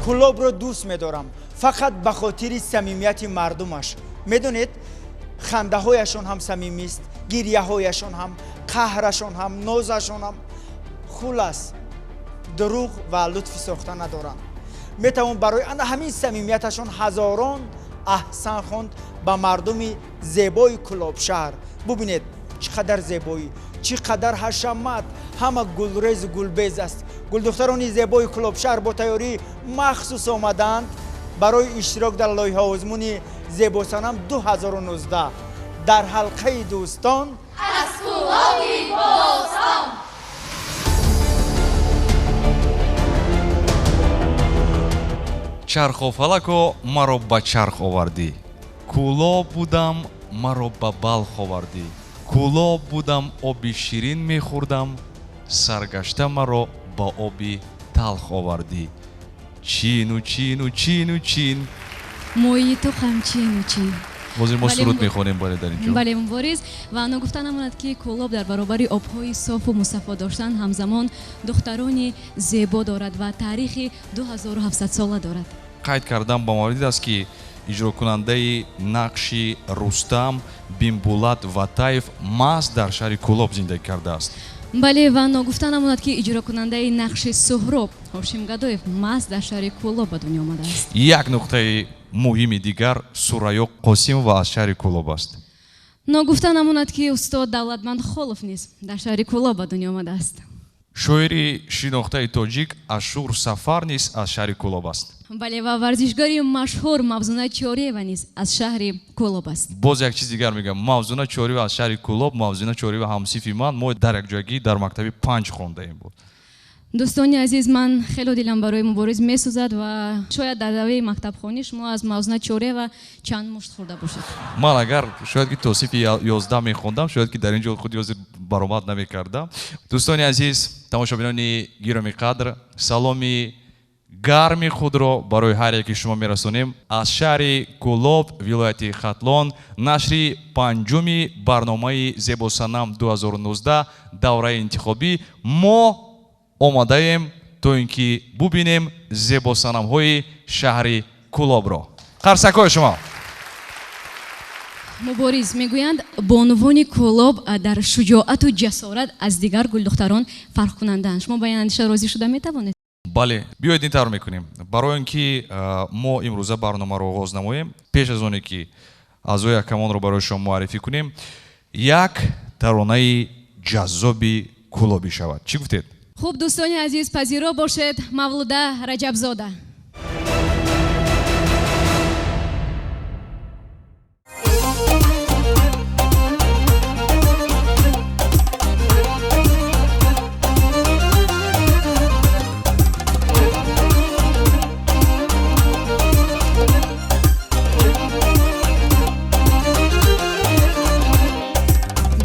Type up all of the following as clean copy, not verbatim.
Кӯлобро дӯст медорам фақат ба хотири самимияти мардумаш. Медонед, хандаҳояшон ҳам самимист, гирьяҳояшон ҳам, қаҳрашон ҳам, нозашон ҳам. Хулас, дурӯғ ва лутфи сохта надоранд. Метавон барои ана ҳамин самимияташон ҳазорон аҳсан хонд ба мардуми зебои Кӯлобшаҳр. Бубинед, чӣ қадар зебоӣ, чӣ қадар ҳашамат, ҳама гулрезу гулбез аст. Гулдухтарони зебои Кӯлобшаҳр бо тайёрии махсус омадаанд барои иштирок дар лоиҳаозмуни Зебосанам 2019 дар ҳалқаи дӯстон аз Кӯлоби бостон. Чархофалако маро ба чарх овардӣ, Кӯлоб будам маро ба Балх овардӣ, Кӯлоб будам оби ширин мехӯрдам, саргашта маро ба оби талх овардӣ. Чину чину чину чин. Мои ту ҳамчину чин. Ҳозир мо суруд мехонем, бале, дар ин ҷо. Бале, Мубориз, ва ногуфта намонад, ки Кӯлоб дар баробари обҳои софу мусаффо доштан ҳамзамон духтарони зебо дорад ва таърихи 2700 сола дорад. Қайд кардам ба маврид аст, ки иҷрокунандаи нақши Рустам Бимбулат Ватаев маҳз дар шаҳри Кӯлоб зиндагӣ кардааст. Бале, ва ногуфта намонад, ки иҷрокунандаи нақши Суҳроб Ҳошим Гадоев маҳз дар шаҳри Кӯлоб ба дунё омадааст. Як нуқтаи муҳими дигар, Сурайё Қосимова аз шаҳри Кӯлоб аст. Ногуфта намонад, ки устод Давлатманд Холов низ дар шаҳри Кӯлоб ба дунё омадааст. Шоири шинохтаи тоҷик Ашур Сафар низ аз шаҳри Кӯлоб аст. Бале, ва варзишгари машҳур Мавзуна Чориева низ аз шаҳри Кӯлоб аст. Боз як чиз дигар мегӯям, Мавзуна Чориева аз шаҳри Кӯлоб, Мавзуна Чориева ҳамсифи ман, мо дар якҷоягӣ дар мактаби 5 хондаем буд. Дӯстони азиз, ман хело дилам барои Мубориз месӯзад ва шояд дар давраи мактабхонӣ шумо аз Мавзуна Чориева чанд мушт хӯрда бошед. Ман агар шояд ки то синфи 11 мехондам, шояд ки дар ин ҷо худи ҳозир баромад намекардам. Дӯстони азиз, тамошобинони гиромӣ қадр, саломи гарми худро барои ҳар яки шумо мерасонем аз шаҳри Кӯлоб, вилояти Хатлон, нашри панҷуми барномаи Зебосанам 2019 давраи интихобӣ. Мо омадаем то ин ки бубинем зебосанамҳои шаҳри Кӯлобро. Қарсакҳои шумо. Мубориз, мегӯянд, бонувони Кӯлоб дар шуҷоату ҷасорат аз дигар гулдухтарон фарқкунандаанд. Шумо ба ин андеша розӣ шуда метавонед? Бале, биёед ин тавр мекунем. Барои он ки мо имрӯза барномаро оғоз намоем, пеш аз оне ки аъзои ҳакамонро барои шумо муаррифӣ кунем, як таронаи ҷаззоби кӯлобӣ шавад. Чӣ гуфтед? Хуб, дӯстони азиз, пазиро бошед Мавлуда Раҷабзода.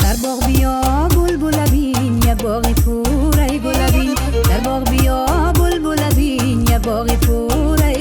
Дар боғ биё булбула бин, як боғи пурай гула бин. Дар боғ биё булбула бин, як боғи пурай.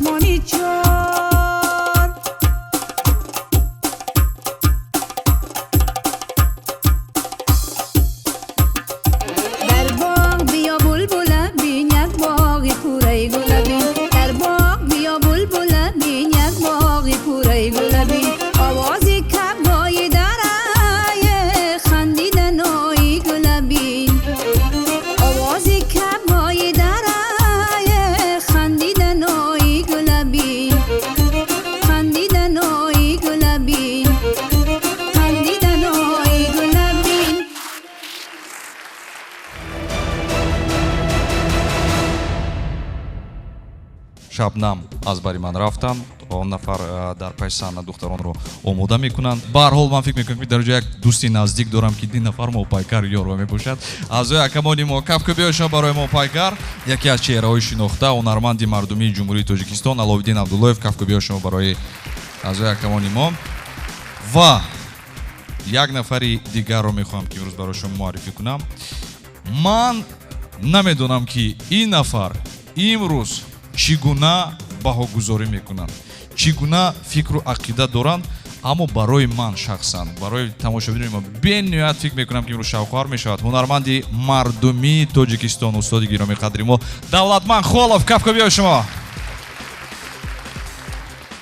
چشمانی چار. در باغ بیا بلبل بین یک باغ پوره گل بین، در باغ بیا بلبل بین یک باغ پوره گل بین. آوازی کبگای درای خندیدنای گل بین، آوازی کبگای درای خندیدنای گل بین، خندیدنای گل بین، خندیدنای گل بین. Шабнам аз бари ман рафтанд, он нафар дар паи саҳна духтаронро омода мекунанд. Ба ҳар ҳол ман фикр мекунам, ки дар ҷо як дӯсти наздик дорам, ки ин нафар мопайкар ёрва мебошад. Аъзои ҳакамони мо, кафкӯбиҳои шумо барои мопайкар, яке аз чеҳраҳои шинохта, ҳунарманди мардумии Ҷумҳурии Тоҷикистон Аловиддин Абдуллоев. Кафкӯбиҳои шумо барои аъзои ҳакамони мо. Ва як нафари дигарро мехоҳам, ки имрӯз барои шумо муаррифӣ кунам. Ман намедонам, ки ин нафар имрӯз чӣ гуна баҳогузорӣ мекунанд, чӣ гуна фикру ақида доранд, аммо барои ман шахсан, барои тамошобинони мо бениҳоят фикр мекунам, ки имрӯз шавқовар мешавад. Ҳунарманди мардумии Тоҷикистон, устоди гиромиқадри мо Давлатман Холов. Кафкӯбиҳои шумо.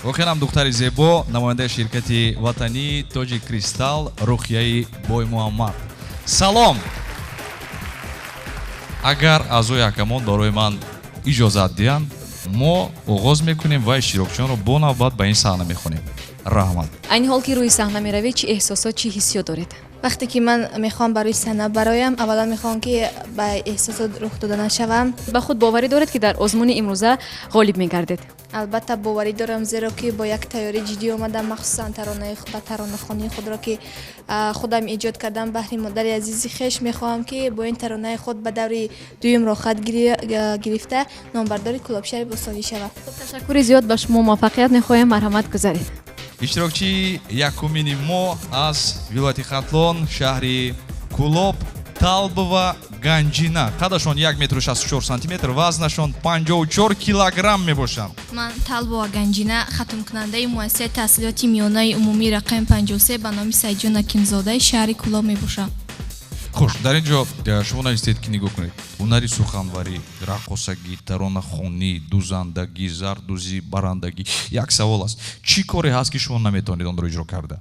Воқеан ҳам духтари зебо, намояндаи ширкати ватании Тоҷик Кристалл Рухияи Боймуҳаммад. Салом! Агар аъзои ҳакамон барои ман иҷозат диҳанд, мо оғоз мекунем ва иштирокчиёнро бо навбат ба ин саҳна мехонем. Раҳмат. Айни ҳол ки рӯи саҳна меравед, чӣ эҳсосот, чӣ ҳиссиёт доред? Вақте ки ман мехоҳам ба рӯи саҳна бароям, аввалан мехоҳам, ки ба эҳсосот рух дода нашавам. Ба худ боварӣ доред, ки дар озмуни имрӯза ғолиб мегардед? Албатта боварӣ дорам, зеро ки бо як тайёрии ҷиддӣ омадам, махсусан ба таронахонии худро, ки худам эҷод кардам баҳри модари азизи хеш. Мехоҳам, ки бо ин таронаи худ ба даври дуюм роҳхат гирифта номбардори Кӯлобшаҳри бостонӣ шавам. Ташаккури зиёд, ба шумо муваффақият мехоҳем. Марҳамат, гузаред. Иштирокчии якумини мо аз вилояти Хатлон, шаҳри Кӯлоб, Талбова Ганҷина. Қадашон як метру шасту чор сантиметр, вазнашон 54 килограмм мебошанд. Ман Талбова Ганҷина, хатмкунандаи муассисаи таҳсилоти миёнаи умумии рақами 53 ба номи Сайидҷон Ҳакимзодаи шаҳри Кӯлоб мебошам. Хуш, дар ин ҷо шумо навистед, ки нигоҳ кунед: ҳунари суханварӣ, раққосагӣ, таронахонӣ, дузандагӣ, зардӯзӣ, барандагӣ. Як савол аст: чӣ коре ҳаст, ки шумо наметавонед онро иҷро карда?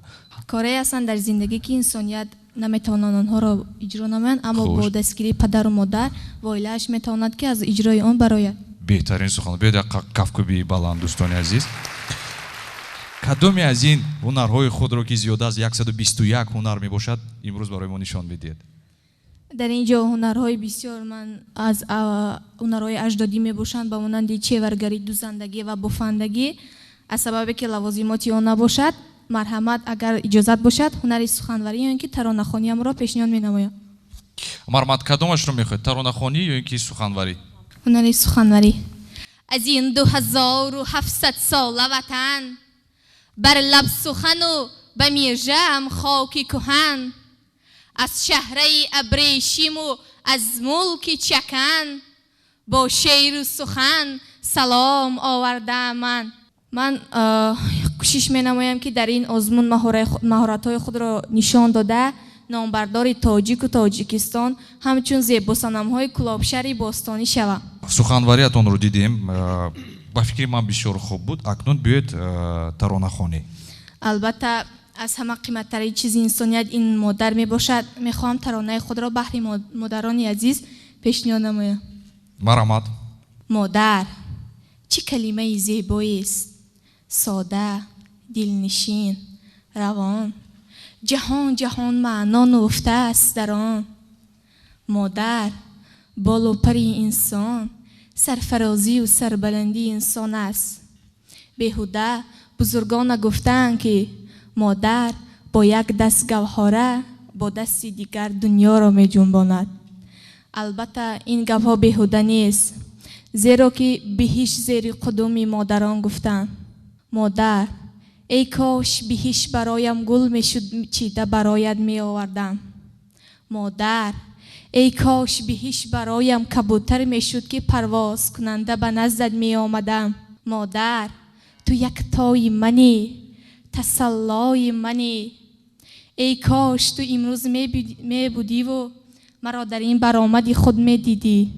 Корае ҳастанд дар зиндагӣ, ки инсоният наметавонанд онҳоро иҷро намоянд, аммо бо дастгирии падару модар ва оилааш метавонад, ки аз иҷрои он барояд. Беҳтарин сухан. Биёед як кафкӯбии баланд, дӯстони азиз. Кадоме аз ин ҳунарҳои худро, ки зиёда аз 121 ҳунар мебошад, имрӯз барои мо нишон медиҳед? Дар ин ҷо ҳунарҳои бисёр ман аз ҳунарҳои аҷдодӣ мебошанд, ба монанди чеваргарӣ, дузандагӣ ва бофандагӣ. Аз сабабе ки лавозимоти он набошад, марҳамат, агар иҷозат бошад, ҳунари суханварӣ ё ин ки таронахониямро пешниҳод менамоям. Марҳамат, кадомашро мехоҳед, таронахонӣ ё ин ки суханварӣ? Ҳунари суханварӣ. Аз ин 2700 сола ватан бар лаб сухану ба мержаам хоки кӯҳан, аз шаҳраи абрешиму аз мулки чакан бо шеъру сухан салом овардаам ман. Ман кӯшиш менамоям, ки дар ин озмун маҳоратҳои худро нишон дода, номбардори тоҷику Тоҷикистон ҳамчун зебосанамҳои Кӯлобшаҳри бостонӣ шавам. Суханвариятонро дидем, ба фикри ман бисёр хуб буд. Акнун биёед таронахонӣ. Албатта, аз ҳама қиматтарин чизи инсоният ин модар мебошад. Мехоҳам таронаи худро баҳри модарони азиз пешниҳод намоям. Марҳамат. Модар чӣ калимаи зебоест, сода, дилнишин, равон, ҷаҳон ҷаҳон маъно нуфтааст дар он. Модар болу пари инсон, сарфарозию сарбаландии инсон аст. Беҳуда бузургон нагуфтаанд, ки модар бо як даст гавҳора, бо дасти дигар дунёро меҷунбонад. Албатта, ин гапҳо беҳуда нест, зеро ки биҳишт зери қудуми модарон гуфтанд. Модар, эй кош биҳишт бароям гул мешуд, чида бароят меовардам. Модар, эй кош биҳишт бароям кабутар мешуд, ки парвозкунанда ба наздат меомадам. Модар, ту яктои манӣ, тасаллои манӣ. Эй кош ту имрӯз мебудиву маро дар ин баромади худ медидӣ.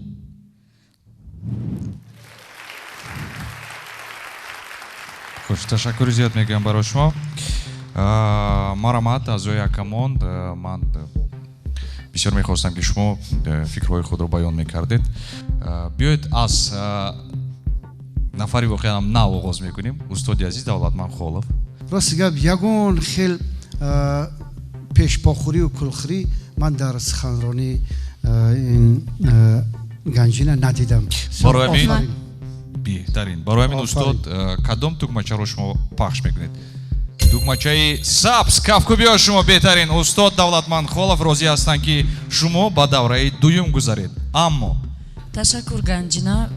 Хуш, ташаккури зиёд мегӯям барои шумо. Марҳамат, аъзои ҳакамон, ман бисёр мехостам, ки шумо фикрҳои худро баён мекардед. Биёед, аз нафари воқеан нав оғоз мекунем. Устоди азиз Давлатман Холов. Рости гап, ягон хел пешпохӯрию кулхӯрӣ ман дар суханронии ин Ганҷина надидам. Барои ҳамин беҳтарин. Барои ҳамин, устод, кадом тугмачаро шумо пахш мекунед? Тугмачаи сабз. Кафкӯбиҳо шумо беҳтарин. Устод Давлатман Холов розӣ ҳастанд, ки шумо ба давраи дуюм гузаред, аммо Ташаккур, Ганҷина,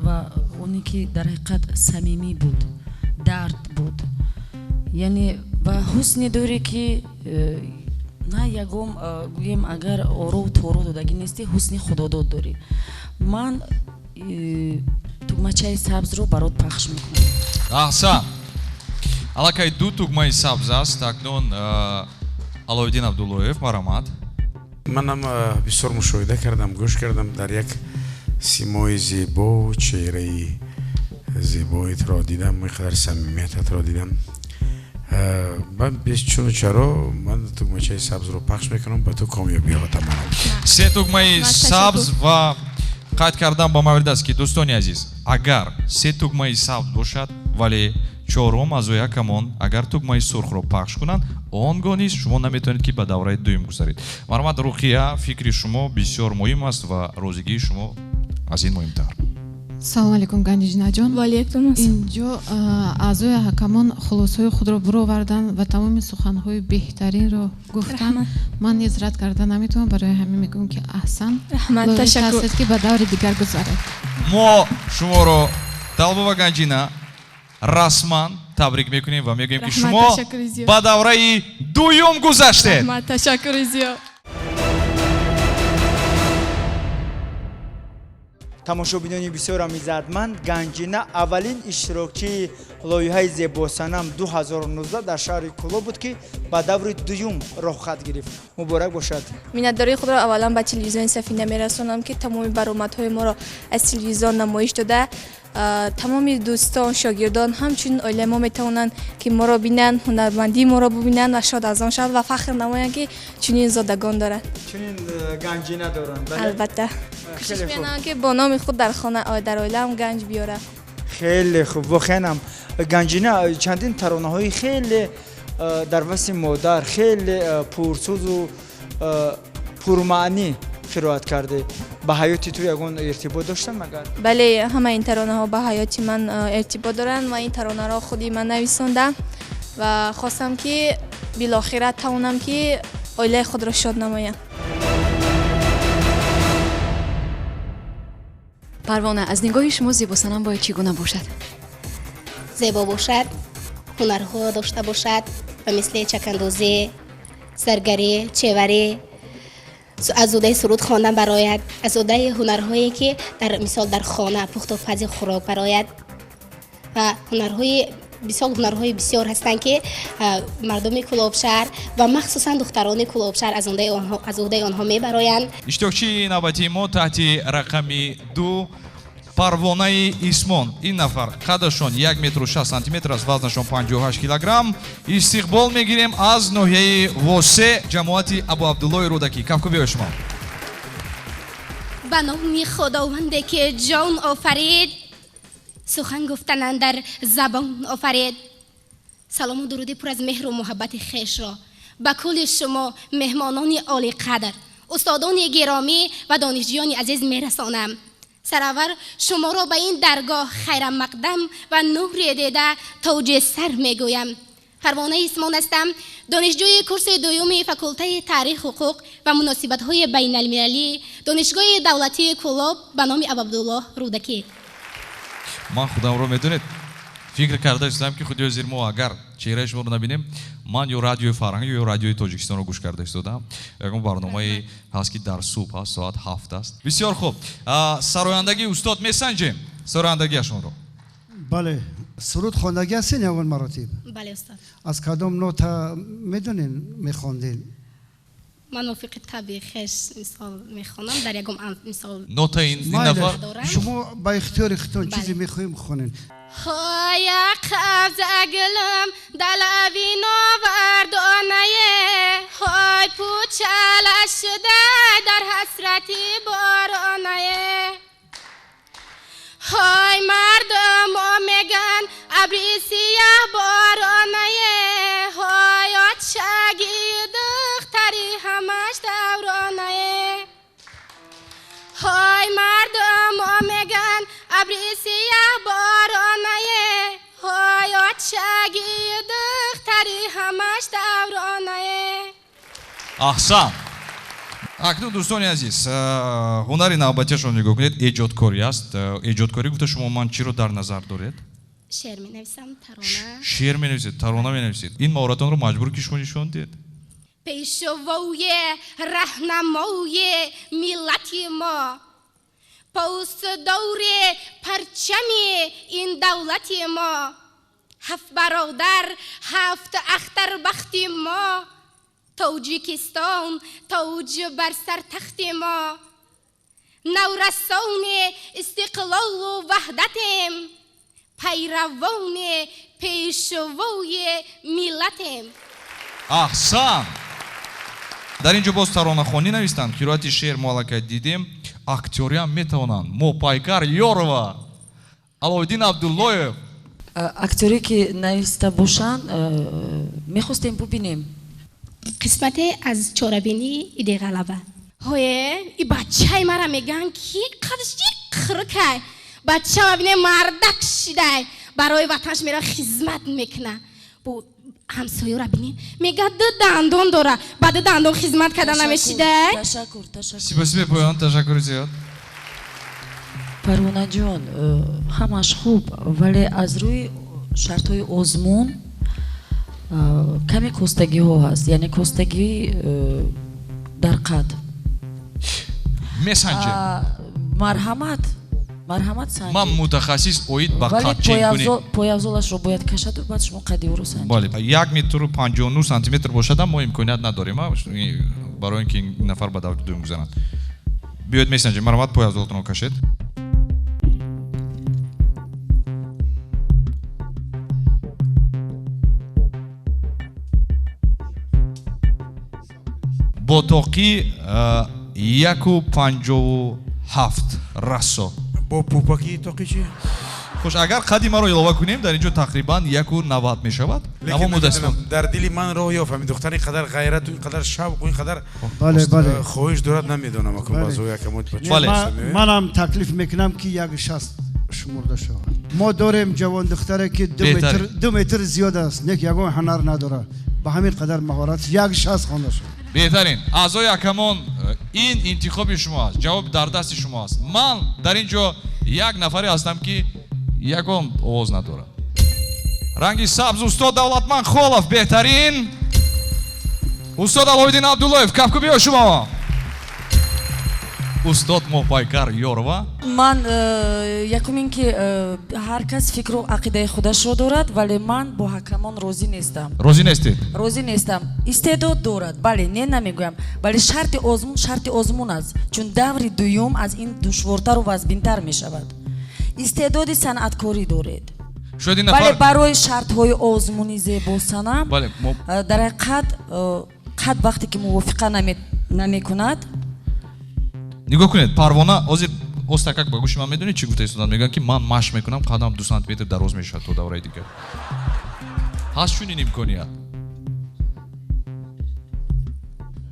ва оне ки дар ҳақиқат самимӣ буд, дард буд, яъне ва ҳусне дорӣ, ки на ягон, гӯем, агар ору тору додагӣ нестӣ, ҳусни худодод дорӣ. Ман тугмачаи сабзро барот пахш мекунам. Аҳсан, аллакай ду тугмаи сабз аст. Акнун Алоиддин Абдуллоев, марҳамат. Манам бисёр мушоҳида кардам, гӯш кардам, дар як симои зебо, чеҳраи зебоитро дидам, инқадар самимиятатро дидам. Ман бечуну чаро ман тугмачаи сабзро пахш мекунам, ба ту комёбиҳо таманно. Се тугмаи сабз, ва қайд кардан ба маврид аст, ки, дӯстони азиз, агар се тугмаи сабз бошад, вале чорум аъзои ҳакамон агар тугмаи сурхро пахш кунанд, он гоҳ низ шумо наметавонед, ки ба давраи дуюм гузаред. Марҳамат, Руқия, фикри шумо бисёр муҳим аст ва розигии шумо аз ин муҳимтар. Салому алейкум, Ганҷинаҷон. Ва алейкум ассалом. Инҷо аъзои ҳакамон хулосаҳои худро буроварданд ва тамоми суханҳои беҳтаринро гуфтанд. Ман низ рад карда наметавонам, барои ҳамин мегӯям, ки аҳсан. Раҳмат, ташаккур. Ҳастед, ки ба даври дигар гузаред. Мо шуморо, Талбова Ганҷина, расман табрик мекунем ва мегӯем, ки шумо ба давраи дуюм гузаштед. Раҳмат, ташаккури зиёд. Тамошобинони бисёрам иззатманд, Ганҷина аввалин иштирокчии лоиҳаи Зебосанам 2019 дар шаҳри Кӯлоб буд, ки ба даври дуюм роҳхат гирифт. Муборак бошад. Миннатдории худро аввалан ба телевизиони Сафина мерасонам, ки тамоми баромадҳои моро аз телевизион намоиш дода, тамоми дӯстон, шогирдон, ҳамчунин оилаи мо метавонанд, ки моро бинанд, ҳунармандии моро бубинанд ва шод аз он шаванд ва фахр намоянд, ки чунин зодагон доранд, чунин ганҷина доранд. Албатта, кӯшиш менамоям, ки бо номи худ дар хона, дар оилаам ганҷ биёрам. Хеле хуб. Воқеанам, Ганҷина, чандин таронаҳои хеле дар васфи модар, хеле пурсӯзу пурмаънӣ қироат карде. Ба ҳаёти ту ягон иртибот доштанд магар? Бале, ҳама ин таронаҳо ба ҳаёти ман иртибот доранд ва ин таронаро худи ман нависондам ва хостам, ки билохира тавонам, ки оилаи худро шод намоям. Парвона, аз нигоҳи шумо Зебосанам бояд чӣ гуна бошад? Зебо бошад, ҳунарҳо дошта бошад, ба мисли чакандозӣ, заргарӣ, чеварӣ, аз уҳдаи суруд хондан барояд, аз уҳдаи ҳунарҳое, ки дар мисол дар хона пухту пази хӯрок барояд, ва ҳунарҳои бисёр, ҳунарҳои бисёр ҳастанд, ки мардуми Кӯлобшаҳр ва махсусан духтарони Кӯлобшаҳр аз уҳдаи онҳо мебароянд. Иштирокчии навбатии мо таҳти рақами 2 Парвонаи Исмон. Ин нафар қадашон 1 метру 6 сантиметр аст, вазнашон 58 килограмм. Истиқбол мегирем аз ноҳияи Восе, ҷамоати Абу Абдуллои Рӯдакӣ. Кафкӯбиҳои шумо. Ба номи Худованде, ки ҷон офарид, сухан гуфтан андар забон офарид. Салому дуруди пур аз меҳру муҳаббати хешро ба кулли шумо, меҳмонони олиқадр, устодони гиромӣ ва донишҷӯёни азиз мерасонам. Сараввал шуморо ба ин даргоҳ хайрамақдам ва нури дида тоҷи сар мегӯям. Парвонаи Исмон ҳастам, донишҷӯи курси дуюми факултаи таърих, ҳуқуқ ва муносибатҳои байналмилалӣ Донишгоҳи давлатии Кӯлоб ба номи Абуабдуллоҳ Рӯдакӣ. Ман худамро, медонед, фикр карда истодам, ки худи ҳозир мо агар чеҳраи шуморо набинем, ман ё Радиои Фарҳанг, ё Радиои Тоҷикистонро гӯш карда истодам, ягон барномае ҳаст, ки дар субҳ ҳаст, соат 7 аст. Бисёр хуб. Сарояндагии устод, месанҷем сарояндагиашонро. Бале, суруд хондагӣ ҳастен ягон маротиб? Бале, устод. Аз кадом нота медонен мехонден? Ман мувофиқи табъи хеш мисол мехонам, дар ягон мисол нота ин нафар шумо ба ихтиёри худтон чизе мехоҳем хонен. Хоя қабза гулам далави новардонае, ҳой пучала шуда дар ҳасрати боронае. Ҳой мардумо меган абри сиёҳ боронае, ҳой отшаги духтари ҳамаш давронае. Ҳой мардумо меган абри сиёҳ боронае, ҳой отшаги духтари ҳамаш давронае. Аҳсан. Акнун дӯстони азиз, ҳунари навбатиашро нигоҳ кунед, эҷодкорӣ аст. Эҷодкорӣ гуфта шумо ман чиро дар назар доред? Шеър менависам, тарона. Шеър менависед, тарона менависед. Ин маҳоратонро маҷбур ки шумо нишон диҳед? Пешвои раҳнамои миллати мо, посдори парчами ин давлати мо, ҳафт бародар, ҳафт ахтарбахти мо, Тоҷикистон тоҷ бар сар тахти мо, наврасони истиқлолу ваҳдатем, пайравони пешвои миллатем. Аҳсан! Дар ин ҷо боз таронахонӣ навистанд, қироати шеър мо аллакай дидем, актёриам метавонанд. Моҳпайкар Ёрова, Аловиддин Абдуллоев. Актёре ки нависта бошанд, мехостем бубинем. Қисмате аз чорабинии иди ғалаба. Ҳое, и бачаи мара мегӯянд ки қадаш хиркай. Бача мабине мардак шидай, барои ватанаш мера хизмат мекуна. Бо ҳамсоёра бинед, мега ду дандон дора, ба ду дандон хизмат карда намешидай. Ташаккур, ташаккур. Сипоси бепоён, ташаккури зиёд. Парвонаҷон, ҳамаш хуб, вале аз рӯи шартҳои озмун каме костагиҳо ҳаст, яъне костагӣ дар қад. Месанҷем. Марҳамат, марҳамат санҷед. Ман мутахассис оид ба қадченкунӣ. Вале пойафзолашро бояд кашаду баъд шумо қади ӯро санҷед. Бале, 1 метру 59 сантиметр бошадам мо имконият надорем, барои ин ки ин нафар ба даври дуюм гузаранд. Биёед месанҷем, марҳамат пойафзолатонро кашед. Бо тоқи 1,57 расо. Бо пупаки тоқи чи? Хуш, агар қади маро илова кунем, дар ин ҷо тақрибан 1,90 мешавад. Аммо мутаассифона дар дили ман роҳ ёфт ҳамин духтар ин қадар ғайрату, ин қадар шавқу, ин қадар хоҳиш дорад, намедонам акун баъзо якамон. Манам таклиф мекунам ки 1,60 шумурда шавад. Мо дорем ҷавон духтаре ки 2 метр зиёд аст, нек ягон ҳунар надорад. Ба ҳамин қадар маҳорат 1,60 хонда шавад. Беҳтарин. Аъзои ҳакамон, ин интихоби шумо аст, ҷавоб дар дасти шумо аст. Ман дар ин ҷо як нафаре ҳастам ки ягон овоз надорад. Ранги сабз устод Давлатман Холов беҳтарин. Устод Аловиддин Абдуллоев, кафкӯбиҳо шумо. Устод Моҳпайкар Ёрова. Ман якум ин ки ҳар кас фикру ақидаи худашро дорад, вале ман бо ҳакамон розӣ нестам. Розӣ нестед? Розӣ нестам. Истеъдод дорад, бале, не намегӯям, вале шарти озмун шарти озмун аст, чун даври дуюм аз ин душвортару вазбинтар мешавад. Истеъдоди санъаткорӣ доред, вале барои шартҳои озмуни зебосанам дар ҳақиқат қад вақте ки мувофиқа намекунад. Нигоҳ кунед, Парвона ҳозир остакак ба гӯши ман медонед чӣ гуфта истоданд? Мегӯянд ки ман машқ мекунам, қадам 2 сантиметр дароз мешавад то давраи дигар. Ҳаст чунин имконият?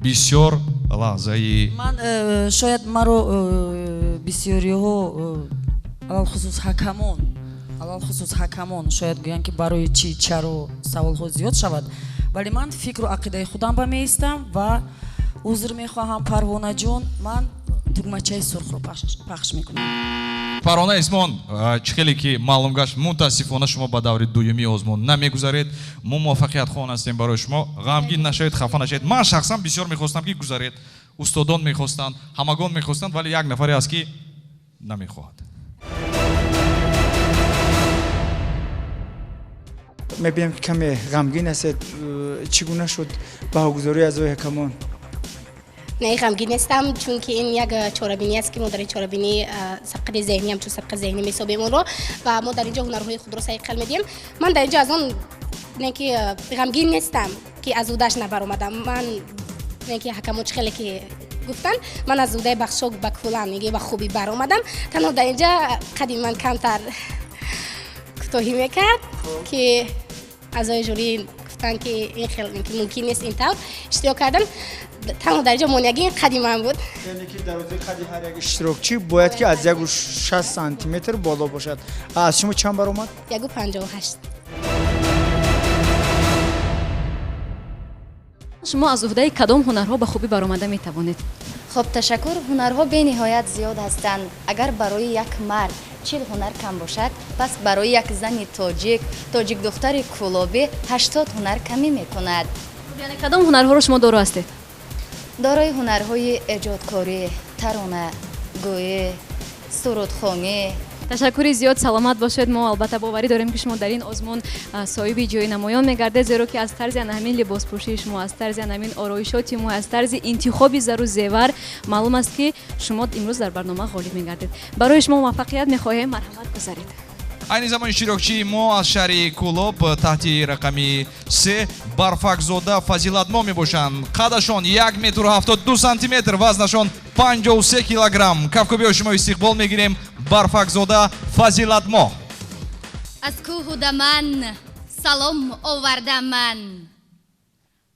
Бисёр лаҳзаи ман шояд маро бисёриҳо, алалхусус ҳакамон шояд гӯянд ки барои чӣ, чаро саволҳо зиёд шавад, вале ман фикру ақидаи худам ба меистам ва узр мехоҳам Парвонаҷон, ман тугмачаи сурхро пахш мекунам. Парвона Исмон, чӣ хеле ки маълум гашт, мутаассифона шумо ба даври дуюми озмун намегузаред. Мо муваффақиятхоҳон ҳастем барои шумо. Ғамгин нашавед, хафа нашавед. Ман шахсан бисёр мехостам ки гузаред. Устодон мехостанд, ҳамагон мехостанд, вале як нафаре ҳаст ки намехоҳад. Мебинам ки каме ғамгин ҳастед. Чӣ гуна шуд баҳогузории аъзои ҳакамон? Не, ғамгин нестам, чунки ин як чорабинӣ аст, ки мо дар ин чорабинӣ сабқати зеҳнӣ, ҳамчун сабқати зеҳнӣ месобем онро ва мо дар инҷо ҳунарҳои худро сайқал медиҳем. Ман дар инҷо аз он не ки ғамгин нестам, ки аз ӯдаш набаромадам. Ман не ки ҳакамон чӣ хеле ки гуфтанд, ман аз ӯдаи бахшок ба кулан ба хубӣ баромадам. Танҳо дар инҷа қади ман камтар кӯтоҳӣ мекард, ки аъзои жюри гуфтанд, ки ин хел мумкин нест ин тавр иштирок кардан. Танҳо дар инҷо монеагӣ ин қади ман буд. Яъне ки дарозаи қади ҳар як иштирокчӣ бояд ки аз 1,60 сантиметр боло бошад. Аз шумо чанд баромад? 1,58. Шумо аз уҳдаи кадом ҳунарҳо ба хубӣ баромада метавонед? Хоб, ташаккур. Ҳунарҳо бениҳоят зиёд ҳастанд. Агар барои як мард 40 ҳунар кам бошад, пас барои як зани тоҷик, тоҷикдухтари кӯлобӣ 80 ҳунар камӣ мекунад. Яъне кадом ҳунарҳоро шумо доро ҳастед? Дорои ҳунарҳои эҷодкорӣ, тарона, гӯӣ, сурудхонӣ. Ташаккури зиёд, саломат бошед. Мо албатта боварӣ дорем, ки шумо дар ин озмун соҳиби ҷои намоён мегардед, зеро ки аз тарзи ана ҳамин либоспӯшии шумо, аз тарзи ана ҳамин ороишоти мо, аз тарзи интихоби зару зевар маълум аст, ки шумо имрӯз дар барнома ғолиб мегардед. Барои шумо муваффақият мехоҳем. Марҳамат, гузаред. Айни замон иштирокчии мо аз шаҳри Кӯлоб таҳти рақами 3 Барфакзода Фазилатмо мебошанд. Қадашон 1 метру 72 сантиметр, вазнашон 53 килограмм. Кафкӯбиҳои шумо истиқбол мегирем Барфакзода Фазилатмо. Аз кӯҳу даман салом овардам ман,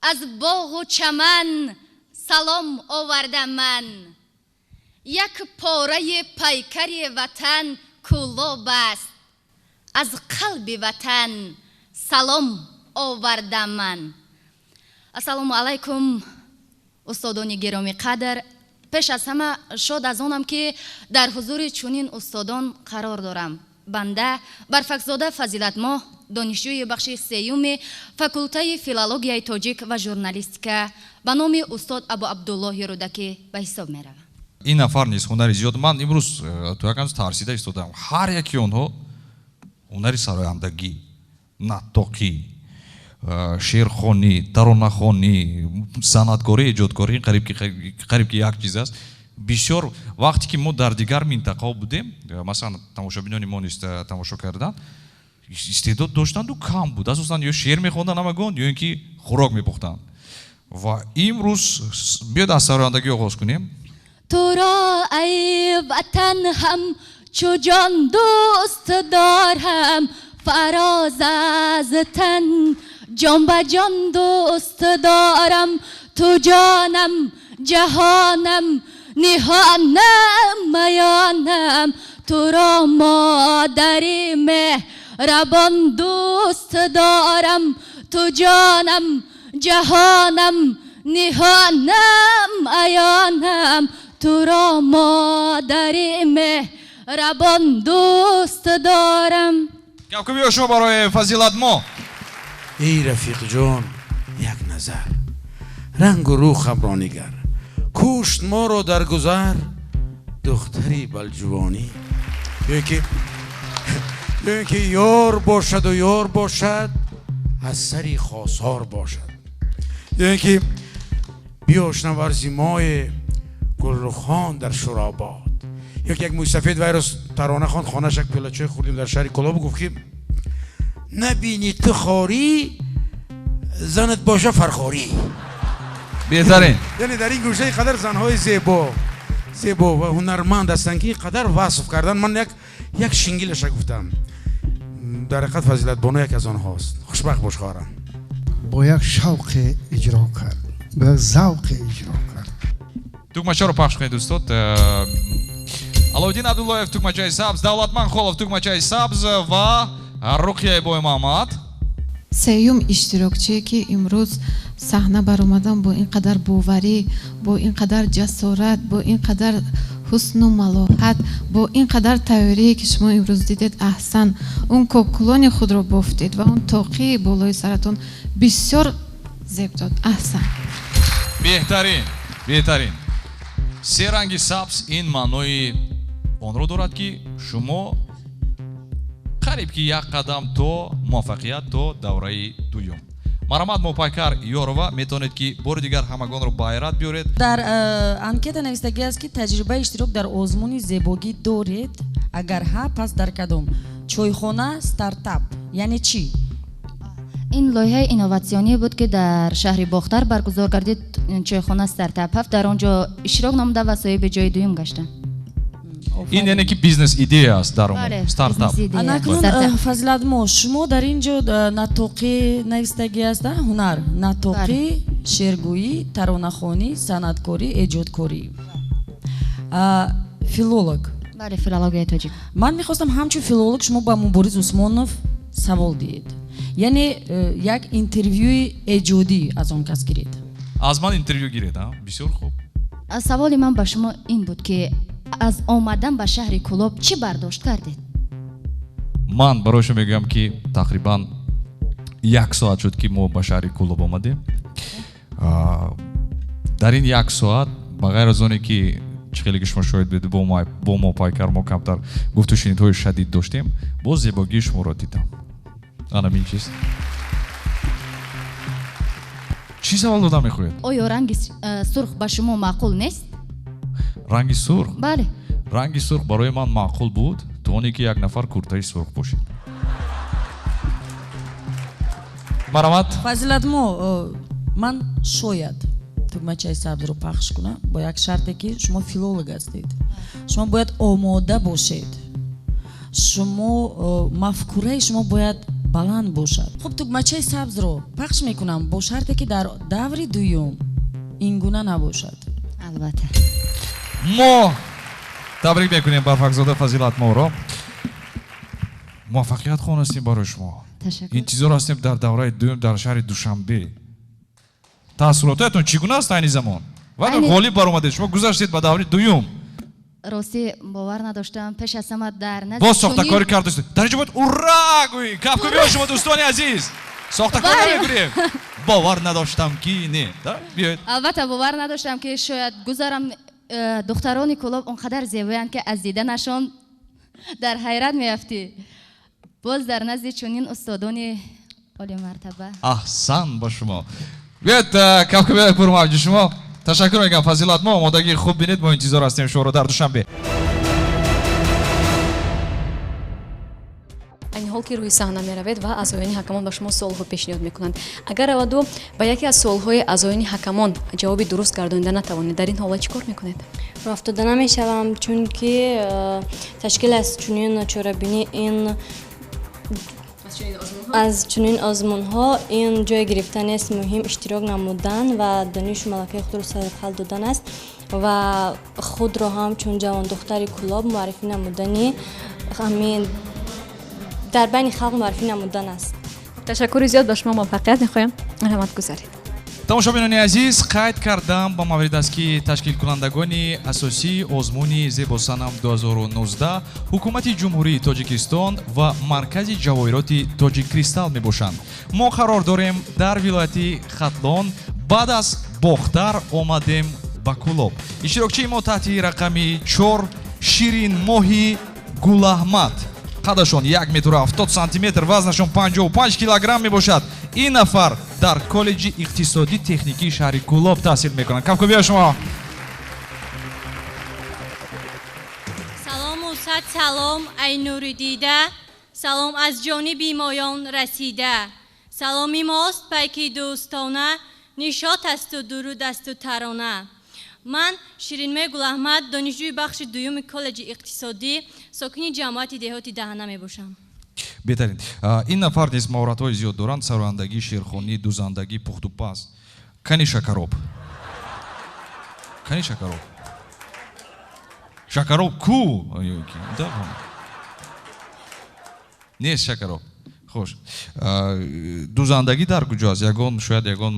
аз боғу чаман салом овардам ман. Як пораи пайкари ватан Кӯлоб аст, аз қалби ватан салом овардам ман. Ассалому алайкум, устодони гиромӣ қадр. Пеш аз ҳама шод аз онам, ки дар ҳузури чунин устодон қарор дорам. Банда Барфакзода Фазилатмоҳ, донишҷӯи бахши сеюми факултаи филологияи тоҷик ва журналистика ба номи устод Абу Абдуллоҳи Рӯдакӣ ба ҳисоб меравам. Ин нафар низ ҳунари зиёд. Ман имрӯз то як андоза тарсида истодаам. Ҳар яки онҳо ҳунари сарояндагӣ, наттоқӣ, шеърхонӣ, таронахонӣ, санъаткорӣ, эҷодкорӣ қариб ки як чиз аст. Бисёр вақте ки мо дар дигар минтақаҳо будем, масалан, тамошобинони мо низ тамошо карданд, истеъдод доштанду кам буд. Асосан ё шеър мехонданд ҳамагон, ё ин ки хӯрок мепухтанд. Ва имрӯз биёд аз сарояндагӣ оғоз кунем. Туро ай ватан ҳам чу ҷон дӯст дорам, фароз аз тан ҷон ба ҷон дӯст дорам. Ту ҷонам, ҷаҳонам, ниҳонам, маёнам, туро модари меҳрабон дӯст дорам. Ту ҷонам, ҷаҳонам, ниҳонам, аёнам, туро модари меҳрабон дӯст дорам. Кафкӯбиҳо шумо барои Фазилатмо. Эй рафиқҷон, як назар рангу рӯхамро нигар, кушт моро дар гузар духтари балҷувонӣ. Ё ин ки ёр бошаду ёр бошад, аз сари хосор бошад. Ё ин ки биёшнаварзи мои Гулрухон дар Шуробод. Ё ки як мӯйсафед вайрос тарона хонд, хонааш як пиёла чой хӯрдем дар шаҳри Кӯлоб, гуфт ки набинӣ ту хорӣ, занат боша фархорӣ. Беҳтарин. Яъне дар ин гӯша қадар занҳои зебо, зебо ва ҳунарманд ҳастанд, ки қадар васф кардан. Ман як шингилаша гуфтам. Дар ҳақиқат Фазилатбону як аз онҳост. Хушбахт бош, хоҳарам. Бо як шавқе иҷро кард, бо як завқе иҷро кард. Тугмачаро пахш кунед, устод. Аловиддин Абдуллоев тугмачаи сабз, Давлатман Холов тугмачаи сабз ва Руқияи Боймаҳмад. Сеюм иштирокчие, ки имрӯз саҳна баромадан бо ин қадар боварӣ, бо ин қадар ҷасорат, бо ин қадар ҳусну малоҳат, бо ин қадар тайёрие, ки шумо имрӯз дидед, аҳсан. Он кокулони худро бофтед ва он тоқии болои саратон бисёр зеб дод. Аҳсан. Беҳтарин, беҳтарин. Се ранги сабз ин маънои онро дорад, ки шумо қариб Қариб ки як қадам то муваффақият то давраи дуюм. Марҳамат, Мопайкар Ёрова, метавонед ки бори дигар ҳамагонро ба ҳайрат биёред. Дар анкета навистагӣ аст, ки таҷрибаи иштирок дар озмуни зебогӣ доред. Агар ҳа, пас дар кадом? Чойхона стартап яъне чӣ? Ин лоиҳаи инноватсионие буд, ки дар шаҳри Бохтар баргузор гардид. Чойхона стартап ҳафт, дар он ҷо иштирок намуда ва соҳиби ҷои дуюм гаштам. Ин яъне ки бизнес идея аст дар умум, стартап. Анакнун, Фазилатмо, шумо дар ин ҷо натоқӣ навистагӣ аст, ҳунар, натоқӣ, шеъргӯӣ, таронахонӣ, санъаткорӣ, эҷодкорӣ. Филолог. Бале, филологияи тоҷик. Ман мехостам ҳамчун филолог шумо ба Мубориз Усмонов савол диҳед. Яъне як интервюи эҷодӣ аз он кас гиред. Аз ман интервю гиред, а? Бисёр хуб. Саволи ман ба шумо ин буд, ки аз омадан ба шаҳри Кӯлоб чӣ бардошт кардед? Ман барои шумо мегӯям, ки тақрибан як соат шуд, ки мо ба шаҳри Кӯлоб омадем. Дар ин як соат, ба ғайр аз оне ки чӣ хеле ки шумо шоҳид будед, бо Мопайкар мо камтар гуфтушунидҳои шадид доштем, боз зебогии шуморо дидам. Анам ин чиз. Чӣ савол дода мехоҳед? Оё ранги сурх ба шумо маъқул нест? Ранги сурх? Бале. Ранги сурх барои ман маъқул буд, то оне ки як нафар куртаи сурх пӯшид. Марҳамат. Фазилатмо, ман шояд тугмачаи сабзро пахш кунам бо як шарте, ки шумо филолог ҳастед. Шумо бояд омода бошед. Шумо мафкураи шумо бояд баланд бошад. Хуб, тугмачаи сабзро пахш мекунам бо шарте, ки дар даври дуюм ин гуна набошад. Албатта. Мо табрик мекунем Барфакзода Фазилатморо. Муваффақият хонастем барои шумо. Интизор ҳастем дар давраи дуюм дар шаҳри Душанбе. Таассуротҳоятон чӣ гуна аст айни замон? Ва ғолиб баромадед, шумо гузаштед ба даври дуюм. Ростӣ бовар надоштам, пеш аз ҳама дар назди боз сохтакорӣ кардастед. Дар инҷо бояд ура гӯӣ. Кафкӯбиҳо шумо, дӯстони азиз. Сохтакорӣ мекунем. Бовар надоштам ки не. Биёед. Албатта бовар надоштам, ки шояд гузарам. Духтарони Кӯлоб он қадар зебоянд, ки аз диданашон дар ҳайрат меафтӣ. Боз дар назди чунин устодони олимартаба. Аҳсан ба шумо. Биёед, кафкӯбиҳои пурмавҷи шумо. Ташаккур мегӯям, Фазилатмо, омодагии хуб бинед, мо интизор ҳастем шуморо дар Душанбе. Айни ҳол ки рӯи саҳна меравед ва аъзоёни ҳакамон ба шумо суолҳо пешниҳод мекунанд. Агар раваду ба яке аз суолҳои аъзоёни ҳакамон ҷавоби дуруст гардонида натавонед, дар ин ҳолат чӣ кор мекунед? Рафтода намешавам, чунки ташкил аз чунин чорабинӣ ин аз чунин озмунҳо ин ҷой гирифтан нест, муҳим иштирок намудан ва донишу малакаи худро сарқал додан аст ва худро ҳам чун ҷавондухтари Кӯлоб муаррифӣ намудани ҳамин дар байни халқ муаррифӣ намудан аст. Ташаккури зиёд, ба шумо муваффақият мехоҳем. Марҳамат, гузаред. Тамошобинони азиз, қайд кардам ба маврид аст, ки ташкилкунандагони асосии озмуни Зебосанам 2019 Ҳукумати Ҷумҳурии Тоҷикистон ва Маркази ҷавоҳироти Тоҷиккристал мебошанд. Мо қарор дорем дар вилояти Хатлон, баъд аз Бохтар омадем ба Кӯлоб. Иштирокчии мо таҳти рақами 4 Ширинмоҳи Гулаҳмад. Қадашон 1 метру 70 сантиметр, вазнашон 55 килограмм мебошад. Ин нафар дар коллеҷи иқтисодӣ техникии шаҳри Кӯлоб таҳсил мекунанд. Кафкӯбиҳо шумо. Салому сад салом, ай нури дида, салом аз ҷониби моён расида. Саломи мост пайки дӯстона, нишот асту дуруд асту тарона. Ман Ширинмоҳи Гулаҳмад, донишҷӯи бахши дуюми коллеҷи иқтисодӣ, сокини ҷамоати деҳоти Даҳана мебошам. Беҳтарин. Ин нафар низ маҳоратҳои зиёд доранд: сарояндагӣ, шеърхонӣ, дузандагӣ, пухтупаз. Кани Шакароб? Кани Шакароб? Шакароб ку? Нест Шакароб. Хуш. Дузандагӣ дар куҷо аст? Ягон, шояд ягон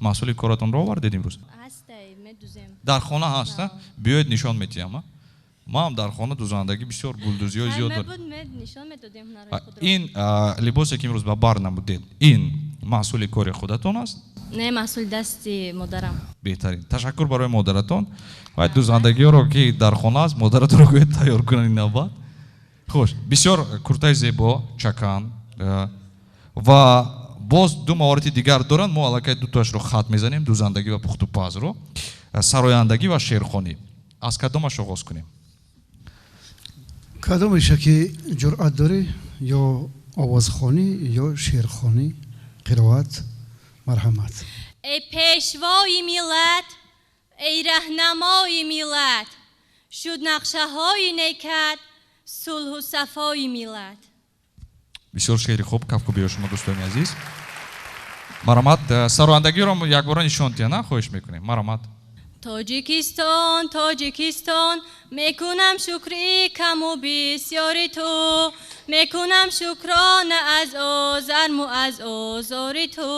маҳсули коратонро овардед имрӯз? Дар хона ҳаст, биёед нишон метиҳам. Ман дар хона дузандагӣ бисёр гулдузиҳои зиёд дорам. Ин либосе ки имрӯз ба бар намудед, ин маҳсули кори худатон аст? Не, маҳсули дасти модарам. Беҳтарин. Ташаккур барои модаратон. Ва дузандагиҳоро ки дар хона аст, модаратонро гӯед тайёр кунанд ин навбат. Хуш, бисёр куртаи зебо, чакан ва боз ду маҳорати дигар доранд. Мо аллакай дутоашро хат мезанем: дӯзандагӣ ва пухтупазро, сарояндагӣ ва шеърхонӣ. Аз кадомаш оғоз кунем? Кадомеша ки ҷуръат дорӣ, ё овозхонӣ ё шеърхонӣ, қироат, марҳамат. Эй пешвои миллат, эй раҳнамои миллат, шуд нақшаҳои некат сулҳу сафои миллат. Бисёр шеъри хуб, кафкӯбиҳо шумо, дӯстони азиз. Марҳамат, сарояндагиро якбора нишон диҳед, на? Хоҳиш мекунем, марҳамат. Тоҷикистон, Тоҷикистон, мекунам шукри каму бисёри ту, мекунам шукрона аз озарму аз озори ту.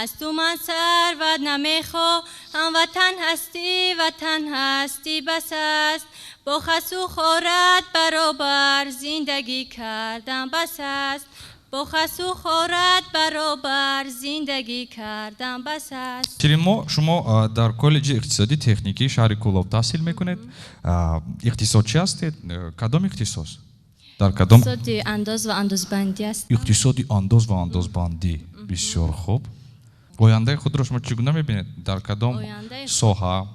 Аз ту ман сарват намехоҳам, ватан ҳастӣ, ватан ҳастӣ бас аст. Бо хасу хорат баробар зиндагӣ кардан бас аст. Бо хасу хорат баробар зиндагӣ кардан бас аст. Ширинмо, шумо дар коллеҷи иқтисодии техникии шаҳри Кӯлоб таҳсил мекунед. Иқтисодчӣ ҳастед? Кадом ихтисос? Дар кадом? Иқтисоди андоз ва андозбандӣ аст. Иқтисоди андоз ва андозбандӣ. Бисёр хуб. Ояндаи худро шумо чӣ гуна мебинед? Дар кадом соҳа,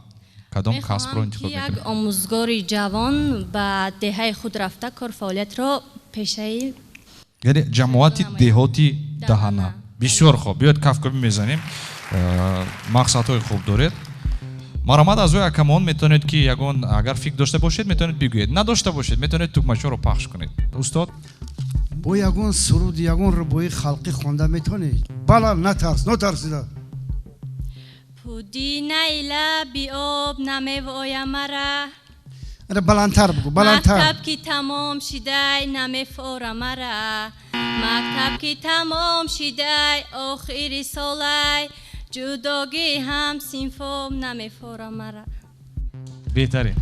кадом касбро интихоб мехоҳам ки мекунед? Як омӯзгори ҷавон ба деҳаи худ рафта кор фаъолиятро пешаи, яъне ҷамоати деҳоти Даҳана. Бисёр хуб, биёед кафкӯбӣ мезанем. Мақсадҳои хуб доред. Марҳамат, аъзои ҳакамон метавонед ки ягон агар фикр дошта бошед, метавонед бигӯед, надошта бошед, метавонед тугмачаро пахш кунед. Устод, бо ягон суруд, ягон рубоии халқӣ хонда метавонед? Бала, натарс, натарсида. Пуди найла биоб намевоя мара. Ара баландтар бугу, баландтар. Мактаб ки тамом шидай намефора мара. Мактаб ки тамом шидай охири солай, ҷудогӣ ҳам синфом намефора мара. Беҳтарин.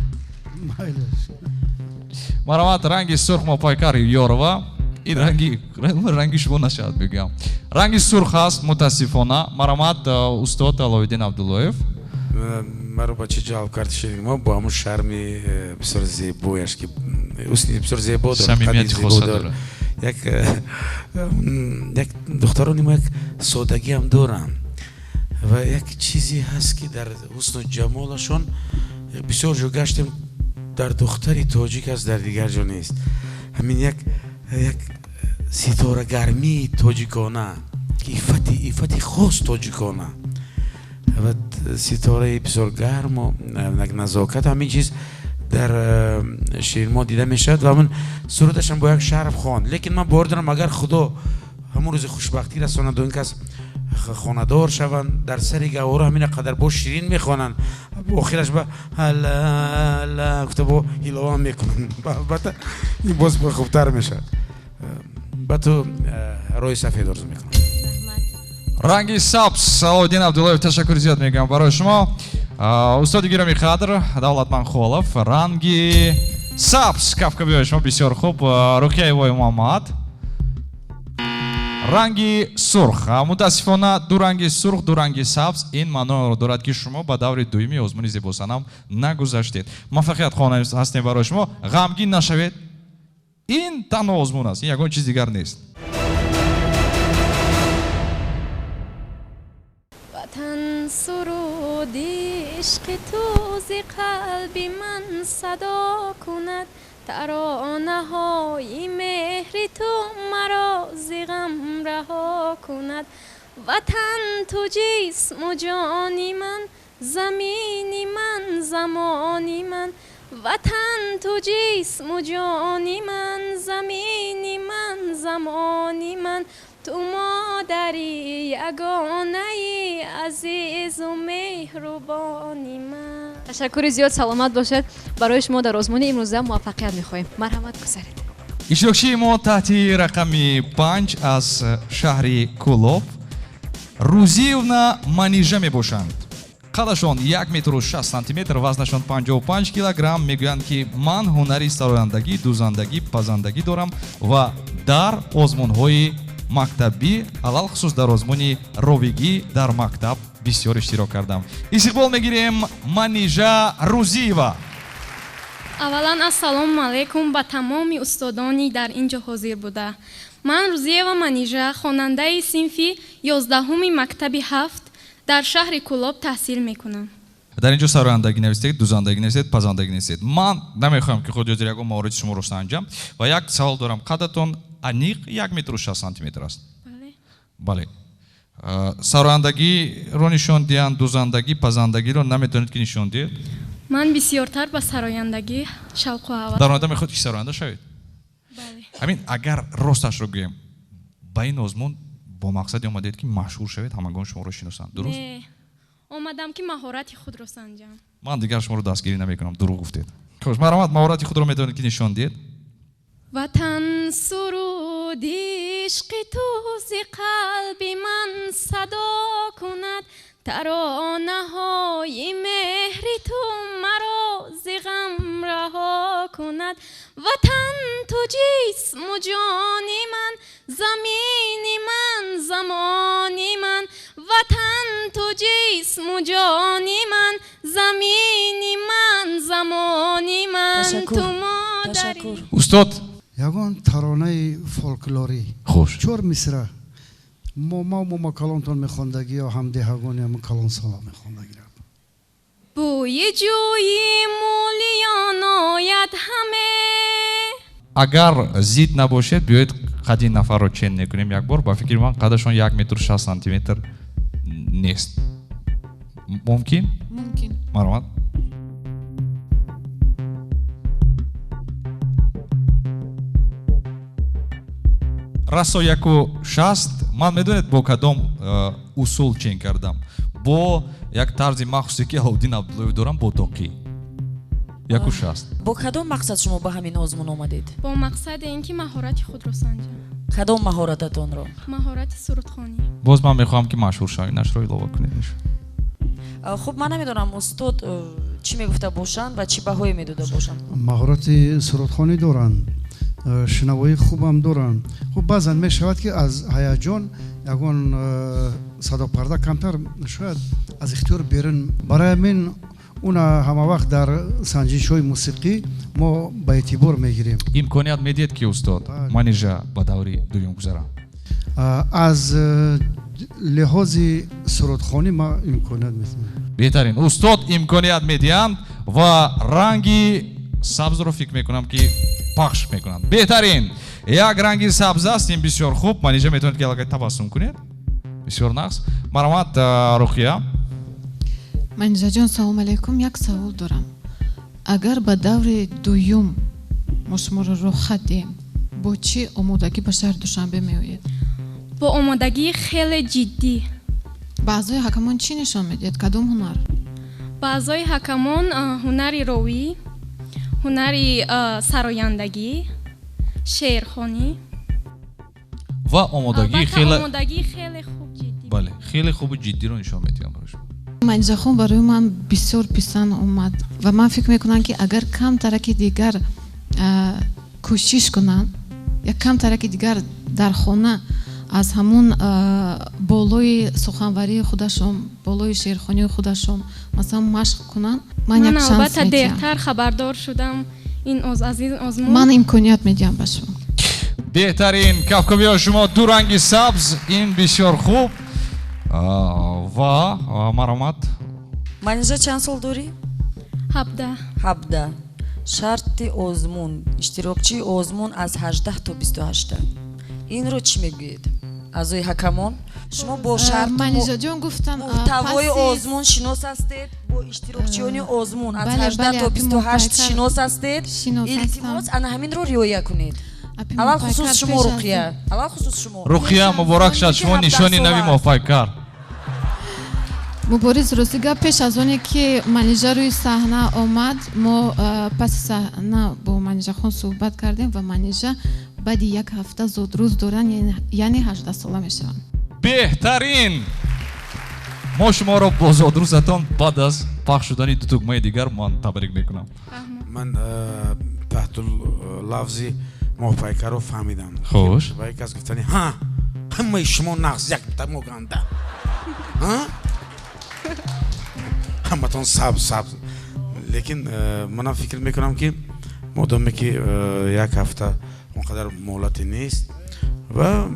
Марҳамат, ранги сурх, мопайкар Ёрова. Ин ранги шумо нашавад, мегӯям. Ранги сурх аст, мутаассифона. Марҳамат, устод Аловиддин Абдуллоев. Маро ба чӣ ҷалб кард Ширинмо? Бо ҳамун шарми бисёр зебояш, ки ҳусни бисёр зебо дорад, самимияти қадди зебо хоса дорад. дорад. Як духтарони мо як содагиам доранд ва як чизе ҳаст, ки дар ҳусну ҷамолашон бисёр ҷо гаштем, дар духтари тоҷик аст, дар дигар ҷо нест. Ҳамин як ситорагармии тоҷикона, ки иффати хос тоҷикона ва ситораи бисёр гарму як назокат, ҳамин чиз дар Ширинмо дида мешавад ва ҳамин сурудашам бо як шарф хонд. Лекин ман бовар дорам, агар Худо ҳамон рӯзи хушбахтӣ расонаду ин кас хонадор шаванд, дар сари гаҳвора ҳамин қадар бо ширин мехонанд, охираш ба ала гуфта бо илова мекунанд. Албатта ин боз хубтар мешавад. Ба ту роҳи сафед орзу мекунам. Ранги сабз, Салоҳиддин Абдуллоев, ташаккури зиёд мегӯям барои шумо. Устоди гиромӣ қадр Давлатманд Холов, ранги сабз, кафкӯбиҳои шумо бисёр хуб. Руқияевой Муҳаммад, ранги сурх. Мутаассифона, ду ранги сурх, ду ранги сабз, ин маъноро дорад, ки шумо ба даври дуюми озмуни зебосанам нагузаштед. Муваффақият хоҳон ҳастем барои шумо. Ғамгин нашавед, ин танҳо озмун аст, ин ягон чиз дигар нест. Ватан, суруди ишқи ту зи қалби ман садо кунад, таронаҳои меҳри ту маро зи ғам раҳо кунад. Ватан, ту ҷисму ҷони ман, замини ман, замони ман. Ватан, ту ҷисму ҷони ман, замини ман, замони ман. Ту модари ягонаи азизу меҳрубони ман. Ташаккури зиёд, саломат бошед. Барои шумо дар озмуни имрӯза муваффақият мехоҳем. Марҳамат, гузаред. Иштирокчии мо таҳти рақами 5 аз шаҳри Кӯлоб Рӯзиевна Манижа мебошанд. Қадашон як метру шаст сантиметр, вазнашон 55 килограмм. Мегӯянд, ки ман ҳунари сарояндагӣ, дӯзандагӣ, пазандагӣ дорам ва дар озмунҳои мактабӣ, алалхусус дар озмуни ровигӣ дар мактаб бисёр иштирок кардам. Истиқбол мегирем Манижа Рӯзиева. Аввалан ассалому алайкум ба тамоми устодони дар ин ҷо ҳозир буда. Ман Рузиева Манижа, хонандаи синфи 11-уми мактаби 7 дар шаҳри Кӯлоб таҳсил мекунам. Дар ин ҷо сарояндагӣ навистед, дузандагӣ навистед, пазандагӣ навистед. Ман намехоҳам ки худ ҳозир ягон мавориди шуморо санҷам ва як савол дорам. Қадатон аниқ 1 метру 60 сантиметр аст? Бале. Сарояндагиро нишон диҳанд, дузандагӣ, пазандагиро наметавонед ки нишон диҳед? Ман бисёртар ба сарояндагӣ шавқу ҳавас. Дар оянда мехоҳед ки сароянда шавед? Бале. Ҳамин агар росташро гӯем, ба ин озмун бо мақсаде омадед ки машҳур шавед, ҳамагон шуморо шиносанд, дуруст? Не, омадам ки маҳорати худро санҷам. Ман дигар шуморо дастгирӣ намекунам, дурӯғ гуфтед. Хуш, марҳамат, маҳорати худро метавонед ки нишон диҳед. Ватан суруди ишқи ту зи қалби ман садо кунад, таронаҳои меҳри ту маро зи ғам раҳо кунад. Ватан ту ҷисму ҷони ман, замини ман, замони ман. Ватан ту ҷисму ҷони ман, замини ман, замони ман. Ту модари. Устод, ягон таронаи фолклорӣ. Хуш. 4 мисра. Мо калонтон мехондагӣ ё ҳамдеҳагони ҳамон калонсола мехондагӣ. Бӯи ҷӯи мӯлиён ояд ҳаме. Агар зид набошед, биёед қади нафарро чен мекунем як бор. Ба фикри ман қадашон 1 метру 60 сантиметр нест. Мумкин? Мумкин. Марҳамат. Расо 1,60. Ман медонед бо кадом усул чен кардам? Бо як тарзи махсусе ки Аловуддин Абдуллоев дорам, бо тоқӣ. 1,60. Бо кадом мақсад шумо ба ҳамин озмун омадед? Бо мақсади ин ки маҳорати худро санҷам. Кадом маҳорататонро? Маҳорати сурудхонӣ. Боз ман мехоҳам ки машҳур шавем, нашро илова кунед. Хуб, ман намедонам устод чӣ мегуфта бошанд ва чӣ баҳое медода бошанд. Маҳорати сурудхонӣ доранд, шинавоии хубам доранд. Хуб, баъзан мешавад ки аз ҳаяҷон ягон садопарда камтар шояд аз ихтиёр берун. Барои ҳамин уна ҳама вақт дар санҷишҳои мусиқӣ мо ба эътибор мегирем. Имконият медиҳед ки устод Манижа ба даври дуюм гузарам? Аз лиҳози сурудхонӣ ман имконият медиҳам. Беҳтарин. Устод имконият медиҳанд ва ранги сабзро фикр мекунам ки пахш мекунанд. Беҳтарин. Як ранги сабз аст, ин бисёр хуб. Манижа метавонед ки аллакай табассум кунед. Бисёр нағз. Марҳамат, Руқия. Манижаҷон, салом алайкум. Як савол дорам. Агар ба даври дуюм мо шуморо роҳхат диҳем, бо чӣ омодагӣ ба шаҳри Душанбе меоед? Бо омодагии хеле ҷиддӣ. Ба аъзои ҳакамон чӣ нишон медиҳед? Кадом ҳунар? Ба аъзои ҳакамон ҳунари ровӣ, ҳунари сарояндагӣ, шеърхонӣ ва омодагии хеле омодагии хеле хуб ҷиддӣ. Бале, хеле хубу ҷиддиро нишон медиҳам барои шумо. Манижахон барои ман бисёр писанд омад ва ман фикр мекунам ки агар камтараки дигар кӯшиш кунанд, як камтараки дигар дар хона аз ҳамун болои суханварии худашон, болои шеърхонии худашон масалан машқ кунанд, ман як шанс албатта медиҳам. Дертар хабардор шудам ин аз ин озмун. Ман имконият медиҳам ба шумо. Беҳтарин кафкӯбиҳо шумо, ду ранги сабз, ин бисёр хуб. Ва марҳамат. Манижа чанд сол дорӣ? 17. 17. Шарти озмун, иштирокчии озмун аз 18 то 28. Инро чӣ мегӯед? Аъзои ҳакамон, шумо бо шарт Манижаҷон гуфтан, муҳтавои озмун шинос ҳастед, бо иштирокчиёни озмун аз 18 то 28 шинос ҳастед. Илтимос, ана ҳаминро риоя кунед. Аввал хусус шумо, Руқия. Аввал хусус шумо. Руқия, муборак шад, шумо нишони нави моҳпайкар. Мубориз, рости гап, пеш аз оне ки Манижа рӯи саҳна омад, мо паси саҳна бо Манижахон суҳбат кардем ва Манижа баъди як ҳафта зодрӯз доранд, яъне 18 сола мешаванд. Беҳтарин! Мо шуморо бо зодрӯзатон баъд аз пахш шудани ду тугмаи дигар ман табрик мекунам. Ман таҳту лафзи моҳпайкарро фаҳмидам. Хуш. Ва як кас гуфтани, ҳа, ҳамаи шумо нағз, як тамо ганда. Ҳа? Ҳаматон сабз, сабз. Лекин манам фикр мекунам, ки модоме ки як ҳафта он қадар муҳлате нест ва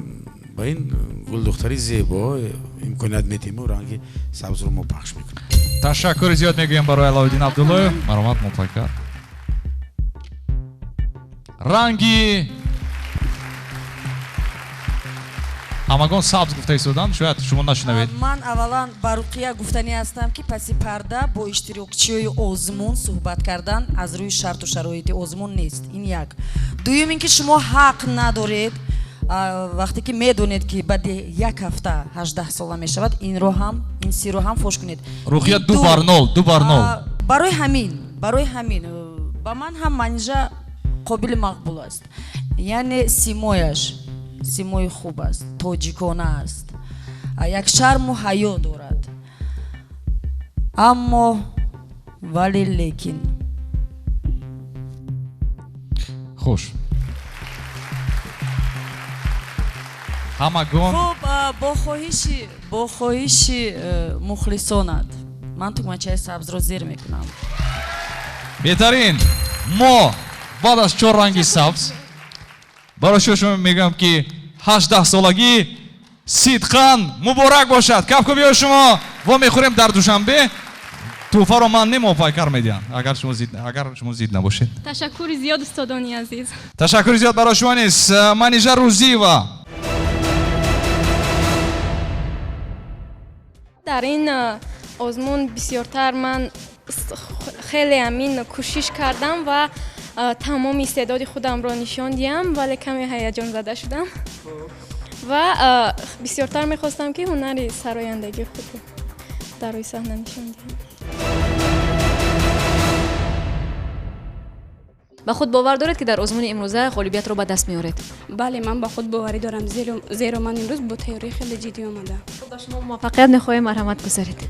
ба ин гулдухтари зебо имконият медиҳему ранги сабзро мо пахш мекунем. Ташаккури зиёд мегӯем барои Аловиддин Абдуллоев. Марҳамат, Мопайкар. Ранги ҳамагон сабз гуфта истоданд, шояд шумо нашунавед. Ман аввалан ба Руқия гуфтанӣ ҳастам, ки паси парда бо иштирокчиёи озмун суҳбат кардан аз рӯи шарту шароити озмун нест. Ин як. Дуюм, ин ки шумо ҳақ надоред, вақте ки медонед, ки баъди як ҳафта 18 сола мешавад, инро ҳам, ин сирро ҳам фош кунед. Руқия 2-0, 2-0. Барои ҳамин ба ман ҳам Манижа қобили мақбул аст. Яъне симояш симои хуб аст, тоҷикона аст, як шарму ҳаё дорад, аммо вале лекин. Хуш, ҳамагон. Хуб, бо хоҳиши мухлисонат ман тугмачаи сабзро зер мекунам. Беҳтарин. Мо баъд аз чор ранги сабз барои шумо мегӯям, ки 18-солагӣ сидқан муборак бошад. Кафкӯбиҳои шумо. Во мехӯрем дар Душанбе. Тӯҳфаро ман не, Мопайкар медиҳам, агар шумо зид набошед. Ташаккури зиёд, устодони азиз. Ташаккури зиёд барои шумо низ. Манижа Рӯзиева. Дар ин озмун бисёртар ман хеле ҳамин кӯшиш кардам ва тамоми истеъдоди худамро нишон диҳам, вале каме ҳаяҷонзада шудам ва бисёртар мехостам, ки ҳунари сарояндагии худро дар рӯи саҳна нишон диҳам. Ба худ бовар доред, ки дар озмуни имрӯза ғолибиятро ба даст меоред? Бале, ман ба худ боварӣ дорам, зеро ман имрӯз бо тайёрии хеле ҷиддӣ омадам. Ба шумо муваффақият мехоҳем. Марҳамат, гузаред.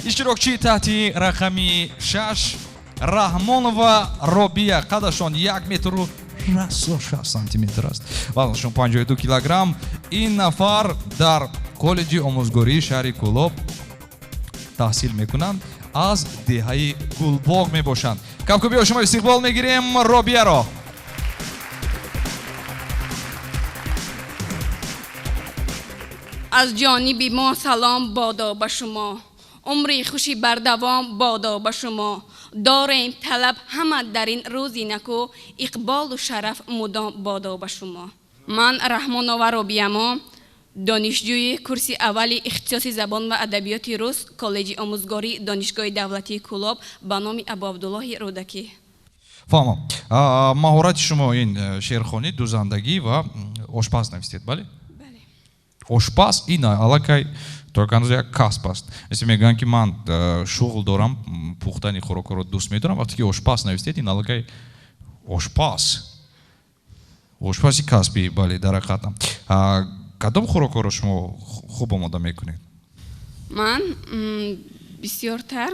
Иштирокчии таҳти рақами 6, Раҳмонова Робия. Қадашон 1 метру расо 6 сантиметр аст, вазнашон 52 килограмм. Ин нафар дар коллеҷи омӯзгории шаҳри Кӯлоб таҳсил мекунанд, аз деҳаи Гулбоғ мебошанд. Кафкӯбиҳо шумо истиқбол мегирем Робияро. Аз ҷониби мо салом бодо ба шумо, умри хуши бардавом бодо ба шумо. Дорем талаб ҳама дар ин рӯзи наку, иқболу шараф мудом бодо ба шумо. Ман Раҳмонова Робиямо, донишҷӯи курси аввали ихтисоси забон ва адабиёти рус, коллеҷи омӯзгории Донишгоҳи давлатии Кӯлоб ба номи Абуабдуллоҳи Рӯдакӣ. Фаҳмам, маҳорати шумо ин шеърхонӣ, дузандагӣ ва ошпаз навистед, бале? Ошпаз ин аллакай то як андоза як касб аст. Мисли мегӯянд, ки ман шуғл дорам, пухтани хӯрокҳоро дӯст медорам. Вақте ки ошпаз навистед, ин аллакай ошпаз, ошпази касбӣ, бале. Дар ҳақиқатам, кадом хӯрокҳоро шумо хуб омода мекунед? Ман бисёртар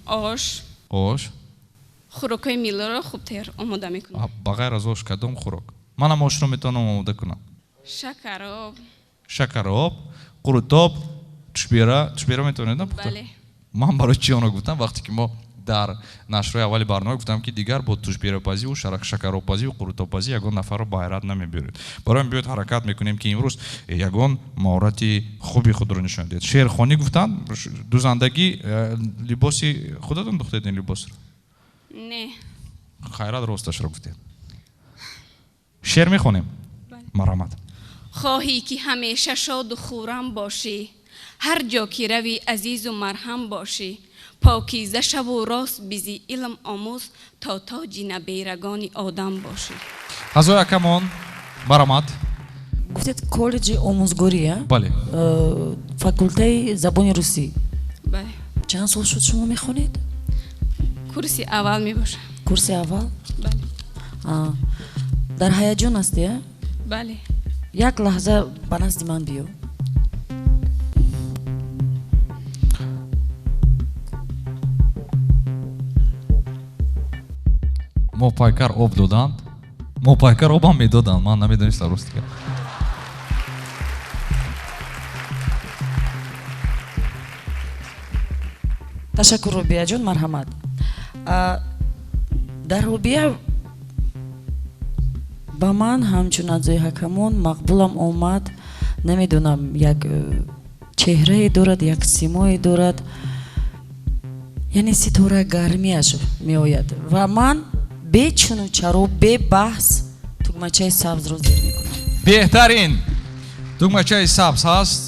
ош. Ош. Хӯрокҳои миллиро хубтар омода мекунам. Ба ғайр аз ош кадом хӯрок? Манам ошро метавонам омода кунам. Шакароб. Шакароб, қурутоб, тушбера. Тушбера метавонед пухта? Бале. Ман барои чи онро гуфтам? Вақте ки мо дар нашрҳои аввали барнома гуфтам, ки дигар бо тушберапазиву шакаробпазиву қурутобпазӣ ягон нафарро ба ҳайрат намебиёред. Барои ҳамин биёед, ҳаракат мекунем, ки имрӯз ягон маҳорати хуби худро нишон диҳед. Шеърхонӣ гуфтанд, дузандагӣ. Либоси худатон духтед ин либосро? Не. Хайрат, росташро гуфтед. Шеър мехонем, марҳамат. Хоҳӣ ки ҳамеша шоду хуррам бошӣ, ҳар ҷо ки равӣ азизу марҳам бошӣ, покиза шаву рост бизӣ, илм омӯз, то тоҷи наберагони одам бошӣ. Ҳазои акамон, марҳамат. Гуфтед, коллеҷи омӯзгорӣ, а? Бале. Факултаи забони русӣ. Бале. Чанд сол шуд шумо мехонед? Курси аввал мебошам. Курси аввал? Бале. Дар ҳаяҷон ҳастӣ, а? Бале. Як лаҳза ба назди ман биё. Мопайкар об доданд, Мопайкар обам медоданд, ман намедонистам, рости гап. Ташаккур, Робияҷон, марҳамат. Дар Робия ба ман ҳамчун аъзои ҳакамон мақбулам омад. Намедонам, як чеҳрае дорад, як симое дорад, яъне ситора гармиаш меояд ва ман бечуну чаро, бебаҳс тугмачаи сабзро зер мекунам. Беҳтарин тугмачаи сабз ҳаст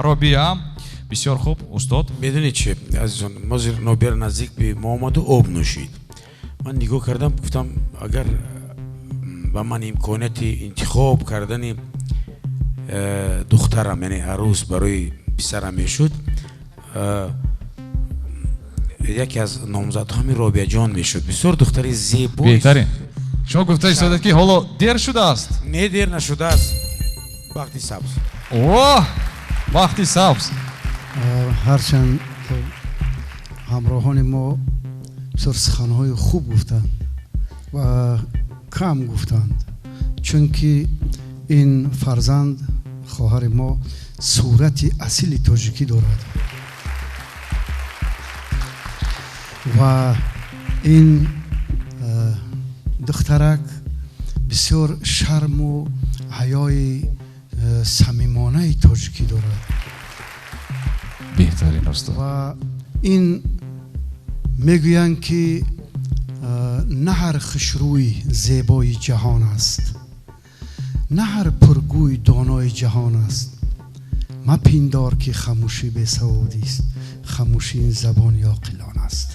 Робия. Бисёр хуб, устод. Медонед чи, азизон, мо зир Нобира наздик би мо омаду об нӯшид. Ман нигоҳ кардам, гуфтам, агар ба ман имконияти интихоб кардани духтарам, яъне арӯс барои писарам мешуд, яке аз номзадҳо ҳамин Робияҷон мешуд. Бисёр духтари зебо. Беҳтарин. Шумо гуфта истодед, ки ҳоло дер шудааст. Не, дер нашудааст. Бахти сабз. О, бахти сабз. Ҳарчанд ҳамроҳони мо бисёр суханҳои хуб гуфтанд ва кам гуфтанд, чунки ин фарзанд хоҳари мо сурати асили тоҷикӣ дорад ва ин духтарак бисёр шарму ҳаёи самимонаи тоҷикӣ дорад. Беҳтарин, устод. Ва ин мегӯянд, ки на ҳар хушрӯй зебои ҷаҳон аст, на ҳар пургӯй донои ҷаҳон аст. Мапиндор, ки хамӯшӣ бесаводист, хамӯшӣ ин забони оқилон аст.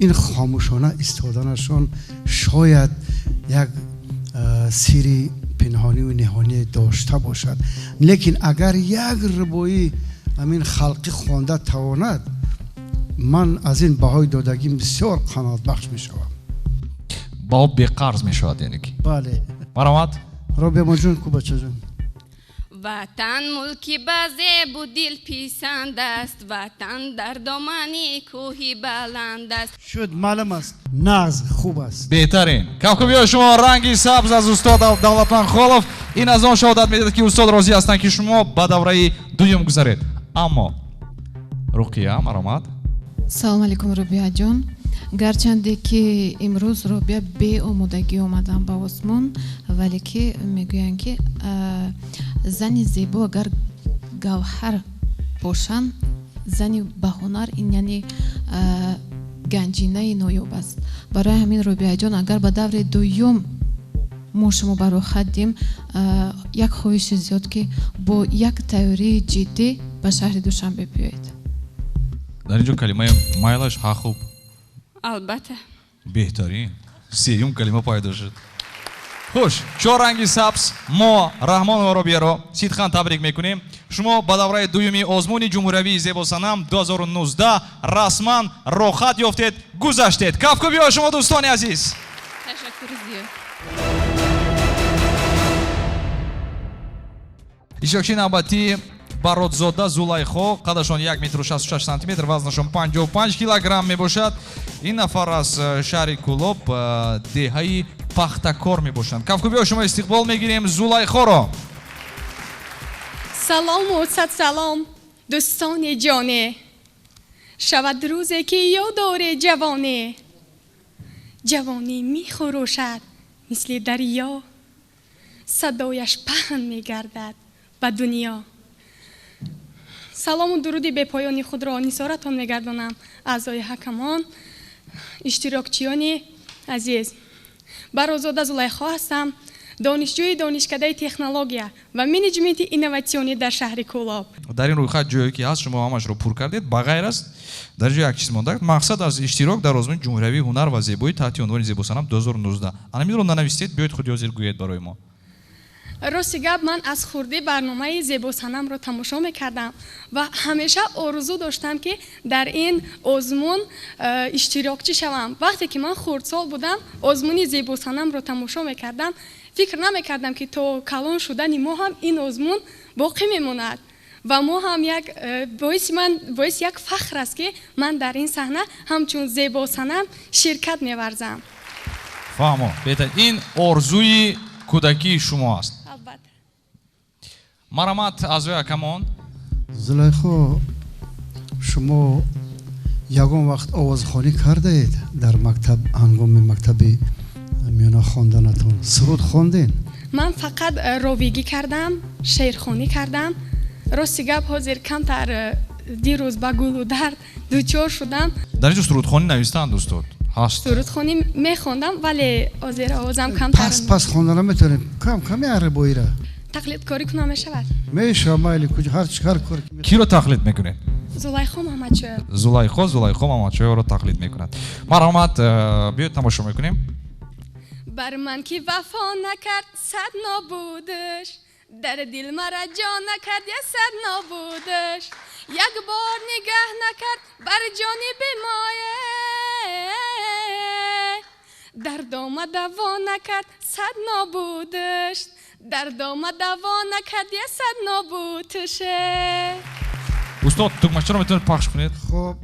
Ин хомӯшона истоданашон шояд як сири пинҳониву ниҳоние дошта бошад, лекин агар як рубоӣ ҳамин халқӣ хонда тавонад, ман аз ин баҳои додагим бисёр қаноатбахш мешавам. Баҳо беқарз мешавад, яъне ки. Бале. Марҳамат. Робиямоҷон, ку бачаҷон. Ватан мулки ба зебу дил писанд аст, ватан дар домани кӯҳи баланд аст. Шуд, маълум аст, нағз, хуб аст. Беҳтарин. Кафкӯбиҳои шумо, ранги сабз аз устод Давлатманд Холов. Ин аз он шаҳодат медиҳад, ки устод розӣ ҳастанд, ки шумо ба давраи дуюм гузаред. Аммо Руқия, марҳамат. Салом алейкум, Робияҷон. Гарчанде ки имрӯз Робия беомодагӣ омадан ба озмун, вале ки мегӯянд, ки зани зебо агар гавҳар бошанд, зани баҳунар ин яъне ганҷинаи ноёб аст. Барои ҳамин, Робияҷон, агар ба даври дуюм мо шумо ба роҳхат дим, як хоҳиши зиёд, ки бо як тайёрии ҷиддӣ ба шаҳри Душанбе биёед. Дар ин ҷо калимаи майлаш ҳа хуб. Албатта. Беҳтарин, сеюм калима пайдо шуд. Хуш, чор ранги сабз. Мо Раҳмонова Робияро сидқан табрик мекунем. Шумо ба давраи дуюми озмуни ҷумҳуриявии Зебосанам 2019 расман роҳхат ёфтед, гузаштед. Кафкӯбиҳо шумо, дӯстони азиз. Ташаккури зиёд. Иштирокчии навбатӣ Баротзода Зулайхо, қадашон 1 метру 66 сантиметр, вазнашон 55 килограмм мебошад. Ин нафар аз шаҳри Кӯлоб, деҳаи Пахтакор мебошанд. Кафкӯбиҳо шумо, истиқбол мегирем Зулайхоро. Салому сад салом, дӯстони ҷоне, шавад рӯзе, ки ёдори ҷавонӣ. Ҷавонӣ мехурӯшад мисли дарё, садояш паҳн мегардад ба дунё. Салому дуруди бепоёни худро нисоратон мегардонам, аъзои ҳакамон, иштирокчиёни азиз. Барозода Зулайхо ҳастам, донишҷӯи донишкадаи технология ва менеҷменти инноватсионӣ дар шаҳри Кӯлоб. Дар ин рӯйхат ҷое ки ҳаст, шумо ҳамашро пур кардед, ба ғайр аз дар ҷо як чиз монда: мақсад аз иштирок дар озмуни ҷумҳуриявии ҳунар ва зебоӣ таҳти унвони Зебосанам 2019. Анаминро нанавистед, биёед худи ҳозир гӯед барои мо. Рости гап, ман аз хурдӣ барномаи Зебосанамро тамошо мекардам ва ҳамеша орзу доштам, ки дар ин озмун иштирокчӣ шавам. Вақте ки ман хурдсол будам, озмуни Зебосанамро тамошо мекардам, фикр намекардам, ки то калон шудани мо ҳам ин озмун боқӣ мемонад ва мо ҳам як боиси ман боиси як фахр аст, ки ман дар ин саҳна ҳамчун Зебосанам ширкат меварзам. Фаҳмо, беҳтар, ин орзуи кӯдакии шумо аст. Албатта. Марҳамат, аъзои ҳакамон. Зулайхо, шумо Ягон вақт овозхонӣ кардаед дар мактаб, ҳангоми мактаби миёна хонданатон? Суруд хондед? Ман фақат ровигӣ кардам, шеърхонӣ кардам. Рости гап, ҳозир камтар дирӯз ба гулу дард дучор шудам. Дар инҷо сурудхонӣ навиштаанд, устод, ҳаст. Сурудхонӣ мехондам, вале ҳозир овозам камтар. Пас пас хонда наметавонем. Кам каме арабоира. Тақлидкорӣ кунам мешавад? Мешавад, майли, куҷо ҳар ҳар кор. Киро тақлид мекунед? Зулайхо Муҳаммадшоева. Зулайхо Муҳаммадшоеваро тақлид мекунад. Марҳамат, биёед тамошо мекунем. Бар ман ки вафо накард, сад нобудаш, дар дил мара ҷо накард, я сад нобудаш, як бор нигаҳ накард бар ҷониби мое, дардома даво накард, сад нобудаш, дардома даво накард, я сад нобудаш. Устод, тугмачаро метавонед пахш кунед? Хуб,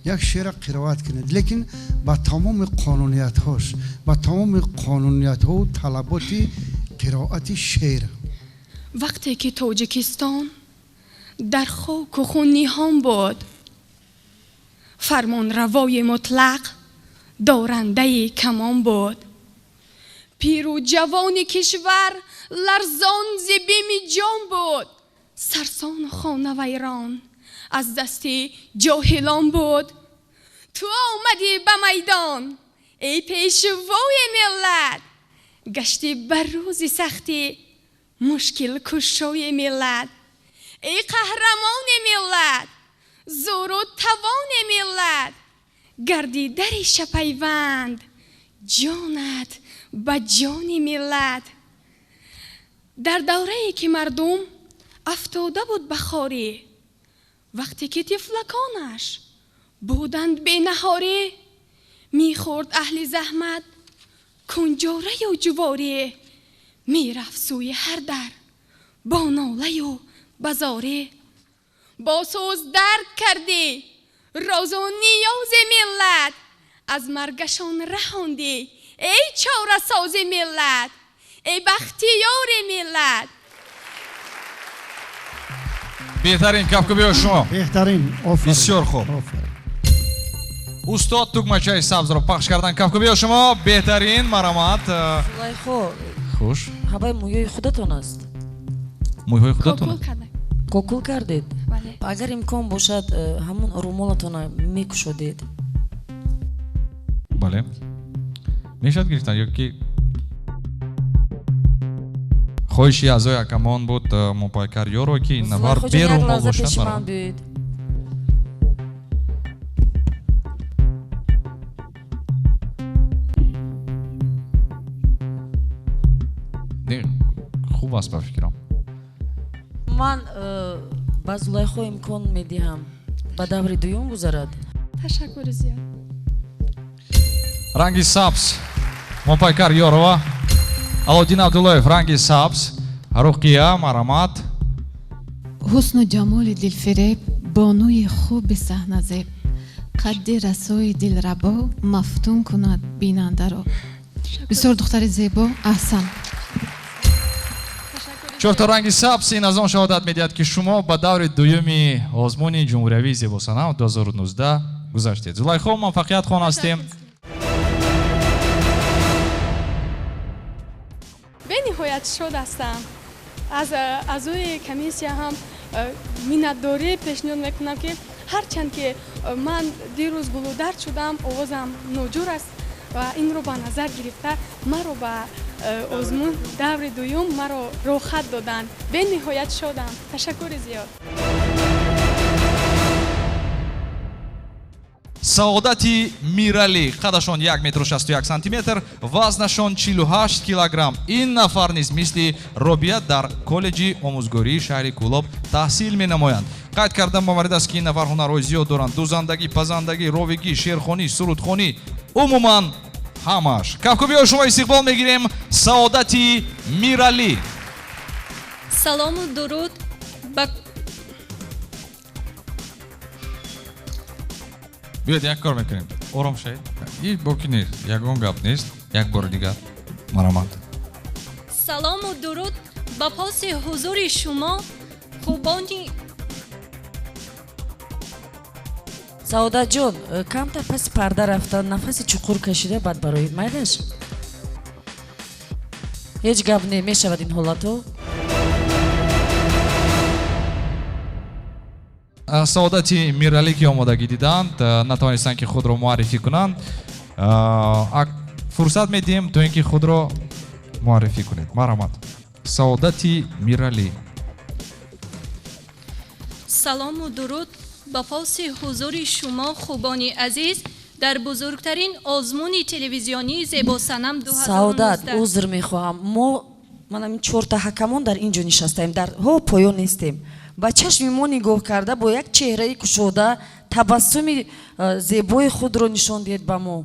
як шеъра қироат кунед, лекин ба тамоми қонуниятҳош, ба тамоми қонуниятҳову талаботи қироати шеър. Вақте ки Тоҷикистон дар хоку хун ниҳон буд, фармонравои мутлақ дорандаи камон буд, пиру ҷавони кишвар ларзон зи бими ҷон буд, сарсону хонавайрон аз дасти ҷоҳилон буд. Ту омадӣ ба майдон, эй пешвои миллат, гаштӣ ба рӯзи сахтӣ мушкилкушои миллат, эй қаҳрамони миллат, зӯру тавони миллат, гардӣ дари шапайванд ҷонат ба ҷони миллат. Дар даврае ки мардум афтода буд ба хорӣ, вақте ки тифлаконаш буданд бенаҳорӣ, мехӯрд аҳли заҳмат кунҷораю ҷуворӣ, мерафт сӯи ҳар дар бо нолаю базорӣ. Бо сӯз дарк кардӣ розу ниёзи миллат, аз маргашон раҳондӣ эй чорасози миллат, эй бахтиёри миллат. Беҳтарин, кафкӯбиҳо шумо. Беҳтарин, офарин. Бисёр хуб. Устод тугмачаи сабзро пахш кардан, кафкӯбиҳо шумо. Беҳтарин, марҳамат. Зулайхо. Хуш. Ҳаваи мӯйҳои худатон аст? Мӯйҳои худатон? Кокул кардед? Агар имкон бошад, ҳамун румолатонро мекушодед. Бале. Мешавад гирифтан ё ки хоҳиши аъзои акамон буд мопайкар ёро ки ин нафар берумол бошад. Хуб аст ба фикрам. Ман ба Зулайхо имкон медиҳам ба даври дуюм гузарад. Ташаккури зиёд. Ранги сабз Мопайкар Ёрова, Алоддин Абдуллоев ранги сабз, Руқия, марҳамат. Ҳусну ҷамоли дилфиреб, бонуи хуби саҳназеб, қадди расои дилрабо мафтун кунад бинандаро. Бисёр духтари зебо, аҳсан. Чорто ранги сабз ин аз он шаҳодат медиҳад, ки шумо ба даври дуюми озмуни ҷумҳуриявии зебосанам 2019 гузаштед. Зулайхо, муваффақият хон ҳастем. Бениҳоят шод ҳастам. Аз аъзои комиссия ҳам миннатдорӣ пешниҳод мекунам, ки ҳарчанд ки ман дирӯз гулудард шудам, овозам ноҷур аст ва инро ба назар гирифта маро ба озмун даври дуюм маро роҳат доданд. Бениҳоят шодам. Ташаккури зиёд. Саодати Миралӣ, қадашон 1 метру 61 сантиметр, вазнашон 48 килограмм. Ин нафар низ мисли Робия дар коллеҷи омӯзгории шаҳри Кӯлоб таҳсил менамоянд. Қайд кардам боварид аст, ки ин нафар ҳунарҳои зиёд доранд: дӯзандагӣ, пазандагӣ, ровигӣ, шеърхонӣ, сурудхонӣ, умуман ҳамааш. Кафкӯбиҳо шумо истиқбол мегирем Саодати Миралӣ. Салому дуруд ба Биёед як кор мекунем. Ором шавед. И боки нест, ягон гап нест. Як бори дигар. Марҳамат. Салому дуруд ба поси ҳузури шумо, хубони. Саодатҷон, камтар паси парда рафта, нафаси чуқур кашида, баъд барои майлаш. Ҳеҷ гап не, мешавад ин ҳолатҳо. Саодати Миралӣ ки омодагӣ диданд, натавонистанд ки худро муаррифӣ кунанд. Фурсат медиҳем то ин ки худро муаррифӣ кунед. Марҳамат. Саодати Миралӣ. Салому дуруд ба поси ҳузури шумо хубони азиз дар бузургтарин озмуни телевизионии Зебосанам 2019. Саодат, узр мехоҳам. Мо ман ҳамин чорта ҳакамон дар ин ҷо нишастаем, дар ҳо поён нестем. Ба чашми мо нигоҳ карда бо як чеҳраи кушода табассуми зебои худро нишон диҳед ба мо.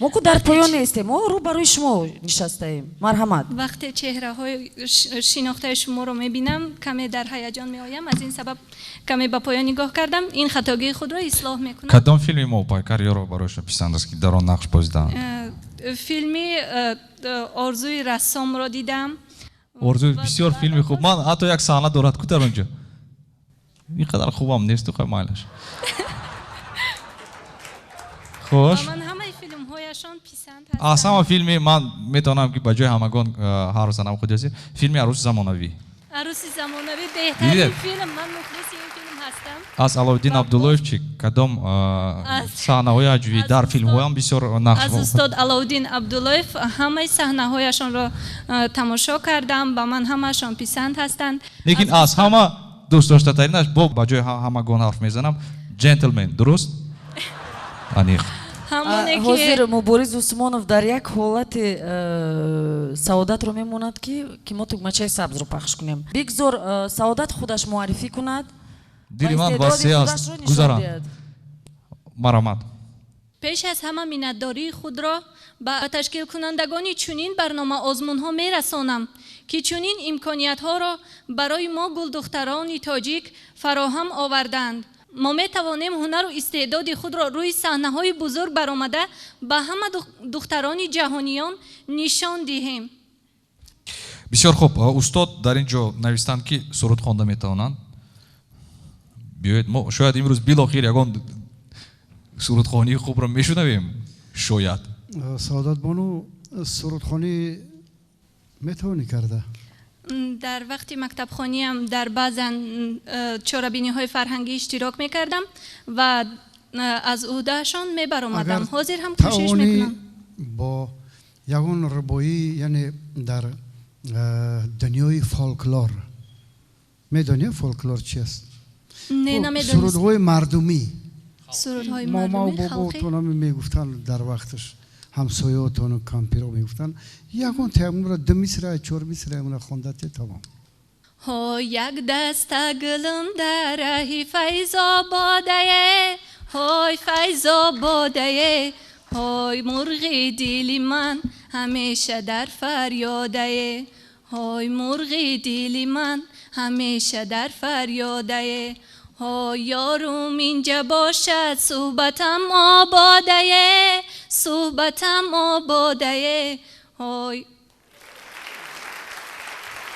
Мо ку дар поён нестем, мо рӯ барои шумо нишастаем. Марҳамат. Вақте чеҳраҳои шинохтаи шуморо мебинам, каме дар ҳаяҷон меоям. Аз ин сабаб каме ба поён нигоҳ кардам. Ин хатогии худро ислоҳ мекунам. Кадом филми мо пайкар ёро барои шумо писанд аст ки дар он нақш бозидаанд? Филми Орзуи рассомро дидам. Орзуи бисёр филми хуб. Ман ҳатто як саҳна дорад ку дар он ҷо. Ин қадар хубам нест, хай майлаш. Хуш. Ман ҳамаи филмҳояшон писанд ҳастанд. Аз ҳама филми ман метавонам ки ба ҷои ҳамагон ҳар занам худ язир, филми Арӯси замонавӣ. Арӯси замонавӣ беҳтарин филм, ман мухлиси ин филм ҳастам. Аз Аловиддин Абдуллоев чи кадом саҳнаҳои аҷибӣ дар филмҳоям бисёр нақш. Аз устод Аловиддин Абдуллоев ҳамаи саҳнаҳояшонро тамошо кардам, ба ман ҳамаашон писанд ҳастанд. Лекин аз ҳама дӯст доштатаринаш бо ба ҷои ҳамагон ҳарф мезанам, ҷентлмен, дуруст? Аниқ. Ҳозир Мубориз Усмонов дар як ҳолати саодатро мемонад ки мо тугмачаи сабзро пахш кунем. Бигзор Саодат худаш муаррифӣ кунад. Дили ман васеъ аст, гузарам. Марҳамат. Пеш аз ҳама миннатдории худро ба ташкилкунандагони чунин барнома озмунҳо мерасонам, ки чунин имкониятҳоро барои мо гулдухтарони тоҷик фароҳам оварданд. Мо метавонем ҳунару истеъдоди худро рӯи саҳнаҳои бузург баромада ба ҳама духтарони ҷаҳониён нишон диҳем. Бисёр хуб. Устод дар ин ҷо навистанд ки суруд хонда метавонанд. Биёед, мо шояд имрӯз билохир ягон сурудхонии хубро мешунавем. Шояд. Саодатбону, сурудхонӣ метавонӣ карда? Дар вақти мактабхониам дар баъзан чорабиниҳои фарҳангӣ иштирок мекардам ва аз ӯҳдаашон мебаромадам. Ҳозир ҳам кӯшиш мекунам. Бо ягон рубоӣ, яъне дар дунёи фолклор, медонӣ фолклор чи аст? Не, намедонистам. Сурудҳои мардумӣ. Сурудҳои мардумӣ, халқӣ? Мама боботон мегуфтанд дар вақташ, ҳамсоётону кампиро мегуфтанд, ягон таяммумро ду мисра, чор мисра амона хонда те тамом. Ҳо як даста гулум дар раҳи Файзободае, ҳой Файзободае, ҳой мурғи дили ман ҳамеша дар фарёдае, ҳой мурғи дили ман ҳамеша дар фарёдае, ҳой ёрум инҷа бошад суҳбатам ободае, суҳбатам ободае, ҳой.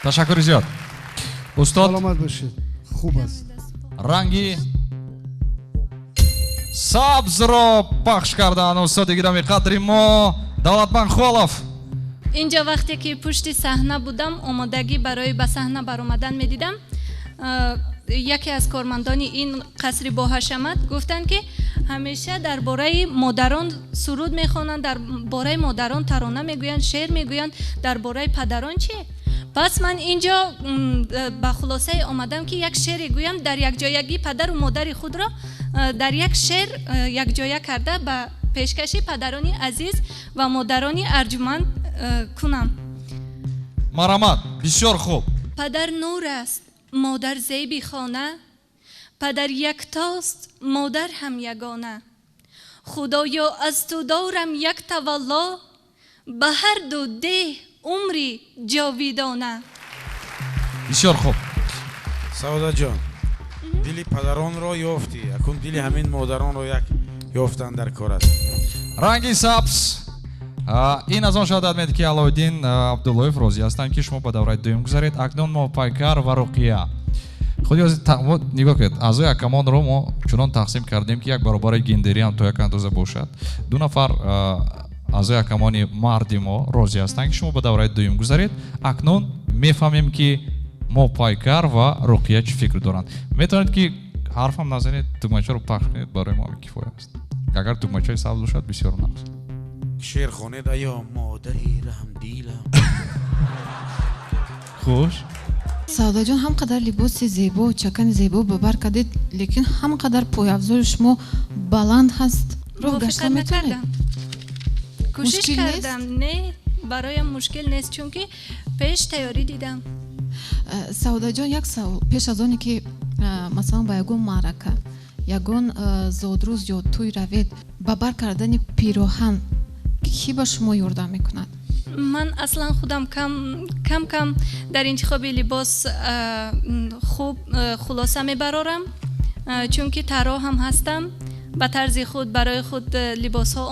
Ташаккури зиёд. Устод, саломат бошед. Хуб аст. Ранги сабзро пахш карданд устоди гиромии қадри мо Давлатманд Холов. Инҷо вақте ки пушти саҳна будам, омодагӣ барои ба саҳна баромадан медидам, яке аз кормандони ин қасри боҳашамат гуфтанд, ки ҳамеша дар бораи модарон суруд мехонанд, дар бораи модарон тарона мегӯянд, шеър мегӯянд, дар бораи падарон чӣ? Пас ман инҷо ба хулосае омадам, ки як шеъре гӯям, дар якҷоягӣ падару модари худро дар як шеър якҷоя карда ба пешкаши падарони азиз ва модарони арҷуманд кунам. Марҳамат, бисёр хуб. Падар нур аст, модар зеби хона, падар яктост, модар ҳам ягона. Худоё аз ту дорам як тавалло, ба ҳар ду деҳ умри ҷовидона. Бисёр хуб. Саодатҷон, дили падаронро ёфтӣ, акун дили ҳамин модаронро як ёфтан дар кор аст. Ранги сабз. Ин аз он шаҳодат медиҳад, ки Аловиддин Абдуллоев розӣ ҳастанд, ки шумо ба давраи дуюм гузаред. Акнун мо Пайкар ва Руқия. Худи нигоҳ кунед, аъзои ҳакамонро мо чунон тақсим кардем, ки як баробари гендерӣ ҳам то як андоза бошад. Ду нафар аъзои ҳакамони марди мо розӣ ҳастанд, ки шумо ба давраи дуюм гузаред. Акнун мефаҳмем, ки Мопайкар ва Руқия чӣ фикр доранд. Метавонед, ки ҳарфам назанед, тугмачаро пахш кунед, барои мо кифоя аст. Агар тугмачаи сабз бошад, бисёр нағз. Шеър хонед, аё модари раҳмдилам. Хуш. Савдаҷон, ҳам қадар либоси зебо, чакани зебо ба бар кардед, лекин ҳам қадар пойафзоли шумо баланд ҳаст. Роҳ гашта метавонед? Кӯшиш кардам. Не, бароям мушкил нест, чунки пеш тайёрӣ дидам. Савдаҷон, як савол. Пеш аз оне ки масалан ба ягон маърака, ягон зодрӯз ё тӯй равед, ба бар кардани пироҳан кӣ ба шумо ёрдам мекунад? Ман аслан худам кам кам дар интихоби либос хуб хулоса мебарорам, чунки тарроҳ ҳам ҳастам. Ба тарзи худ барои худ либосҳо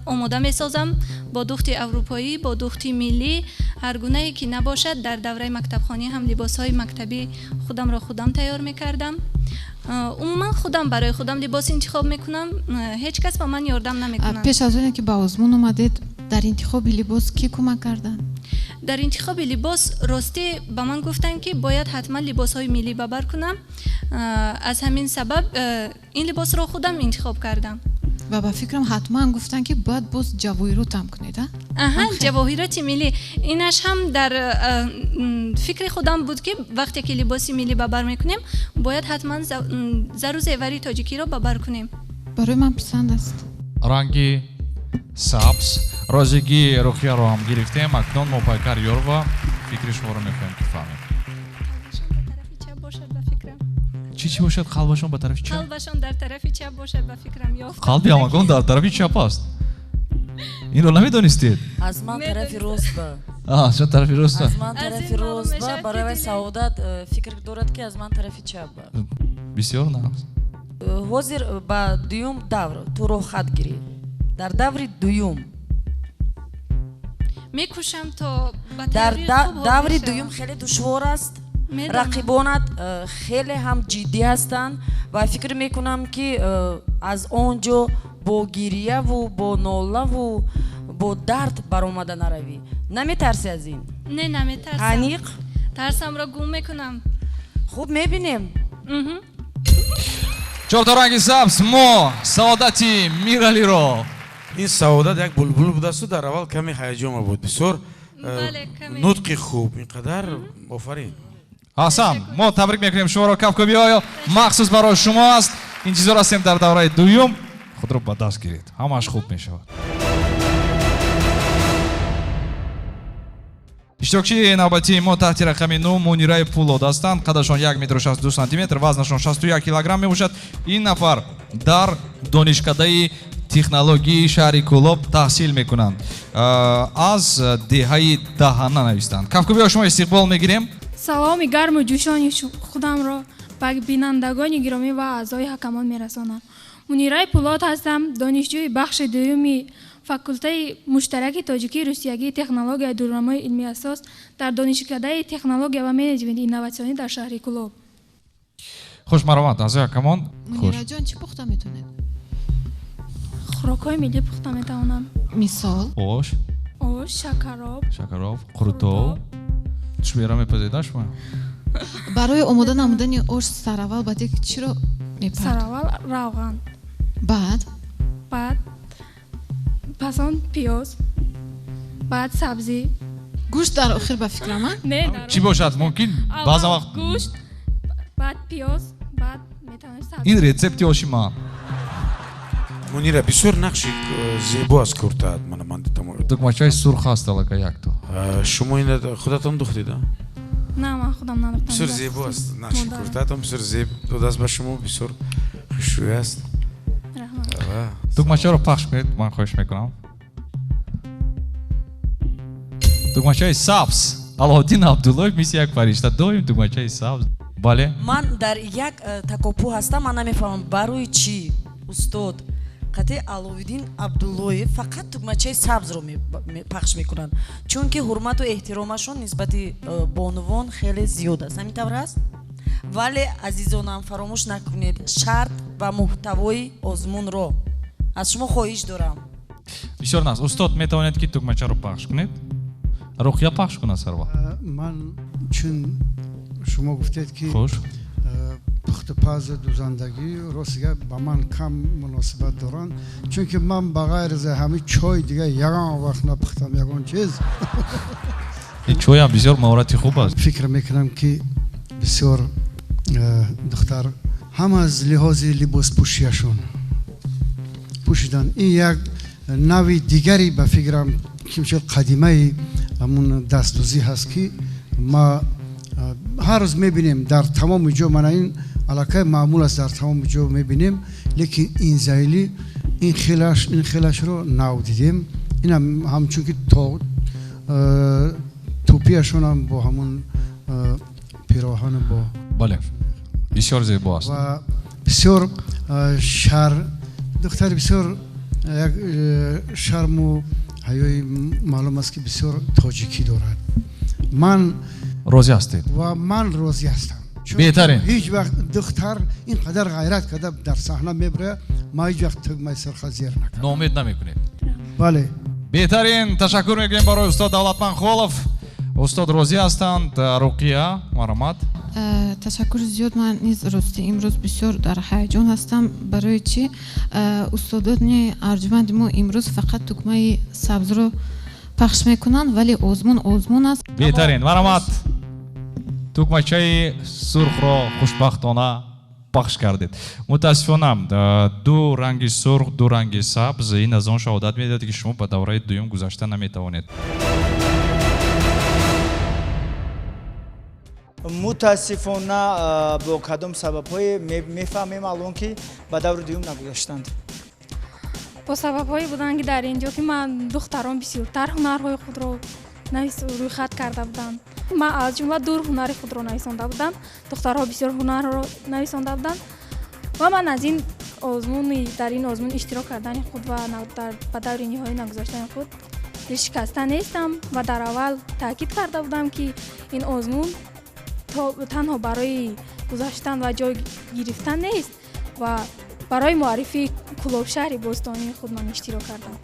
омода месозам, бо духти аврупоӣ, бо духти миллӣ, ҳар гунае ки набошад. Дар давраи мактабхонӣ ҳам либосҳои мактабӣ худамро худам тайёр мекардам. Умуман худам барои худам либос интихоб мекунам, ҳеҷ кас ба ман ёрдам намекунад. Пеш аз оне ки ба озмун омадед, дар интихоби либос кӣ кӯмак карданд? Дар интихоби либос ростӣ ба ман гуфтанд, ки бояд ҳатман либосҳои миллӣ ба бар кунам. Аз ҳамин сабаб ин либосро худам интихоб кардам. Ва ба фикрам ҳатман гуфтанд, ки бояд боз ҷавоҳирот ҳам кунед, а? Аҳа, ҷавоҳироти миллӣ. Инаш ҳам дар фикри худам буд, ки вақте ки либоси миллӣ ба бар мекунем, бояд ҳатман зару зевари тоҷикиро ба бар кунем. Барои ман писанд аст. Ранги сабз. Розигии Руқияро ҳам гирифтем. Акнун Мопайкар Ёрова, фикри шуморо мехоҳем, ки фаҳмем. Чӣ чӣ бошад? Қалбашон ба тарафи чап? Қалбашон дар тарафи чап бошад, ба фикрам, ёфтам. Қалби ҳамагон дар тарафи чап аст. Инро намедонистед? Аз ман тарафи рост ба. Шумо тарафи рост ба? Аз ман тарафи рост ба, барои Саодат фикр дорад, ки аз ман тарафи чап ба. Бисёр нағз. Ҳозир ба дуюм давр ту роҳхат гирӣ. Дар даври дуюм мекӯшам то ба дар тайёрии хуб ҳозир даври шавам. Дуюм хеле душвор аст. Медонам. Рақибонат хеле ҳам ҷиддӣ ҳастанд ва фикр мекунам, ки аз он ҷо бо гирьяву бо нолаву бо дард баромада наравӣ. Наметарсӣ аз ин? Не, наметарсам. Аниқ? Тарсамро гум мекунам. Хуб, мебинем. Чорта ранги сабз, мо Саодати Миралиро. Ин Саодат як булбул будасту дар аввал каме ҳаяҷон буд. Бисёр нутқи хуб, ин қадар офарин. Ҳасан, мо табрик мекунем шуморо. Кафкӯбиҳоё махсус барои шумо аст. Интизор ҳастем дар давраи дуюм. Худро ба даст гиред, ҳамааш хуб мешавад. Иштирокчии навбатии мо таҳти рақами 9 Мунираи Пулод ҳастанд. Қадашон як метру шасту ду сантиметр, вазнашон 61 килограмм мебошад. Ин нафар дар донишкадаи технологияи шаҳри Кӯлоб таҳсил мекунанд. Аз деҳаи Даҳана навистанд. Кафкӯбиҳо шумо истиқбол мегирем. Саломи гарму ҷӯшони худамро ба бинандагони гиромӣ ва аъзои ҳакамон мерасонам. Мунираи Пулод ҳастам, донишҷӯи бахши дуюми факултаи муштараки тоҷикии русиягии технологияи дурнамои илмии асос дар донишкадаи технология ва менеҷменти инноватсионӣ дар шаҳри Кӯлоб. Хуш маромад, аъзои ҳакамон. Хуш. Мунираҷон, чӣ пухта метавонед? Хӯрокҳои миллӣ пухта метавонам. Мисол? Ош. Ош, шакароб. Шакароб, қурутоб. Чӣ мепазеда шумо? Барои омода намудани ош сараввал ба дег чиро мепартоед? Сараввал равған. Баъд? Баъд пас он пиёз, баъд сабзӣ. Гӯшт дар охир ба фикрам, а? Не, дар Чӣ бошад? Мумкин аввал баъзан вақт гӯшт, баъд пиёз, баъд метавонем сабзӣ. Ин рецепти оши ман. Мунира, бисёр нақши зебо аст куртаат, мана ман дидам. Тугмачаи сурх ҳаст аллакай якто. Шумо ина худатон духтед, а? На, ман худам надухтам. Бисёр зебо аст нақши Модар. куртаатон, бисёр зеб додааст ба шумо, бисёр хушрӯй аст. Раҳмат. Тугмачаро пахш кунед, ман хоҳиш мекунам. Тугмачаи сабз. Алоуддин Абдуллоев мисли як фаришта доим тугмачаи сабз. Бале. Ман дар як такопӯ ҳастам, ман намефаҳмам барои чӣ устод қатъи Аловиддин Абдуллоев фақат тугмачаи сабзро пахш мекунанд, чунки ҳурмату эҳтиромашон нисбати бонувон хеле зиёд аст. Ҳамин тавр аст? Вале азизонам, фаромӯш накунед шарт ва муҳтавои озмунро. Аз шумо хоҳиш дорам. Бисёр нағз. Устод, метавонед ки тугмачаро пахш кунед? Руқия пахш кунад сарвар. Ман чун шумо гуфтед ки пухтупазу дузандагӣ, рости гап, ба ман кам муносибат доранд, чунки ман ба ғайр аз ҳамин чой дига ягон вақт напухтам ягон чиз. Ин чойам бисёр маҳорати хуб аст. Фикр мекунам ки бисёр духтар ҳам аз лиҳози либоспӯшиашон пӯшидан ин як нави дигари ба фикрам кимчо қадимаи ҳамун дастдӯзӣ ҳаст ки ма ҳар рӯз мебинем дар тамоми ҷо. Мана ин аллакай маъмул аст, дар тамоми ҷо мебинем, лекин ин зайли ин хелашро нав дидем. Инам ҳамчун ки тӯпиашонам бо ҳамун пироҳану бо бале, бисёр зебо аст ва бисёр шар духтари бисёр як шарму ҳаёи маълум аст ки бисёр тоҷикӣ дорад. Ман розӣ ҳастед? Ва ман розӣ ҳастам. Беҳтарин. Ҳеҷ вақт духтар ин қадар ғайрат карда дар саҳна мебарад, ман ҳеҷ вақт тугмаи сурха зер накардам. Ноумед намекунед? Бале. Беҳтарин. Ташаккур мекунем барои устод Давлатман Холов. Устод розӣ ҳастанд. Руқия, марҳамат. Ташаккур зиёд. Ман низ рости имрӯз бисёр дар ҳаяҷон ҳастам. Барои чӣ? Устодони арҷманди мо имрӯз фақат тугмаи сабзро пахш мекунанд, вале озмун озмун аст. Беҳтарин. Марҳамат. Тугмачаи сурхро хушбахтона пахш кардед. Мутаассифона, ду ранги сурх, ду ранги сабз ин аз он шаҳодат медиҳад ки шумо ба давраи дуюм гузашта наметавонед. Мутаассифона, бо кадом сабабҳое мефаҳмем алон ки ба даври дуюм нагузаштанд? Бо сабабҳое буданд ки дар ин ҷо ки ман духтарон бисёртар ҳунарҳои худро рӯйхат карда буданд. Ман аз ҷумла дур ҳунари худро нависонда будам, духтарҳо бисёр ҳунарро нависонда буданд ва ман аз ин озмуни дар ин озмун иштирок кардани худ ва ба даври ниҳоӣ нагузаштани худ дилшикаста нестам ва дар аввал таъкид карда будам ки ин озмун танҳо барои гузаштан ва ҷой гирифтан нест ва барои муаррифии Кӯлоб шаҳри бостонии худ ман иштирок кардам.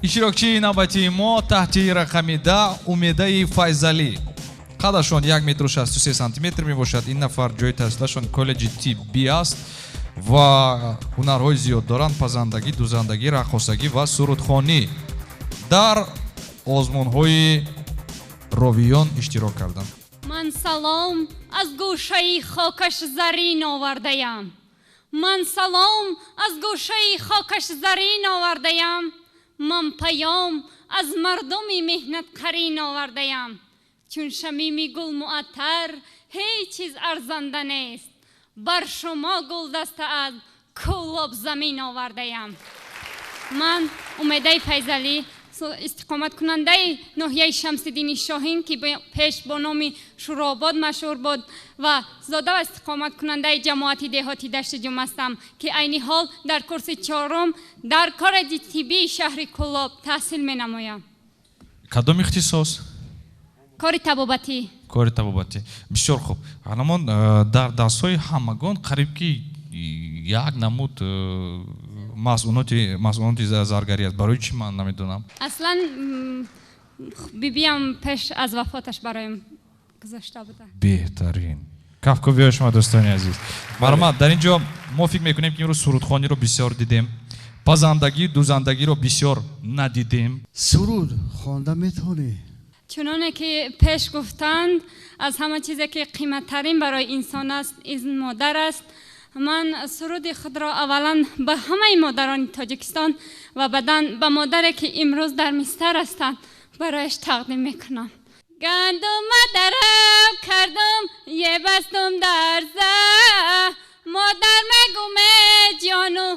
Иштирокчии навбатии мо таҳти рақами 10 Умедаи Файзалӣ. Қадашон 1 метру 63 сантиметр мебошад. Ин нафар ҷои таҳсилашон коллеҷи тиббӣ аст ва ҳунарҳои зиёд доранд: пазандагӣ, дузандагӣ, раққосагӣ ва сурудхонӣ. Дар озмунҳои ровиён иштирок карданд. Ман салом аз гӯшаи хокаш зарин овардаям. Ман салом аз гӯшаи хокаш зарин овардаям. Ман паём аз мардуми меҳнатқарин овардаям. Чун шамими гул муаттар ҳеҷ чиз арзанда нест. Бар шумо гулдаста аз Кӯлоб замин овардаям. Ман Умедаи Файзалӣ, истиқоматкунандаи ноҳияи Шамсиддини Шоҳин ки пеш бо номи Шӯрообод машҳур буд ва зода ва истиқоматкунандаи ҷамоати деҳоти Дашти Ҷум ҳастам ки айни ҳол дар курси чорум дар коллеҷи тиббии шаҳри Кӯлоб таҳсил менамоям. Кадом ихтисос? Кори табобатӣ. Кори табобатӣ. Бисёр хуб. Ҳанамон дар дастҳои ҳамагон қариб ки як намуд масъуноти заргарӣ аст. Барои чӣ ман намедонам? Аслан бибиям пеш аз вафоташ бароям гузошта буда. Беҳтарин. Кафкӯбиҳои шумо дӯстони азиз. Марҳамат, дар ин ҷо мо фикр мекунем ки имрӯз сурудхониро бисёр дидем, пазандагӣ, дузандагиро бисёр надидем. Суруд хонда метавонӣ? Чуноне ки пеш гуфтанд, аз ҳама чизе ки қиматтарин барои инсон аст, ин модар аст. Ман суруди худро аввалан ба ҳамаи модарони Тоҷикистон ва баъдан ба модаре ки имрӯз дар мистар ҳастанд барояш тақдим мекунам. Гандума дарав кардум, е бастум дарза, модар мегуме ҷону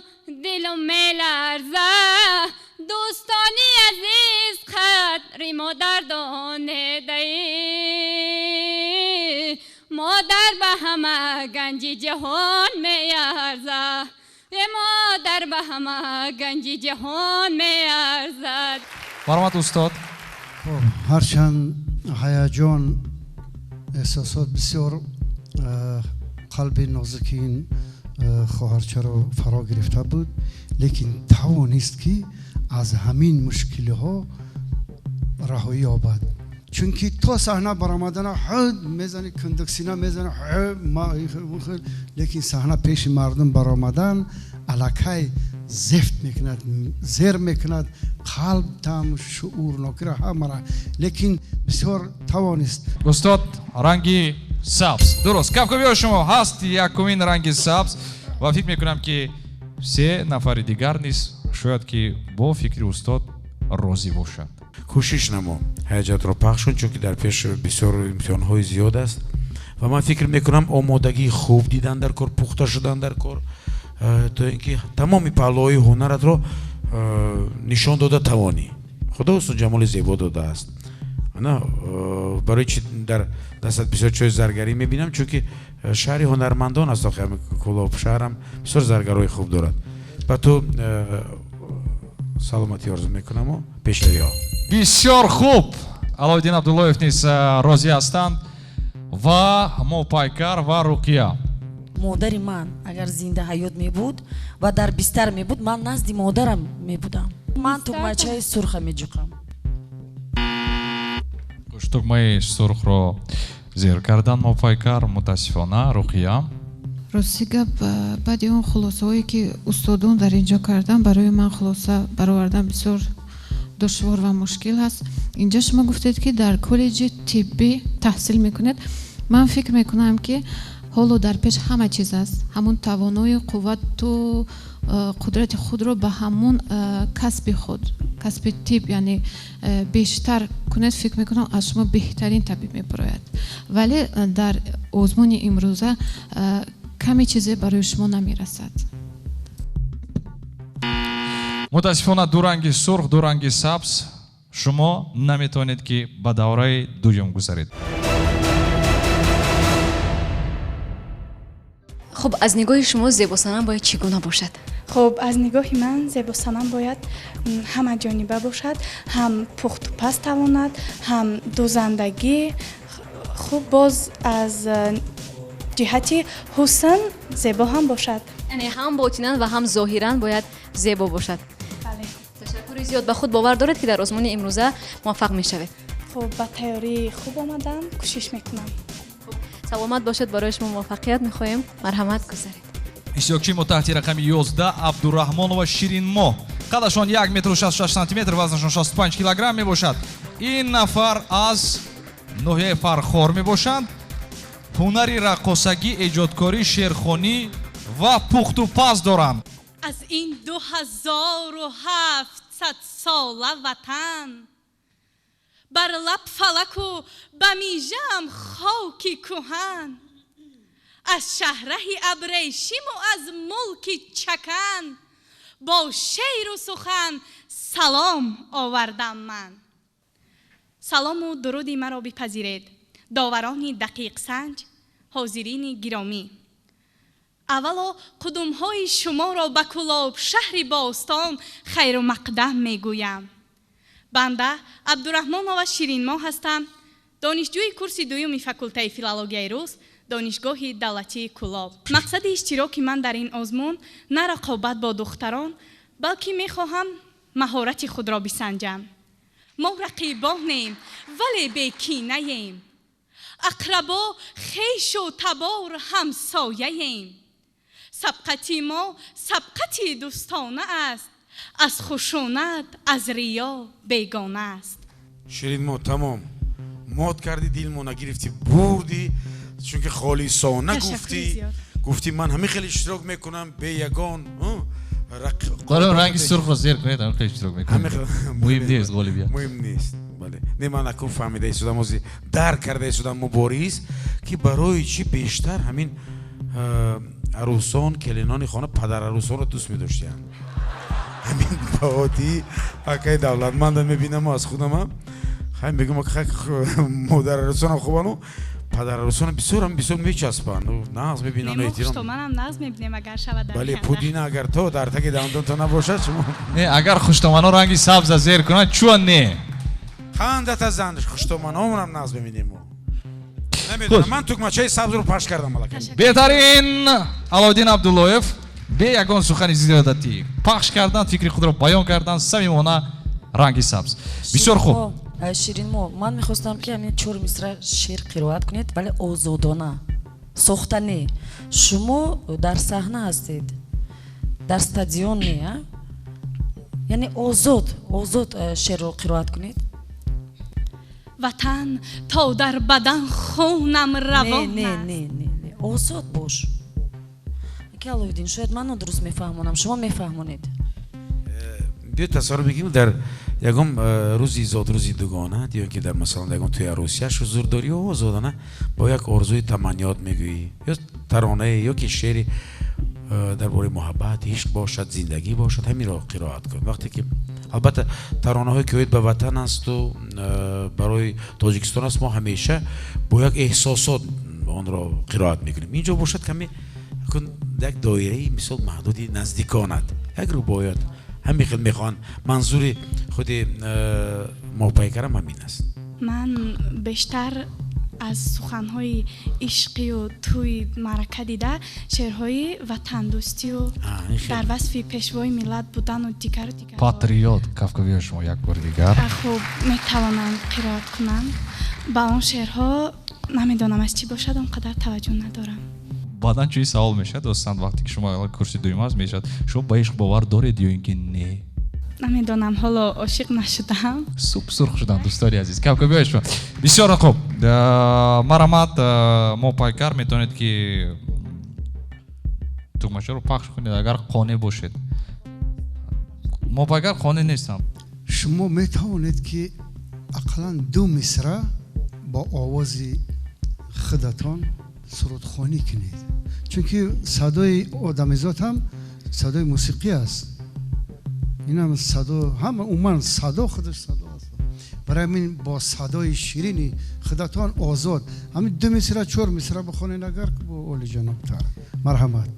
дилум меларза. Дӯстони азиз, қадри модар донедаи, модар ба ҳама ганҷи ҷаҳон меарзад, модар ба ҳама ганҷи ҷаҳон меарзад. Марҳамат устод. Ҳарчанд Ҳаяҷон, эҳсосот бисёр қалби нозуки ин хоҳарчаро фаро гирифта буд, лекин тавонист, ки аз ҳамин мушкилиҳо раҳоӣ ёбад. Чунки то саҳна баромадана ҳуд мезани, кундуксина мезани, лекин саҳна пеши мардум баромадан аллакай зефт мекунад, зер мекунад қалб, там, шуур нокира ҳамара, лекин бисёр тавонист. Устод, ранги сабз дуруст. Кафкӯбиҳои шумо ҳаст. Якумин ранги сабз, ва фикр мекунам, ки се нафари дигар низ шояд ки бо фикри устод розӣ бошанд. Кӯшиш намо, ҳаяҷотро пахш кун, чунки дар пеш бисёр имтиҳонҳои зиёд аст ва ман фикр мекунам, омодагии хуб дидан дар кор, пухта шудан дар кор, то ин ки тамоми паҳлӯҳои ҳунаратро нишон дода тавонӣ. Худо ҳусну ҷамоли зебо додааст. Ана барои чи дар дастат бисёр чои заргарӣ мебинам? Чунки шаҳри ҳунармандон аст. Охи Кӯлоб шаҳрам бисёр заргарҳои хуб дорад. Ба ту саломатӣ орзу мекунаму пешравиҳо. Бисёр хуб, Алоуддин Абдуллоев низ розӣ ҳастанд ва Мопайкар ва Руқия. Модари ман агар зинда ҳаёт мебуд ва дар бистар мебуд, ман назди модарам мебудам. Ман тугмачаи сурха меҷуқам. Тугмаи сурхро зер кардан Мопайкар, мутаассифона. Руқия. Рости гап, баъди он хулосаҳое, ки устодон дар ин ҷо карданд, барои ман хулоса баровардан бисёр душвор ва мушкил ҳаст. Инҷо шумо гуфтед, ки дар коллеҷи тиббӣ таҳсил мекунед. Ман фикр мекунам, ки ҳоло дар пеш ҳама чиз аст. Ҳамун тавонои, қуввату қудрати худро ба ҳамун касби худ, касби тиб, яъне бештар кунед. Фикр мекунам, аз шумо беҳтарин табиб мебарояд, вале дар озмуни имрӯза каме чизе барои шумо намерасад. Мутаассифона, ду ранги сурх, ду ранги сабз, шумо наметавонед, ки ба давраи дуюм гузаред. Хуб, аз нигоҳи шумо зебосанам бояд чӣ гуна бошад? Хуб, аз нигоҳи ман зебосанам бояд ҳама ҷониба бошад, ҳам пухтупаз тавонад, ҳам дӯзандагӣ хуб, боз аз ҷиҳати ҳусн зебо ҳам бошад. Яъне ҳам ботинан ва ҳам зоҳиран бояд зебо бошад. Бале. Ташаккури зиёд. Ба худ бовар доред, ки дар озмуни имрӯза муваффақ мешавед? Хуб, ба тайёрии хуб омадам, кӯшиш мекунам. Саломат бошед, барои шумо муваффақият мехоҳем. Марҳамат, гузаред. Иштирокчии мо таҳти рақами 11, Абдураҳмонова Ширинмоҳ. Қадашон 1 метру 66 сантиметр, вазнашон 65 килограмм мебошад. Ин нафар аз ноҳияи Фархор мебошанд. Ҳунари раққосагӣ, эҷодкорӣ, шеърхонӣ ва пухтупаз доранд. Аз ин 2700 сола ватан, бар лаб фалаку ба мижаам хоки кӯҳан, аз шаҳраҳи абрешиму аз мулки Чакан бо шеъру сухан салом овардам ман. Салому дуруди маро бипазиред, доварони дақиқсанҷ, ҳозирини гиромӣ. Аввало қудумҳои шуморо ба Кӯлоб, шаҳри бостон, хайру мақдам мегӯям. Банда Абдураҳмонова Ширинмоҳ ҳастам, донишҷӯи курси дуюми факултаи филологияи рус Донишгоҳи давлатии Кӯлоб. Мақсади иштироки ман дар ин озмун на рақобат бо духтарон, балки мехоҳам маҳорати худро бисанҷам. Мо рақибонем, вале бекинаем, ақрабо, хешу табор, ҳамсояем. Сабқати мо сабқати дӯстона аст, аз хушунат, аз риё бегона аст. Ширинмо, тамом, мот кардӣ, дилмо нагирифтӣ, бурдӣ, чунки холисона гуфтӣ. Гуфтӣ, ман ҳамин хеле иштирок мекунам, бе ягон Ранги сурхро зер кунед, ҳамин хеле иштирок мекунам, муҳим нест ғолибият. Муҳим нест, бале. Не, ман акун фаҳмида истодам, ози дарк карда истодам, Мубориз, ки барои чӣ бештар ҳамин арӯсон, келинони хона падарарӯсонро дӯст медоштиянд. Ҳамин баодӣ акаи давлатманда мебинаму аз худамам хай мегӯм, модарарӯсонам хубану падарарӯсонам бисёрам бисёр мечаспанд, нағз мебинанд, эҳтиром. Хуштоманам нағз мебинем, агар шавад. Бале, пудина агар то дар таги дандонто набошад, шумо. Не, агар хуштомано ранги сабза зер кунанд, чун не. Хандата зан, хуштоманомонам нағз мебинем мо. Намедонам, ман тугмачаи сабзро пахш кардам аллакай. Беҳтарин Аловиддин Абдуллоев бе ягон сухани зиёдатӣ пахш кардан, фикри худро баён кардан, самимона ранги сабз. Бисёр хуб. Ширинмо, ман мехостам ки ҳамин 4 мисра шеър қироат кунед, вале озодона, сохта не. Шумо дар саҳна ҳастед, дар стадион не, яъне озод, озод шеърро қироат кунед. Ватан то дар бадан хунам равон Не, не, не, не, не, озод бош. Ки Аловиддин, шояд ман нодуруст мефаҳмонам, шумо мефаҳмонед. Биё тасаввур бигирем дар ягон рӯзи зодрӯзи дугона ё ки дар масалан ягон тӯи арӯсияш ҳузур дорӣ, озодона бо як орзуи таманниёт мегӯӣ, ё таронае ё ки шеъри дар бораи муҳаббат, ишқ бошад, зиндагӣ бошад, ҳаминро қироат кун. Вақте ки албатта таронаҳое ки оид ба ватан асту барои Тоҷикистон аст, мо ҳамеша бо як эҳсосот онро қироат мекунем. Инҷо бошад каме як доираи мисол маҳдуди наздиконат, як рубоят ҳамин хел мехоҳанд. Манзури худи Моҳпайкарам ҳамин аст. Ман бештар аз суханҳои ишқию тӯи маърака дида шеърҳои ватандӯстию дар васфи пешвои миллат будану дигару дигар. Патриот кафкавии шумо як бори дигар. Хуб, метавонам қироат кунам. Ба он шеърҳо намедонам аз чӣ бошад, он қадар таваҷҷӯҳ надорам. Баъдан чунин савол мешавад, достан, вақте ки шумо курси дуюм аст, мешавад, шумо ба ишқ бовар доред ё ин ки не? Намедонам, ҳоло ошиқ нашудам. Суп сурх шудам, дӯстони азиз. Кафкабиҳои шумо. Бисёр хуб. Марҳамат, Моҳпайкар, метавонед ки тугмачаро пахш кунед, агар қонеъ бошед. Моҳпайкар қонеъ нестам. Шумо метавонед ки ақаллан 2 мисра бо овози худатон сурудхонӣ кунед, чунки садои одамизод ҳам садои мусиқӣ аст. Инам садо, ҳама умуман садо худаш садо аст. Барои ҳамин бо садои ширини худатон озод ҳамин 2 мисра 4 мисра бихонед, агар бо олиҷаноптар. Марҳамат.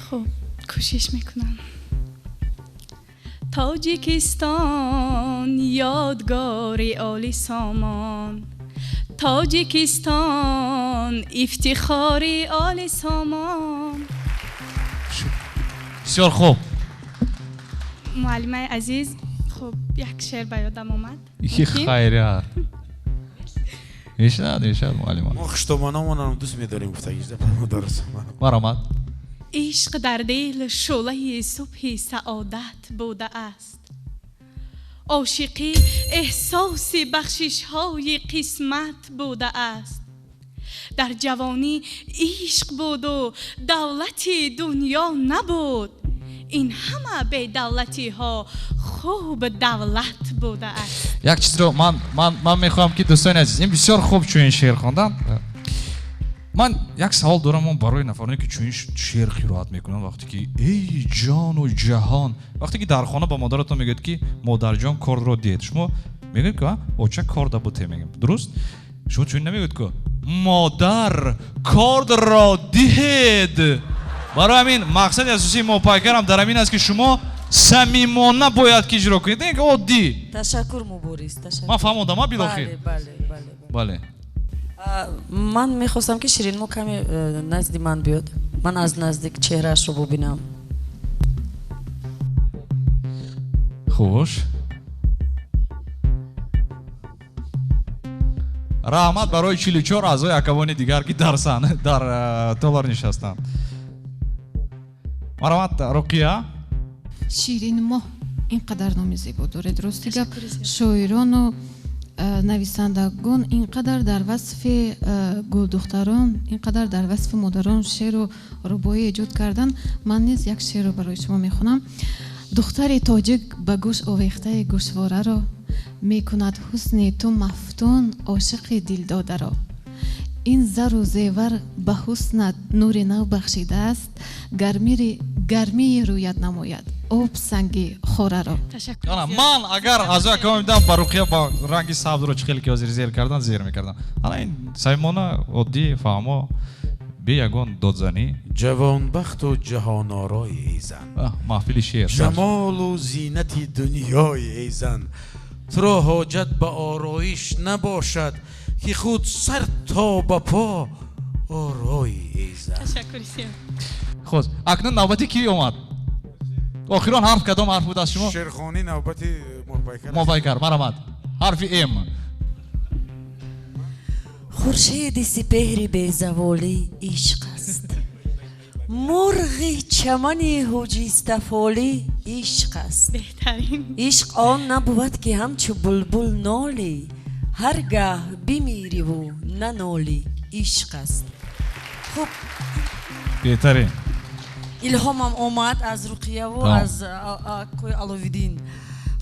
Хуб, кӯшиш мекунам. Тоҷикистон ёдгори оли сомон, Тоҷикистон ифтихори оли сомон. Бисёр хуб. Муаллимаи азиз, хуб, як шеър ба ёдам омад. Хайрият. Мешавад, мешавад, муаллима. Мо хуштомономонам дӯст медорем, гуфтагида. Марҳамат. Ишқ дар дил шӯълаи субҳи саодат будааст. Ошиқӣ эҳсоси бахшишҳои қисмат будааст. Дар ҷавонӣ ишқ буду давлати дунё набуд. Ин ҳама бедавлатиҳо хуб давлат будааст. Як чизро ман мехоҳам ки дӯстони азиз, ин бисёр хуб чунин шеър хондан. Ман як савол дорам он барои нафароне ки чунин шеър қироат мекунанд, вақте ки эй ҷону ҷаҳон, вақте ки дар хона ба модаратон мегӯяд ки модарҷон кордро диҳед, шумо мегӯед ки оча корда буте, мегӯям, дуруст? Шумо чунин намегӯед ки модар кордро диҳед. Барои ҳамин мақсади асосии Моҳпайкарам дар ҳамин аст ки шумо самимона бояд ки иҷро кунед, не ки оддӣ. Ташаккур, Мубориз, ташаккур. Ман фаҳмондам, а билохир? Бале, бале, бале. Ман мехостам ки Ширинмо каме назди ман биёд, ман аз наздик чеҳраашро бубинам. Хуш. Раҳмат барои 44 аъзои акавони дигар ки дар саҳна, дар толор нишастанд. Марҳамат, Руқия. Ширинмо ин қадар номи зебо доред. Рости гап, шоирону нависандагон ин қадар дар васфи гулдухтарон, ин қадар дар васфи модарон шеъру рубоӣ эҷод кардан. Ман низ як шеърро барои шумо мехонам. Духтари тоҷик ба гӯш овехтаи гӯшвораро мекунад ҳусни ту мафтун ошиқи дилдодаро. Ин зару зевар ба ҳуснат нури нав бахшидааст, гармии рӯят намояд об санги хораро. Ман агар аз акам медам ба Руқия ба ранги сабзро чӣ хеле ки ҳозир зер кардан, зер мекардам. Ана ин самимона, оддӣ, фаҳмо, бе ягон додзанӣ. Ҷавонбахту ҷаҳонорои эй зан, маҳфили шеър, ҷамолу зинати дунёи эй зан, Туро ҳоҷат ба ороиш набошад, ки худ сар то ба по орои эй зан. Ташаккури зиёд. Хуб, акнун навбати ки омад? Охирон ҳарф кадом ҳарф буд аз шумо? Шерхонӣ навбати Моҳпайкар. Моҳпайкар, марҳамат. Ҳарфи М. Хуршеди сипеҳри безаволӣ ишқ аст. Мурғи чамани ҳуҷистафолӣ ишқ аст. Беҳтарин. Ишқ он набувад, ки ҳамчу булбул нолӣ, ҳар гаҳ бимириву нанолӣ ишқ аст. Хуб. Беҳтарин. Илҳомам омад аз Руқияву аз акои Аловиддин.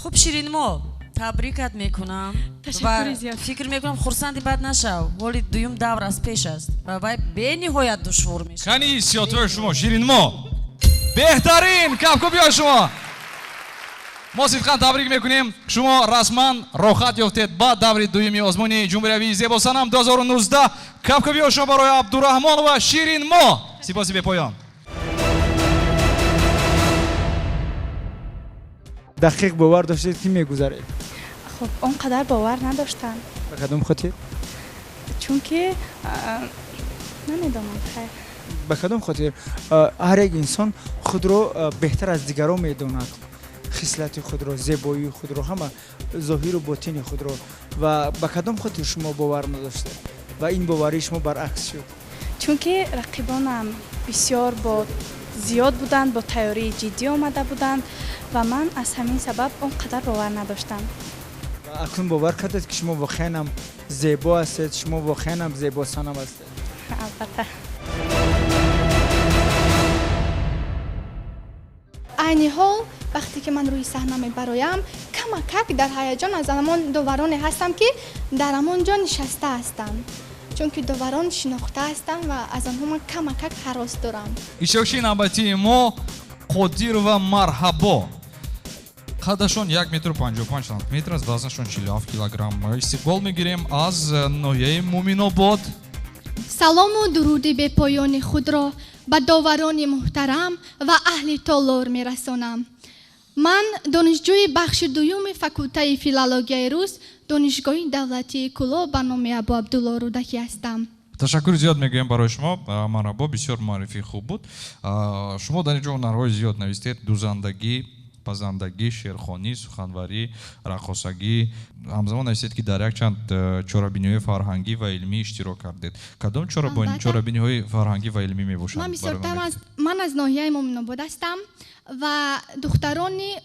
Хуб, Ширинмо, табрикат мекунам. Ташаккури зиёд. Фикр мекунам, хурсанди бад нашав. Ҳоли дуюм давр аз пеш аст ва вай бениҳоят душвор мешавад. Кани ҳиссиётҳои шумо, Ширинмо? Беҳтарин кафкӯбиҳои шумо. Мо сидқан табрик мекунем. Шумо расман роҳат ёфтед ба даври дуюми озмуни ҷумҳуриявии Зебосанам 2019. Кафкӯбиҳои шумо барои Абдураҳмон ва Ширинмо. Сипоси бепоён. Дақиқ бовар доштед, ки мегузаред? Хуб, он қадар бовар надоштам. Ба кадом хотир? Чунки намедонам, хайр. Ба кадом хотир? Ҳар як инсон худро беҳтар аз дигарон медонад, хислати худро, зебоии худро, ҳама зоҳиру ботини худро. Ва ба кадом хотир шумо бовар надоштед ва ин боварии шумо баръакс шуд? Чунки рақибонам бисёр бо зиёд буданд, бо тайёрии ҷиддӣ омада буданд ва ман аз ҳамин сабаб он қадар бовар надоштам. Ва акнун бовар кардед, ки шумо воқеан ҳам зебо ҳастед, шумо воқеан ҳам зебосанам ҳастед? Албатта. Айни ҳол вақте ки ман рӯи саҳна мебароям, камакак дар ҳаяҷон аз ҳамон довароне ҳастам, ки дар ҳамон ҷо нишаста ҳастанд, чунки доварон шинохта ҳастанд ва аз онҳо ман камакак ҳарос дорам. Иштирокчии навбатии мо Қодирова Марҳабо. Қадашон як метру панҷоҳу панҷ сантиметр аст, вазнашон 47 килограмм. Истиқбол мегирем аз ноҳияи Муминобод. Салому дуруди бепоёни худро ба доварони муҳтарам ва аҳли толор мерасонам. Ман донишҷӯи бахши дуюми факултаи филологияи рус Донишгоҳи давлатии Кӯлоб ба номи Абу Абдулло Рӯдакӣ ҳастам. Ташаккури зиёд мегӯем барои шумо, Марҳабо, бисёр муаррифии хуб буд. Шумо дар ин ҷо ҳунарҳои зиёд навистед: дузандагӣ, пазандагӣ, шеърхонӣ, суханварӣ, раққосагӣ. Ҳамзамон навистед, ки дар якчанд чорабиниҳои фарҳангӣ ва илмӣ иштирок кардед. Кадом чорабиниҳои фарҳангӣ ва илмӣ мебошанд? Ман бисёртар ман аз ноҳияи Муминобод ҳастам ва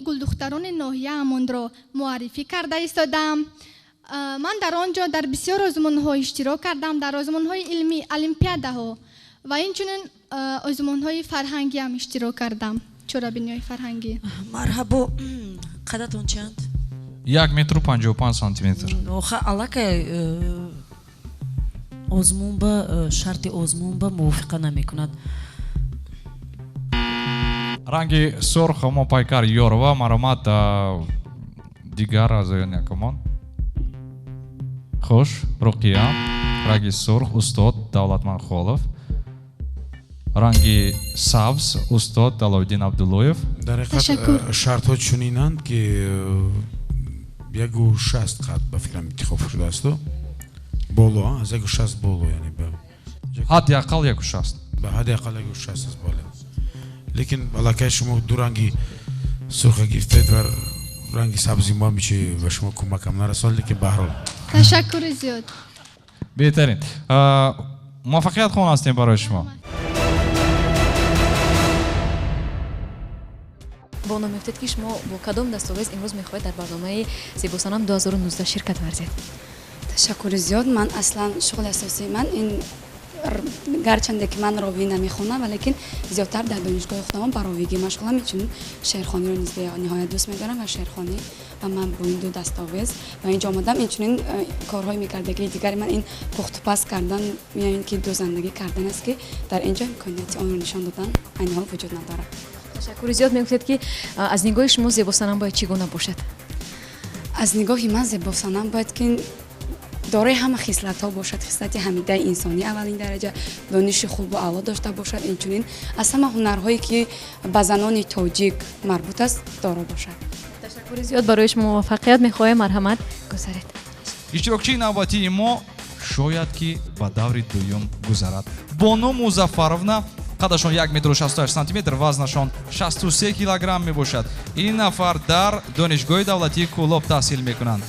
гулдухтарони ноҳияамонро муаррифӣ карда истодам. Ман дар он ҷо дар бисёр озмунҳо иштирок кардам, дар озмунҳои илмӣ, олимпиадаҳо ва инчунин озмунҳои фарҳангӣ ҳам иштирок кардам, чорабиниҳои фарҳангӣ. Марҳабо, қадатон чанд? Як метру панҷоҳу панҷ сантиметр. Оха, аллакай озмун ба шарти озмун ба мувофиқа намекунад. Ранги сурх Моҳпайкар Ёрова, марҳамат, дигар аъзоёни ҳакамон. Хуш, Руқия, ранги сурх устод Давлатманхолов. Ранги сабз устод Аловиддин Абдуллоев. Дар ҳақиқат шартҳо чунинанд, ки 1,60 қад ба фикрам интихоб шудааст, боло, аз 1,60 боло, яъне ҳадди ақал 1,60. Ба ҳадди ақал 1,60 аст, бале. Лекин аллакай шумо ду ранги сурха гирифтед ва ранги сабзи мо ҳам ба шумо кӯмакам нарасонд, лекин баҳрол. Ташаккури зиёд. Беҳтарин. Муваффақият хоҳон ҳастем барои шумо. Бону, мегуфтед, ки шумо бо кадом дастовез имрӯз мехоҳед дар барномаи Зебосанам 2019 ширкат варзед? Ташаккури зиёд. Ман аслан шуғли асосии ман ин, гарчанде ки ман ровӣ намехонам, валекин зиёдтар дар донишгоҳи худамон ба ровигӣ машғулам, чун шеърхониро низ бениҳоят дӯст медорам ва шеърхонӣ ва ман бо ин ду дастовез ба инҷо омадам. Инчунин корҳои мекардагии дигари ман ин пухтупаз кардан ё ин ки дузандагӣ кардан аст, ки дар инҷо имконияти онро нишон додан айни ҳол вуҷуд надорад. Ташаккури зиёд. Мегуфтед, ки аз нигоҳи шумо зебосанам бояд чӣ гуна бошад? Аз нигоҳи ман зебосанам бояд ки дорои ҳама хислатҳо бошад, хислати ҳамидаи инсонӣ аввалин дараҷа, дониши хубу аъло дошта бошад, инчунин аз ҳама ҳунарҳое ки ба занони тоҷик марбут аст доро бошад. Ташаккури Ташаккури зиёд, барои шумо муваффақият мехоҳем. Марҳамат, гузаред. Иштирокчии навбатии мо шояд ки ба даври дуюм гузарад. Бону Музаффаровна, қадашон 1 метру 68 сантиметр, вазнашон 63 килограмм мебошад. Ин нафар дар Донишгоҳи давлатии Кӯлоб таҳсил мекунанд.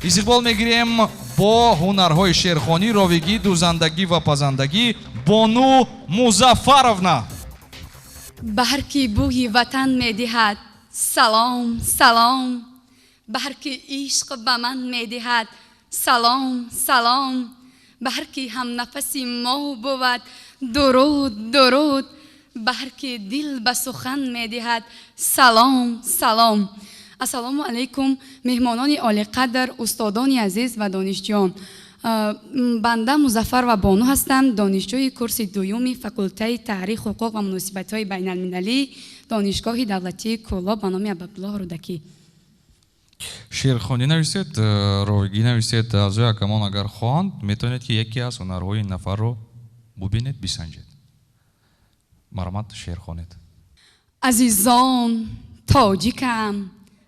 Истиқбол мегирем бо ҳунарҳои шеърхонӣ, ровигӣ, дӯзандагӣ ва пазандагӣ Бону Музаффаровна. Ба ҳар ки бӯи ватан медиҳад салом, салом, ба ҳар ки ишқ ба ман медиҳад салом, салом, ба ҳар ки ҳамнафаси мо бувад дуруд, дуруд, ба ҳар ки дил ба сухан медиҳад салом, салом. Ассалому алайкум, меҳмонони олиқадр, устодони азиз ва донишҷӯён. Банда Музаффар ва Бону ҳастам, донишҷӯи курси дуюми факултаи таърих, ҳуқуқ ва муносибатҳои байналмилалии Донишгоҳи давлатии Кӯлоб ба номи Абуабдуллоҳ Рӯдакӣ. Шеърхонӣ нависед, ровигӣ нависед, аъзои ҳакамон агар хоҳанд, метавонед ки яке аз ҳунарҳои ин нафарро бубинед, бисанҷед. Марҳамат, шеър хонед. Азизон, тоҷикам,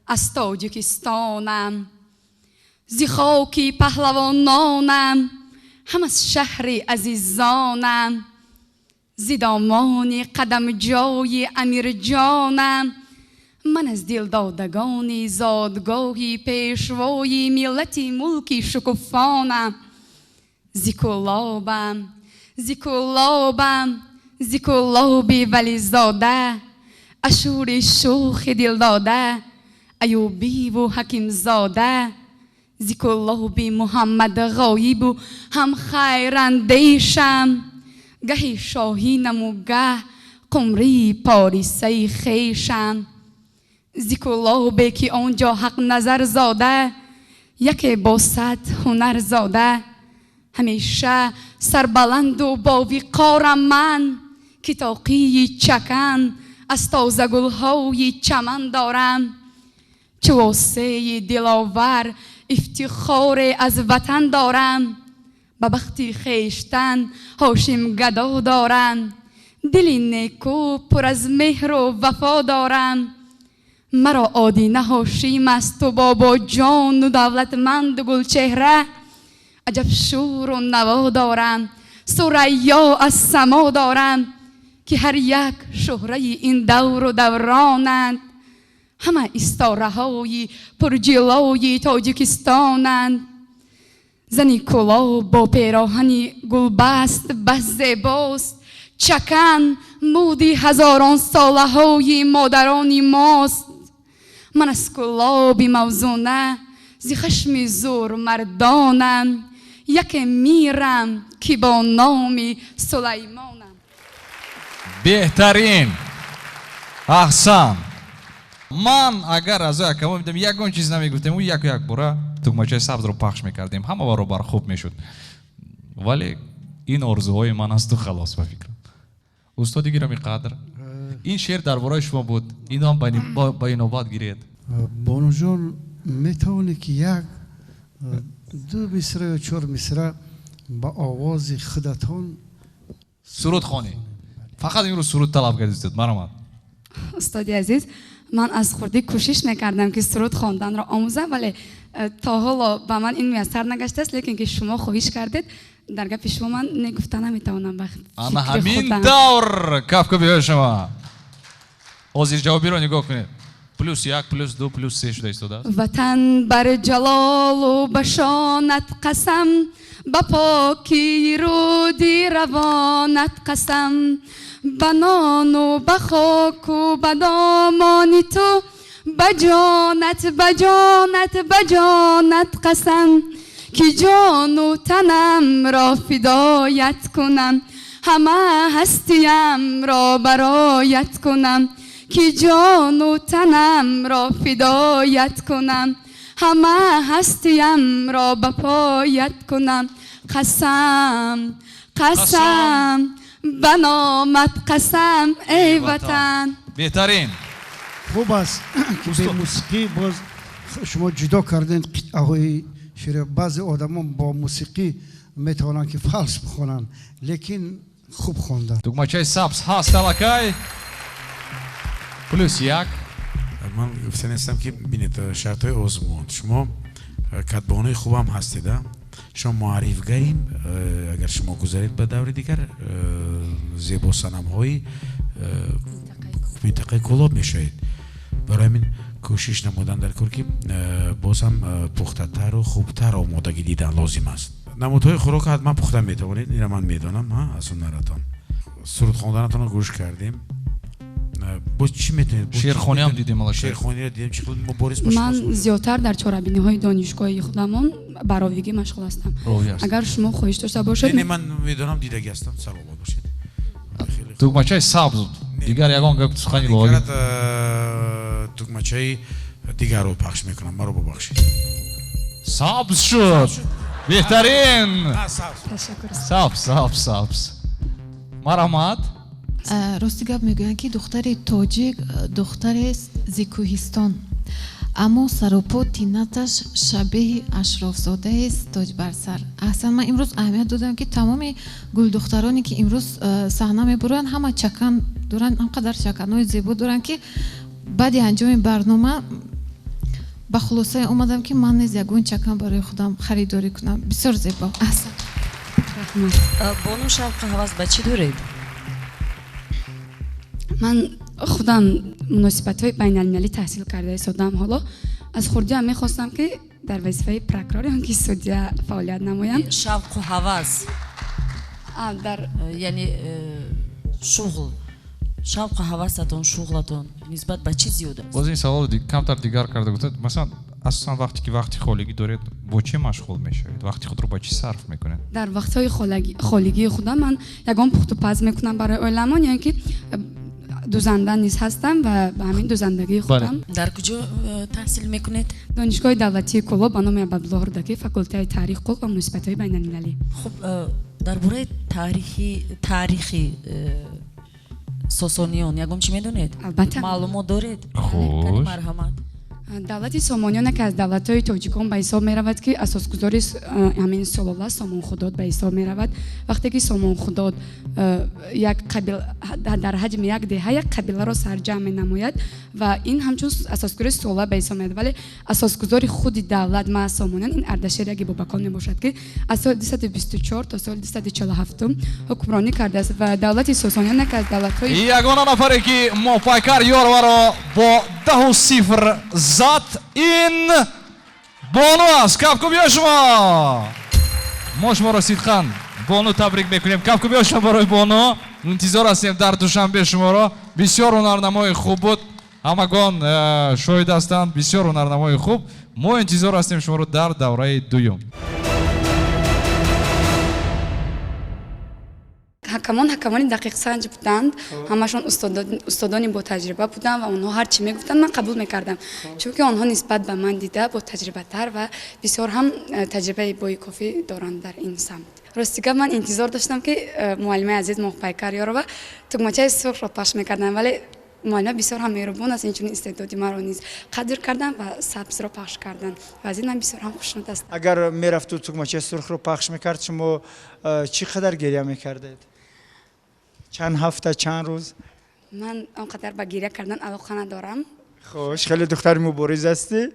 аз Тоҷикистонам, зи хоки паҳлавононам, ҳам аз шаҳри азизонам, зи домони қадамҷои Амирҷонам, ман аз дилдодагони зодгоҳи пешвои миллати мулки шукуфонам, зи Кӯлобам, зи Кӯлобам, зи Кӯлоби вализода, ашури шӯхи дилдода, Аюбиву Ҳакимзода, зи Кӯлоби Муҳаммад Ғоибу ҳам хайрандешам, гаҳи шоҳинаму гаҳ қумрии порисаи хешам, зи Кӯлобе ки он ҷо Ҳақназарзода, яке бо сад ҳунарзода, ҳамеша сарбаланду бовиқорам ман, ки тоқии чакан аз тозагулҳои чаман дорам, чу восеи диловар ифтихоре аз ватан дорам, ба бахти хештан ҳошимгадо дорам, дили неку пур аз меҳру вафо дорам, маро Одина Ҳошим асту бобоҷону давлатманду гулчеҳра, аҷаб шӯру наво дорам, сурайё аз само дорам, ки ҳар як шӯҳраи ин давру давронанд, ҳама истораҳои пурҷилои Тоҷикистонанд. Зани Кӯлоб бо пероҳани гулбаст бас зебост, чакан муди ҳазорон солаҳои модарони мост. Ман аз Кӯлоби мавзуна зи хашми зӯрмардонам, яке мирам ки бо номи Сулаймонам. Беҳтарин, аҳсан. Ман агар аз ҳакамон медам ягон чиз намегуфтем, ӯ яку як бора тугмачаи сабзро пахш мекардем, ҳама баробар хуб мешуд. Вале ин орзуҳои ман асту халос, ба фикрам. Устоди гиромӣ қадр, ин шеър дар бораи шумо буд, инам ба инобат гиред. Бонуҷон, метавонӣ ки як ду мисра ё чор мисра ба овози худатон суруд хонӣ? Фақат имрӯз суруд талаб кардед, марҳамат. Устоди азиз, ман аз хурдӣ кӯшиш мекардам ки суруд хонданро омӯзам, вале то ҳоло ба ман ин муяссар нагаштааст, лекин ки шумо хоҳиш кардед, дар гапи шумо ман негуфта наметавонам. Ба ана ҳамин давр кафкӯбиҳои шумо. Ҳозир ҷавобиро нигоҳ кунед. Плюс як, плюс ду, плюс се шуда истодааст. Ватан бар ҷалолу ба шонат қасам, ба покии руди равонат қасам, ба нону ба хоку ба домони ту, ба ҷонат, ба ҷонат, ба ҷонат қасам, ки ҷону танамро фидоят кунам, ҳама ҳастиямро бароят кунам, ки ҷону танамро фидоят кунам, ҳама ҳастиямро ба поят кунам. Қасам, қасам, ба номат қасам, эй ватан. Беҳтарин. Хуб аст ки бе мусиқӣ боз шумо ҷудо кардем қитъаҳои шеър. Баъзе одамон бо мусиқӣ метавонанд ки фалс бихонанд, лекин хуб хонданд. Тугмачаи сабз ҳаст аллакай. Плюс як. Ман гуфта нестам ки бинед шартҳои озмун. Шумо катбонои хубам ҳастед, шумо муаррифгарим. Агар шумо гузаред ба даври дигар, зебосанамҳои минтақаи Кӯлоб мешавед. Барои ҳамин кӯшиш намудан дар кор, ки боз ҳам пухтатару хубтар омодагӣ дидан лозим аст. Намудҳои хӯрок ҳатман пухта метавонед, инро ман медонам аз ҳунаратон. Суруд хонданатонро гӯш кардем. Боз чӣ метавонед? Шеърхонӣ ҳам дидем. Шеърхониро дидем. Чӣ хел мубориз бошед? Ман зиёдтар дар чорабиниҳои донишгоҳи худамон ба ровигӣ машғул ҳастам. Агар шумо хоҳиш дошта бошед. Не, ман медонам, дидагӣ ҳастам. Саломат бошед. Тугмачаи сабз, дигар ягон гап сухани лоғӣ. Тугмачаи дигарро пахш мекунам, маро бубахшед. Сабз шуд. Беҳтарин. Сабз, сабз, сабз. Марҳамат. Рости гап мегӯянд, ки духтари тоҷик духтарест зи кӯҳистон, аммо саропо тинаташ шабеҳи ашрофзодаест тоҷ бар сар. Аҳсан, ман имрӯз аҳамият додам, ки тамоми гулдухтароне, ки имрӯз саҳна мебуранд, ҳама чакан доранд, ҳамқадар чаканҳои зебо доранд, ки баъди анҷоми барнома ба хулосае омадам, ки ман низ ягон чакан барои худам харидорӣ кунам. Бисёр зебо. Аҳсан. Бону, шавқу ҳавас ба чӣ доред? Ман худам муносибатҳои байналмилалӣ таҳсил карда истодам. Ҳоло аз хурдиам мехостам, ки дар вазифаи прокурор ё ки судья фаъолият намоям. Шавқу ҳавас дар яъне шуғл, шавқу ҳавасатон, шуғлатон нисбат ба чӣ зиёд аст? Боз ин саволро камтар дигар карда гуфтед. Масалан, асосан вақте ки вақти холигӣ доред, бо чӣ машғул мешавед? Вақти худро ба чӣ сарф мекунед? Дар вақтҳои холигии худам ман ягон пухтупаз мекунам барои оиламон, ё ки дузанда низ ҳастам ва ба ҳамин дузандагии худам. Дар куҷо таҳсил мекунед? Донишгоҳи давлатии Кӯлоб ба номи Абдуллоҳ Рӯдакӣ, факултаи таърих, ҳуқуқ ва муносибатҳои байналмилалӣ. Хуб, дар бораи таърихи сосониён ягон чӣ медонед? Албатта. Маълумот доред? Хуш. Марҳамат. Давлати Сомониён яке аз давлатҳои тоҷикон ба ҳисоб меравад, ки асосгузори ҳамин сулола Сомонхудод ба ҳисоб меравад. Вақте ки Сомонхудод як қабил дар ҳаҷми як деҳа як қабиларо сарҷамъ менамояд ва ин ҳамчун асосгузори сулола ба ҳисоб меравад, вале асосгузори худи давлат маҳз Сомониён ин Ардашер яги Бобакон мебошад, ки аз соли 224 то соли 247 ҳукмронӣ кардааст ва давлати Сосониён яке аз давлатҳои Ягона нафаре, ки Моҳпайкар Ёроваро бо 10-0 зад, ин бону аст. Кафкӯбиҳо шумо. Мо шуморо сидқан, бону, табрик мекунем. Кафкӯбиҳо шумо барои бону. Интизор ҳастем дар Душанбе шуморо. Бисёр ҳунарнамои хуб буд, ҳамагон шоҳид ҳастанд. Бисёр ҳунарнамои хуб. Мо интизор ҳастем шуморо дар давраи дуюм. Ҳакамон ҳакамони дақиқсанҷ буданд, ҳамашон устодони ботаҷриба буданд ва онҳо ҳар чӣ мегуфтанд, ман қабул мекардам, чунки онҳо нисбат ба ман дида ботаҷрибатар ва бисёр ҳам таҷрибаи бои кофӣ доранд дар ин самт. Рости гап, ман интизор доштам, ки муаллимаи азиз Моҳпайкар Ёрова тугмачаи сурхро пахш мекарданд, вале муаллима бисёр ҳам меҳрубон аст, инчунин истеъдоди маро низ қадр карданд ва сабзро пахш карданд ва аз ин ман бисёр ҳам хушнуд ҳастам. Агар мерафту тугмачаи сурхро пахш мекард, шумо чӣ қадар гиря мекардед? Чанд ҳафта, чанд рӯз? Ман он қадар ба гиря кардан алоқа надорам. Хош, хеле духтари мубориз ҳастӣ.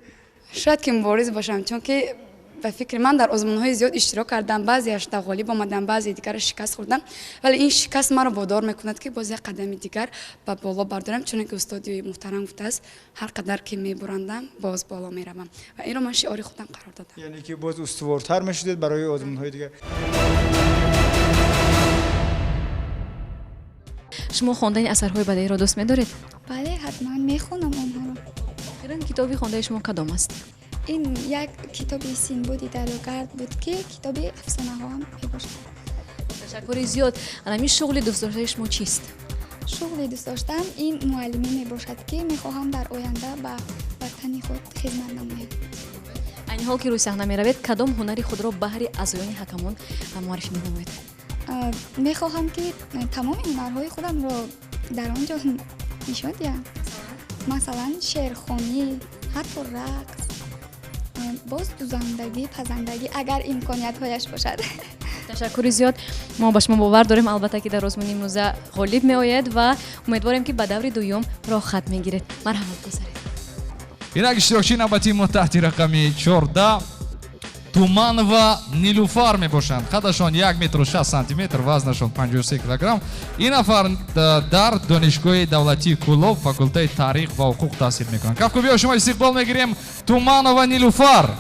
Шояд ки мубориз бошам, чунки ба фикри ман дар озмунҳои зиёд иштирок кардам, баъзеашда ғолиб омадам, баъзеи дигараш шикаст хӯрдам, вале ин шикаст маро водор мекунад, ки боз як қадами дигар ба боло бардорам, чуне ки устоди муҳтарам гуфтааст, ҳар қадар ки мебурандам, боз боло меравам, ва инро ман шиори худам қарор додам. Яъне ки боз устувортар мешудед барои озмунҳои дигар. Шумо хондани асарҳои бадеиро дӯст медоред? Бале, ҳатман мехонам онҳоро. Охирин китоби хондаи шумо кадом аст? Ин як китоби Синбоди дарёгард буд, ки китоби афсонаҳо ҳам мебошад. Ташаккури зиёд. Анами шуғли дӯстдоштаи шумо чист? Шуғли дӯстдоштаам ин муаллимӣ мебошад, ки мехоҳам дар оянда ба ватани худ хизмат намоям. Айни ҳол ки рӯи саҳна меравед, кадом ҳунари худро баҳри аъзоёни ҳакамон муаррифӣ менамоед? Мехоҳам, ки тамоми ҳунарҳои худамро дар он ҷо нишон диҳам, масалан, шеърхонӣ, ҳатто рақс, боз дузандагӣ, пазандагӣ, агар имкониятҳояш бошад. Ташаккури зиёд. Мо ба шумо бовар дорем, албатта, ки дар озмуни имрӯза ғолиб меояд ва умедворем, ки ба даври дуюм роҳхат мегиред. Марҳамат, гузаред. Инак иштирокчии навбатии мо таҳти рақами 14 Туманова Нилуфар мебошанд. Қадашон 1 метру 60 сантиметр, вазнашон 53 килограмм. Ин нафар дар Донишгоҳи давлатии Кӯлоб, факултаи таърих ва ҳуқуқ таҳсил мекунанд. Кафкӯбиҳо шумо истиқбол мегирем. Туманова Нилуфар.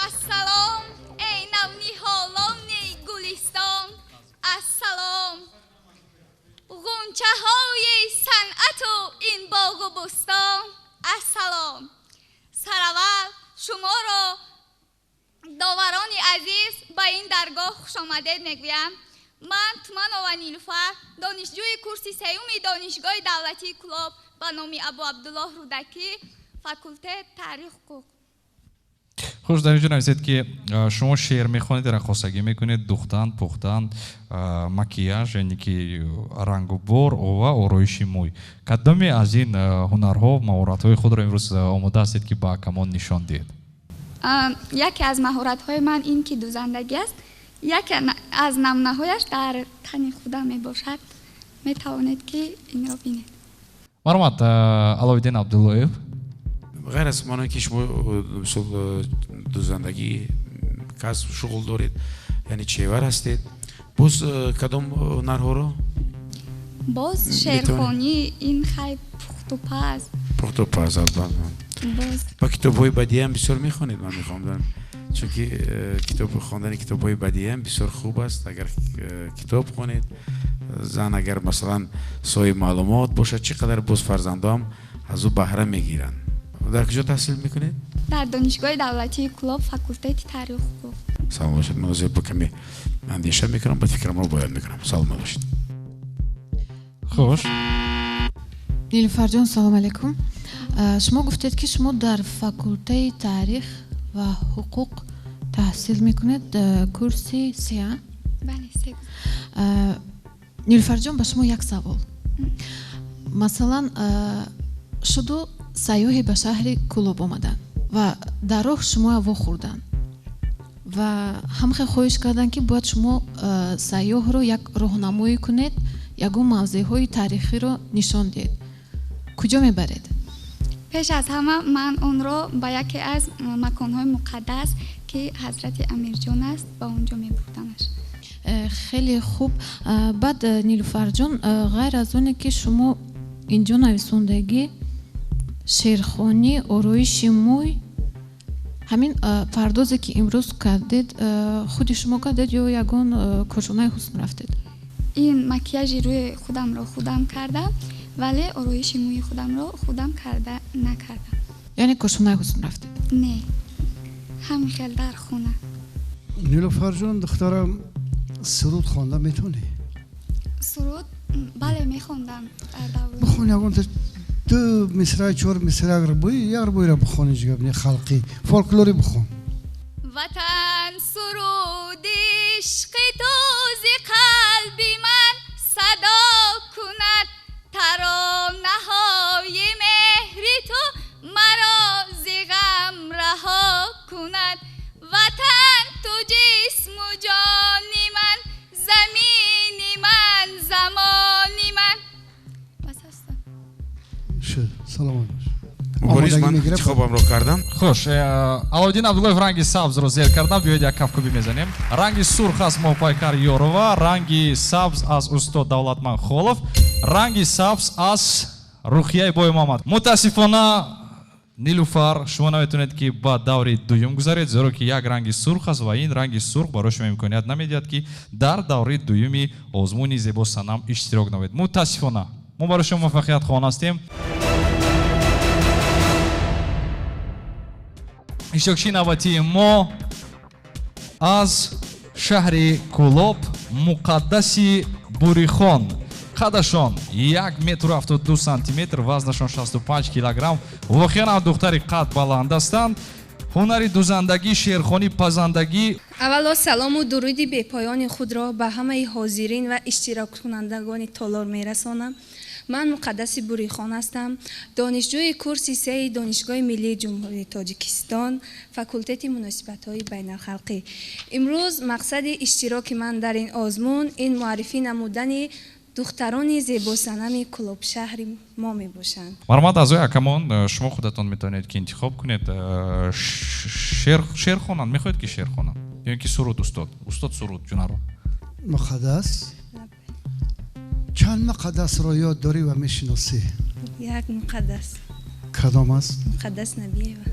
Ассалом, эй навниҳолони гулистон, ассалом. Ғунчаҳои санъату ин боғу бӯстон, ассалом. Сараввал шуморо доварони азиз ба ин даргоҳ хушомадед мегӯям. Ман Туманова Нилуфар, донишҷӯи курси сеюми Донишгоҳи давлатии Кӯлоб ба номи Абу Абдуллоҳ Рӯдакӣ, факултет таърих ҳуқуқ. Хуш, дар инҷо нависед, ки шумо шеър мехонед, раққосагӣ мекунед, духтан, пухтан, макияж, яъне ки рангу бор ва ороиши мӯй. Кадоме аз ин ҳунарҳо, маҳоратҳои худро имрӯз омода ҳастед, ки ба ҳакамон нишон диҳед? Яке аз маҳоратҳои ман ин ки дузандагӣ аст. Яке аз намунаҳояш дар тани худам мебошад. Метавонед ки инро бинед. Марҳамат, Аловиддин Абдуллоев. Ғайр аз оне ки шумо мисол дузандагӣ касб шуғл доред, яъне чевар ҳастед, боз кадом ҳунарҳоро? Боз шеърхонӣ, ин хай пухтупаз. Пухтупаз, албатта. Ба китобҳои бадиам бисёр мехонед? Ман мехоҳам, чунки китоб хондани китобҳои бадиам бисёр хуб аст. Агар китоб хонед, зан агар масалан соҳиби маълумот бошад, чӣ қадар боз фарзандоам аз ӯ баҳра мегиранд. Дар куҷо таҳсил мекунед? Дар Донишгоҳи давлатии Кӯлоб, факултети таърих ҳуқуқ. Саломат бошед. Ман ҳозир бо каме андеша мекунам, баъд фикрамро баён мекунам. Саломат бошед. Хуш. Нилуфарҷон, салом алейкум. Шумо гуфтед, ки шумо дар факултаи таърих ва ҳуқуқ таҳсил мекунед, курси сеа? Бале, се. Нилуфарҷон, ба шумо як савол. Масалан, шуду сайёҳе ба шаҳри Кӯлоб омаданд ва дар роҳ шумоя вохӯрданд ва ҳамхел хоҳиш карданд, ки бояд шумо сайёҳро як роҳнамоӣ кунед, ягон мавзеъҳои таърихиро нишон диҳед. Куҷо мебаред? Пеш аз ҳама ман онро ба яке аз маконҳои муқаддас, ки Ҳазрати Амирҷон аст, ба он ҷо мебурдамаш. Хеле хуб. Баъд, Нилуфарҷон, ғайр аз оне ки шумо инҷо нависондагӣ шеърхонӣ, ороиши мӯй, ҳамин пардозе ки имрӯз кардед, худи шумо кардед ё ягон кошонаи ҳусн рафтед? Ин макияжи рӯи худамро худам кардам, вале ороиши мӯи худамро худам карда накардам. Яъне кошонаи ҳусн рафтед? Не, ҳамин хел дар хона. Нилуфарҷон, духтарам, суруд хонда метавонӣ? Суруд бале, мехондам дар давра. Бихон ягон ду мисра, чор мисра, агар буи, як буйра бихон, ҳеҷ гап не, халқӣ фолклорӣ бихон. Ватан, суруди ишқи ту зи қалби ман садо кунад, таронаҳои меҳри ту маро зи ғам раҳо кунад. Ватан, ту ҷисму ҷони ман, замини ман, замони ман. Бас аст. Шуд, саломат бош. Мубориз, ман интихобамро кардам. Хуш, Аловиддин Абдуллоев ранги сабзро зер кардам. Биёед, як кафкӯбӣ мезанем. Ранги сурх аз Моҳпайкар Ёрова, ранги сабз аз устод Давлатман Холов, ранги сабз аз Рухияи Боймуҳаммад. Мутаассифона, Нилуфар, шумо наметавонед, ки ба даври дуюм гузаред, зеро ки як ранги сурх аст ва ин ранги сурх барои шумо имконият намедиҳад, ки дар даври дуюми озмуни Зебо Санам иштирок намоед. Мутаассифона, мо барои шумо муваффақият хоҳон ҳастем. Иштирокчии навбатии мо аз шаҳри Кӯлоб Муқаддаси Бурихон. Қадашон 1 метру 72 сантиметр, вазнашон 65 килограмм. Воқеан ҳам духтари қад баланд ҳастанд. Ҳунари дузандагӣ, шеърхонӣ, пазандагӣ. Аввало салому дуруди бепоёни худро ба ҳамаи ҳозирин ва иштироккунандагони толор мерасонам. Ман Муқаддаси Бурихон ҳастам, донишҷӯи курси сеи Донишгоҳи миллии Ҷумҳурии Тоҷикистон, факултети муносибатҳои байналхалқӣ. Имрӯз мақсади иштироки ман дар ин озмун ин муаррифӣ намудани Духтарони зебосанами Кӯлобшаҳри мо мебошанд. Марҳамат, аъзои ҳакамон, шумо худатон метавонед ки интихоб кунед. Шеър хонанд, мехоҳед ки шеър хонанд ё ин ки суруд? Устод, устод, суруд ҷунаро. Муқаддас, чанд муқаддасро ёд дорӣ ва мешиносӣ? Як муқаддас. Кадом аст? Муқаддас Набиева.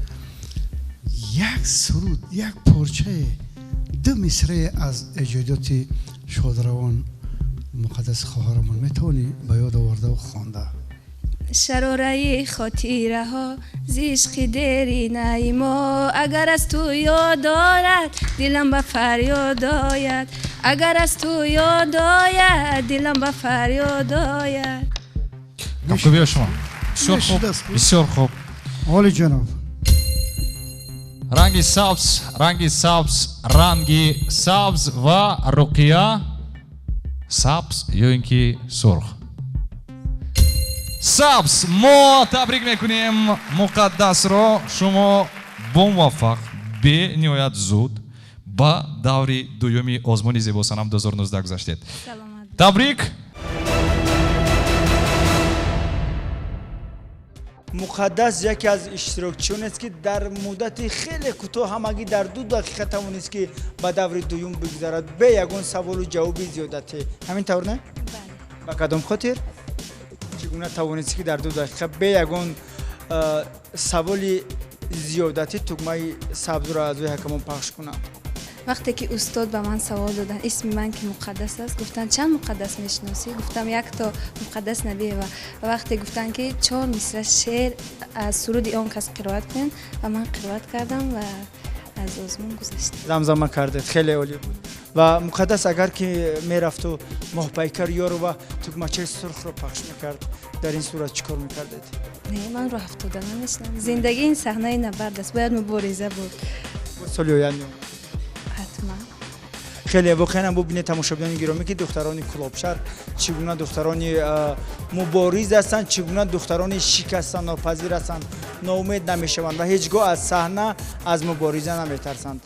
Як суруд, як порчае, ду мисрае аз эҷодиёти шодравон муқаддас хоҳарамон метавонӣ ба ёд овардаву хонда? Шарораи хотираҳо зи ишқи деринаи мо, агар аз ту ёд орад, дилам ба фарёд ояд, агар аз ту ёд ояд, дилам ба фарёд ояд. Кафкӯбиҳо шумо. Бисёр хуб, бисёр хуб. Олӣ ҷаноб. Ранги сабз, ранги сабз, ранги сабз ва Руқия, сабз ё ин ки сурх? Сабз. Мо табрик мекунем Муқаддасро. Шумо бомуваффақ, бениҳоят зуд ба даври дуюми озмуни Зебосанам 2019 гузаштед. Табрик. Муқаддас яке аз иштирокчиёнест, ки дар муддати хеле кӯтоҳ, ҳамагӣ дар 2 дақиқа тавонист, ки ба даври дуюм бигзарад бе ягон саволу ҷавоби зиёдатӣ. Ҳамин тавр, не? Ба кадом хотир? Чӣ гуна тавонистӣ, ки дар 2 дақиқа бе ягон саволи зиёдатӣ тугмаи сабзро аъзои ҳакамон пахш кунанд? Вақте ки устод ба ман савол доданд, исми ман ки Муқаддас аст, гуфтанд: чанд Муқаддас мешиносӣ? Гуфтам: якто Муқаддас Набиева. Ва вақте гуфтанд, ки чор мисра шеър аз суруди он кас қироат кунед, ва ман қироат кардам ва аз озмун гузаштам. Замзама кардед, хеле олӣ буд. Ва Муқаддас, агар ки мерафту Моҳпайкар Ёрова тугмачаи сурхро пахш мекард, дар ин сурат чӣ кор мекардед? Не, ман роҳ афтода намешинам. Зиндагӣ ин саҳнаи набард аст, бояд мубориза буд. Соли оянда ҳатман. Хеле воқеан ҳам бубинед, тамошобинони гиромӣ, ки духтарони Кӯлобшаҳр чӣ гуна духтарони мубориз ҳастанд, чӣ гуна духтарони шикастаннопазир ҳастанд, ноумед намешаванд ва ҳеҷ гоҳ аз саҳна, аз мубориза наметарсанд.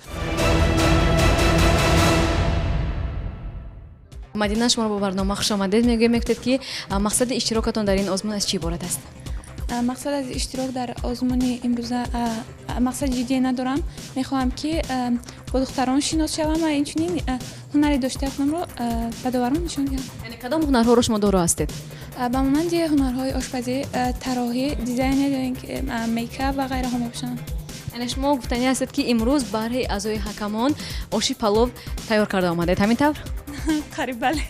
Мадина, шуморо бо барнома хушомадед мегӯем. Мегӯед, ки мақсади иштирокатон дар ин озмун аз чӣ иборат аст? Мақсад аз иштирок дар озмуни имрӯза мақсади ҷиддие надорам. Мехоҳам, ки бо духтарон шинос шавам ва инчунин ҳунари доштаи худамро ба доварон нишон диҳам. Яъне кадом ҳунарҳоро шумо доро ҳастед? Ба монанди ҳунарҳои ошпазӣ, тарроҳӣ, дизайнер ё ин ки мейкап ва ғайраҳо мебошанд. Яъне шумо гуфтанӣ ҳастед, ки имрӯз барои аъзои ҳакамон оши палов тайёр карда омадед, ҳамин тавр? Қариб бале.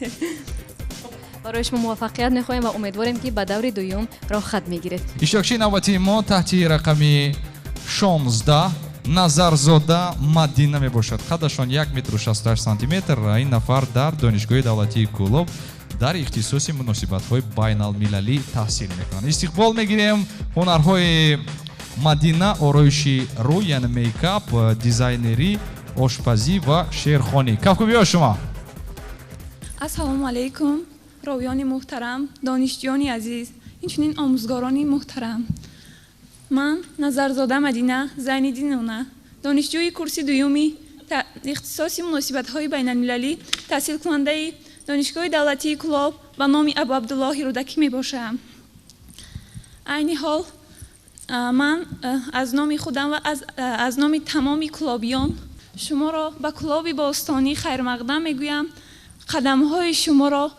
Барои шумо муваффақият мехоҳем ва умедворем, ки ба даври дуюм роҳхат мегиред. Иштирокчии навбатии мо таҳти рақами 16 Назарзода Мадина мебошад. Қадашон як метру 68 сантиметр. Ин нафар дар Донишгоҳи давлатии Кӯлоб дар ихтисоси муносибатҳои байналмилалӣ таҳсил мекунанд. Истиқбол мегирем ҳунарҳои Мадина: ороиши рӯй, яъне мейкап, дизайнерӣ, ошпазӣ ва шеърхонӣ. Кафкӯбиҳо шумо. Ассалому алайкум, ровиёни муҳтарам, донишҷӯёни азиз, инчунин омӯзгорони муҳтарам. Ман Назарзода Мадина Зайниддиновна, донишҷӯи курси дуюми ихтисоси муносибатҳои байналмилалӣ, таҳсилкунандаи Донишгоҳи давлатии Кӯлоб ба номи Абу Абдуллоҳи Рӯдакӣ мебошам. Айни ҳол ман аз номи худам ва аз номи тамоми кӯлобиён шуморо ба Кӯлоби бостонӣ хайрмақдам мегӯям. Қадамҳои шуморо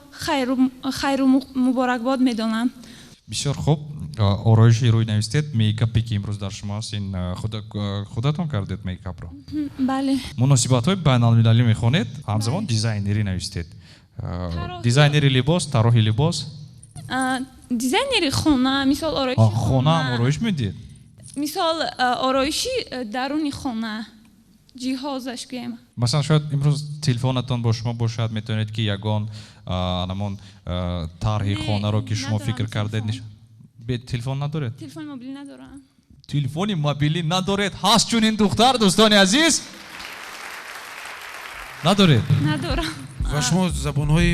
хайру муборакбод медонам. Бисёр хуб. Ороиши рӯй навистед. Мейкапе ки имрӯз дар шумо аст, ин худатон кардед мейкапро? Бале. Муносибатҳои байналмилалӣ мехонед, ҳамзамон дизайнерӣ навистед. Дизайнери либос, тарроҳи либос? Дизайнери хона, мисол ороиши хона ҳам ороиш медиҳед? Мисол ороиши даруни хона, ҷиҳозаш гӯем. Масалан, шояд имрӯз телефонатон бо шумо бошад, метавонед, ки ягон анамон тарҳи хонаро, ки шумо фикр кардед, телефон надоред? Телефони мобилӣ надорам. Телефони мобилӣ надоред? Ҳаст чунин духтар, дӯстони азиз? Надоред? Надорам. Ва шумо забонҳои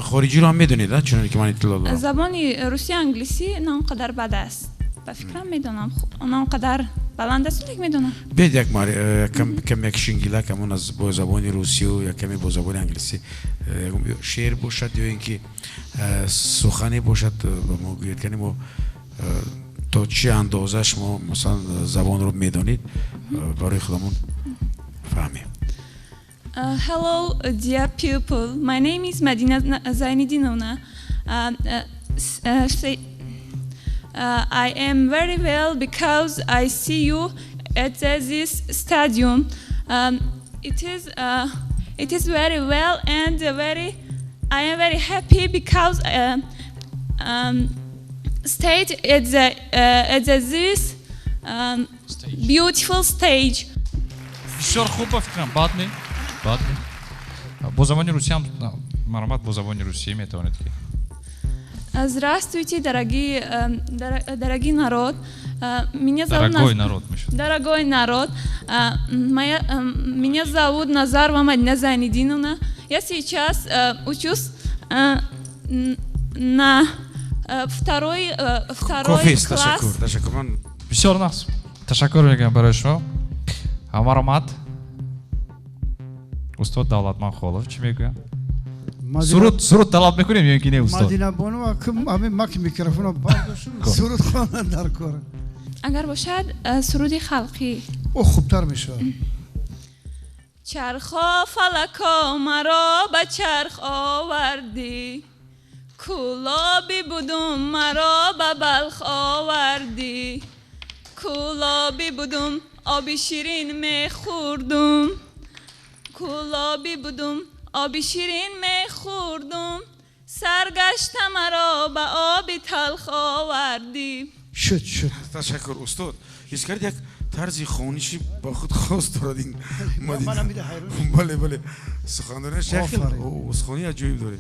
хориҷиро ҳам медонед, чуноне ки ман иттилоъ дорам? Забони русӣ, англисӣ на он қадар бад аст. Ба фикрам медонам, он қадар баланд аст, лекин медонам. Биёед як кам як шингилак ҳамон аз бо забони русию як каме бо забони англисӣ шеър бошад ё ин ки сухане бошад ба мо гӯед, кани мо то чӣ андоза шумо масалан забонро медонед, барои худамон фаҳмем. Hello, dear people. My name is Madina Zainidinovna. I am very well because I see you at this stadium. It is very well and very. I am very happy because state at the this beautiful stage. Бисёр хуб, ба фикрам, бад не, бад не. Бо забони русиям марҳамат, бо забони русӣ метавонед ки. Здравствуйте, дорогие народ. Меня зовут Дорогой народ мешавад. Дорогой народ. Меня зовут Назарова Мадина Зайнидиновна. Я сейчас учусь на второй Кофист, класс. Ташаккур, ташаккур, ман Бисёр нағз, ташаккур мегӯям барои шумо. Марҳамат, устод Давлатман Холов чӣ мегӯянд? Суруд талаб мекунем ё ин ки не, устод? Мадина бонува, ҳамин мак микрофонро бардоштум, суруд хондан дар кор. Агар бошад, суруди халқӣ. О, хубтар мешавад. Чархо фалако маро ба чарх овардӣ, кӯлобӣ будум маро ба Балх овардӣ, кӯлобӣ будум оби ширин мехӯрдум, кӯлобӣ будум оби ширин мехӯрдум, саргашта маро ба оби талх овардӣ. Шуд, шуд. Ташаккур, устод. Ҳис кард як тарзи хониши ба худ хос дорад ин Мадина. Бале, бале, суханрониш як хел овозхонии аҷоиб доред.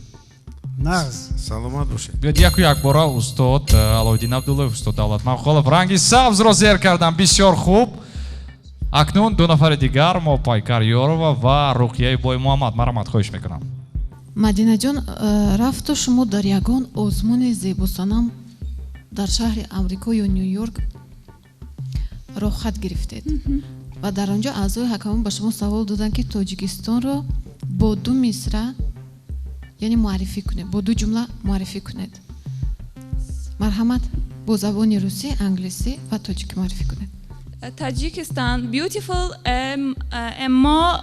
Нағз. Саломат бошед. Биёед яку якбора устод Аловиддин Абдуллоев, устод Давлатман Холов ранги сабзро зер кардам. Бисёр хуб. Акнун ду нафари дигар, мо Пайкар Ёрова ва Руқияи Боймуҳаммад, марҳамат, хоҳиш мекунам. Мадинаҷон, рафту шумо дар ягон озмуни зебосанам дар шаҳри Амрико ё Ню Йорк роҳхат гирифтед ва дар он ҷо аъзои ҳакамон ба шумо савол доданд, ки Тоҷикистонро бо ду мисра, яъне муаррифӣ кунед, бо ду ҷумла муаррифӣ кунед. Марҳамат, бо забони русӣ, англисӣ ва тоҷикӣ муаррифӣ кунед. Tajikistan beautiful and more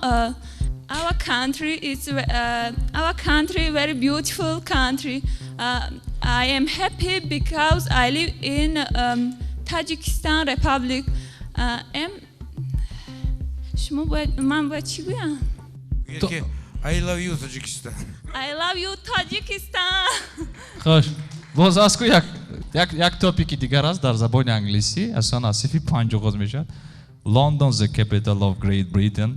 our country is our country very beautiful country. I am happy because I live in Tajikistan Republic. شما باید من باید چی گویم؟ I love you Tajikistan. I love you Tajikistan. خوش боз аз ку як як як топики дигар аст дар забони англисӣ, аслан аз синфи панҷ оғоз мешавад. London, the capital of Great Britain.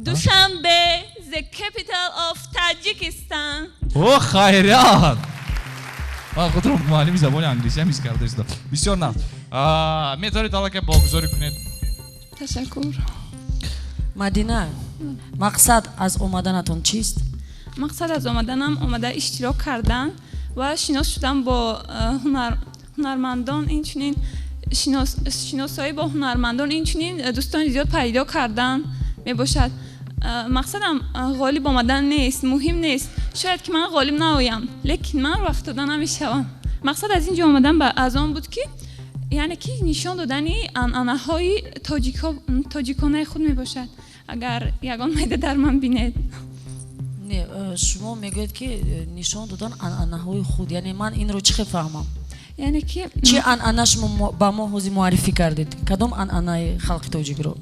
Dushanbe, the capital of Tajikistan. О, хайрият, ман худро муаллими забони англисӣ ҳам ҳис карда истодам. Бисёр нағз, метавонед аллакай богузорӣ кунед. Ташаккур. Мадина, мақсад аз омаданатон чист? Мақсад аз омаданам омада иштирок кардан ва шинос шудан бо ҳунармандон, инчунин шиносоӣ бо ҳунармандон, инчунин дӯстони зиёд пайдо кардан мебошад. Мақсадам ғолиб омадан нест, муҳим нест. Шояд ки ман ғолиб наоям, лекин ман рафтода намешавам. Мақсад аз ин ҷо омадан аз он буд, ки яъне ки нишон додани анъанаҳои тоҷиконаи худ мебошад. Агар ягон майда дар ман бинед. Не, шумо мегӯед, ки нишон додан анъанаҳои худ, яъне ман инро чӣ хел фаҳмам? Яъне ки чӣ анъана шумо ба мо ҳозир муаррифӣ кардед? Кадом анъанаи халқи тоҷикро?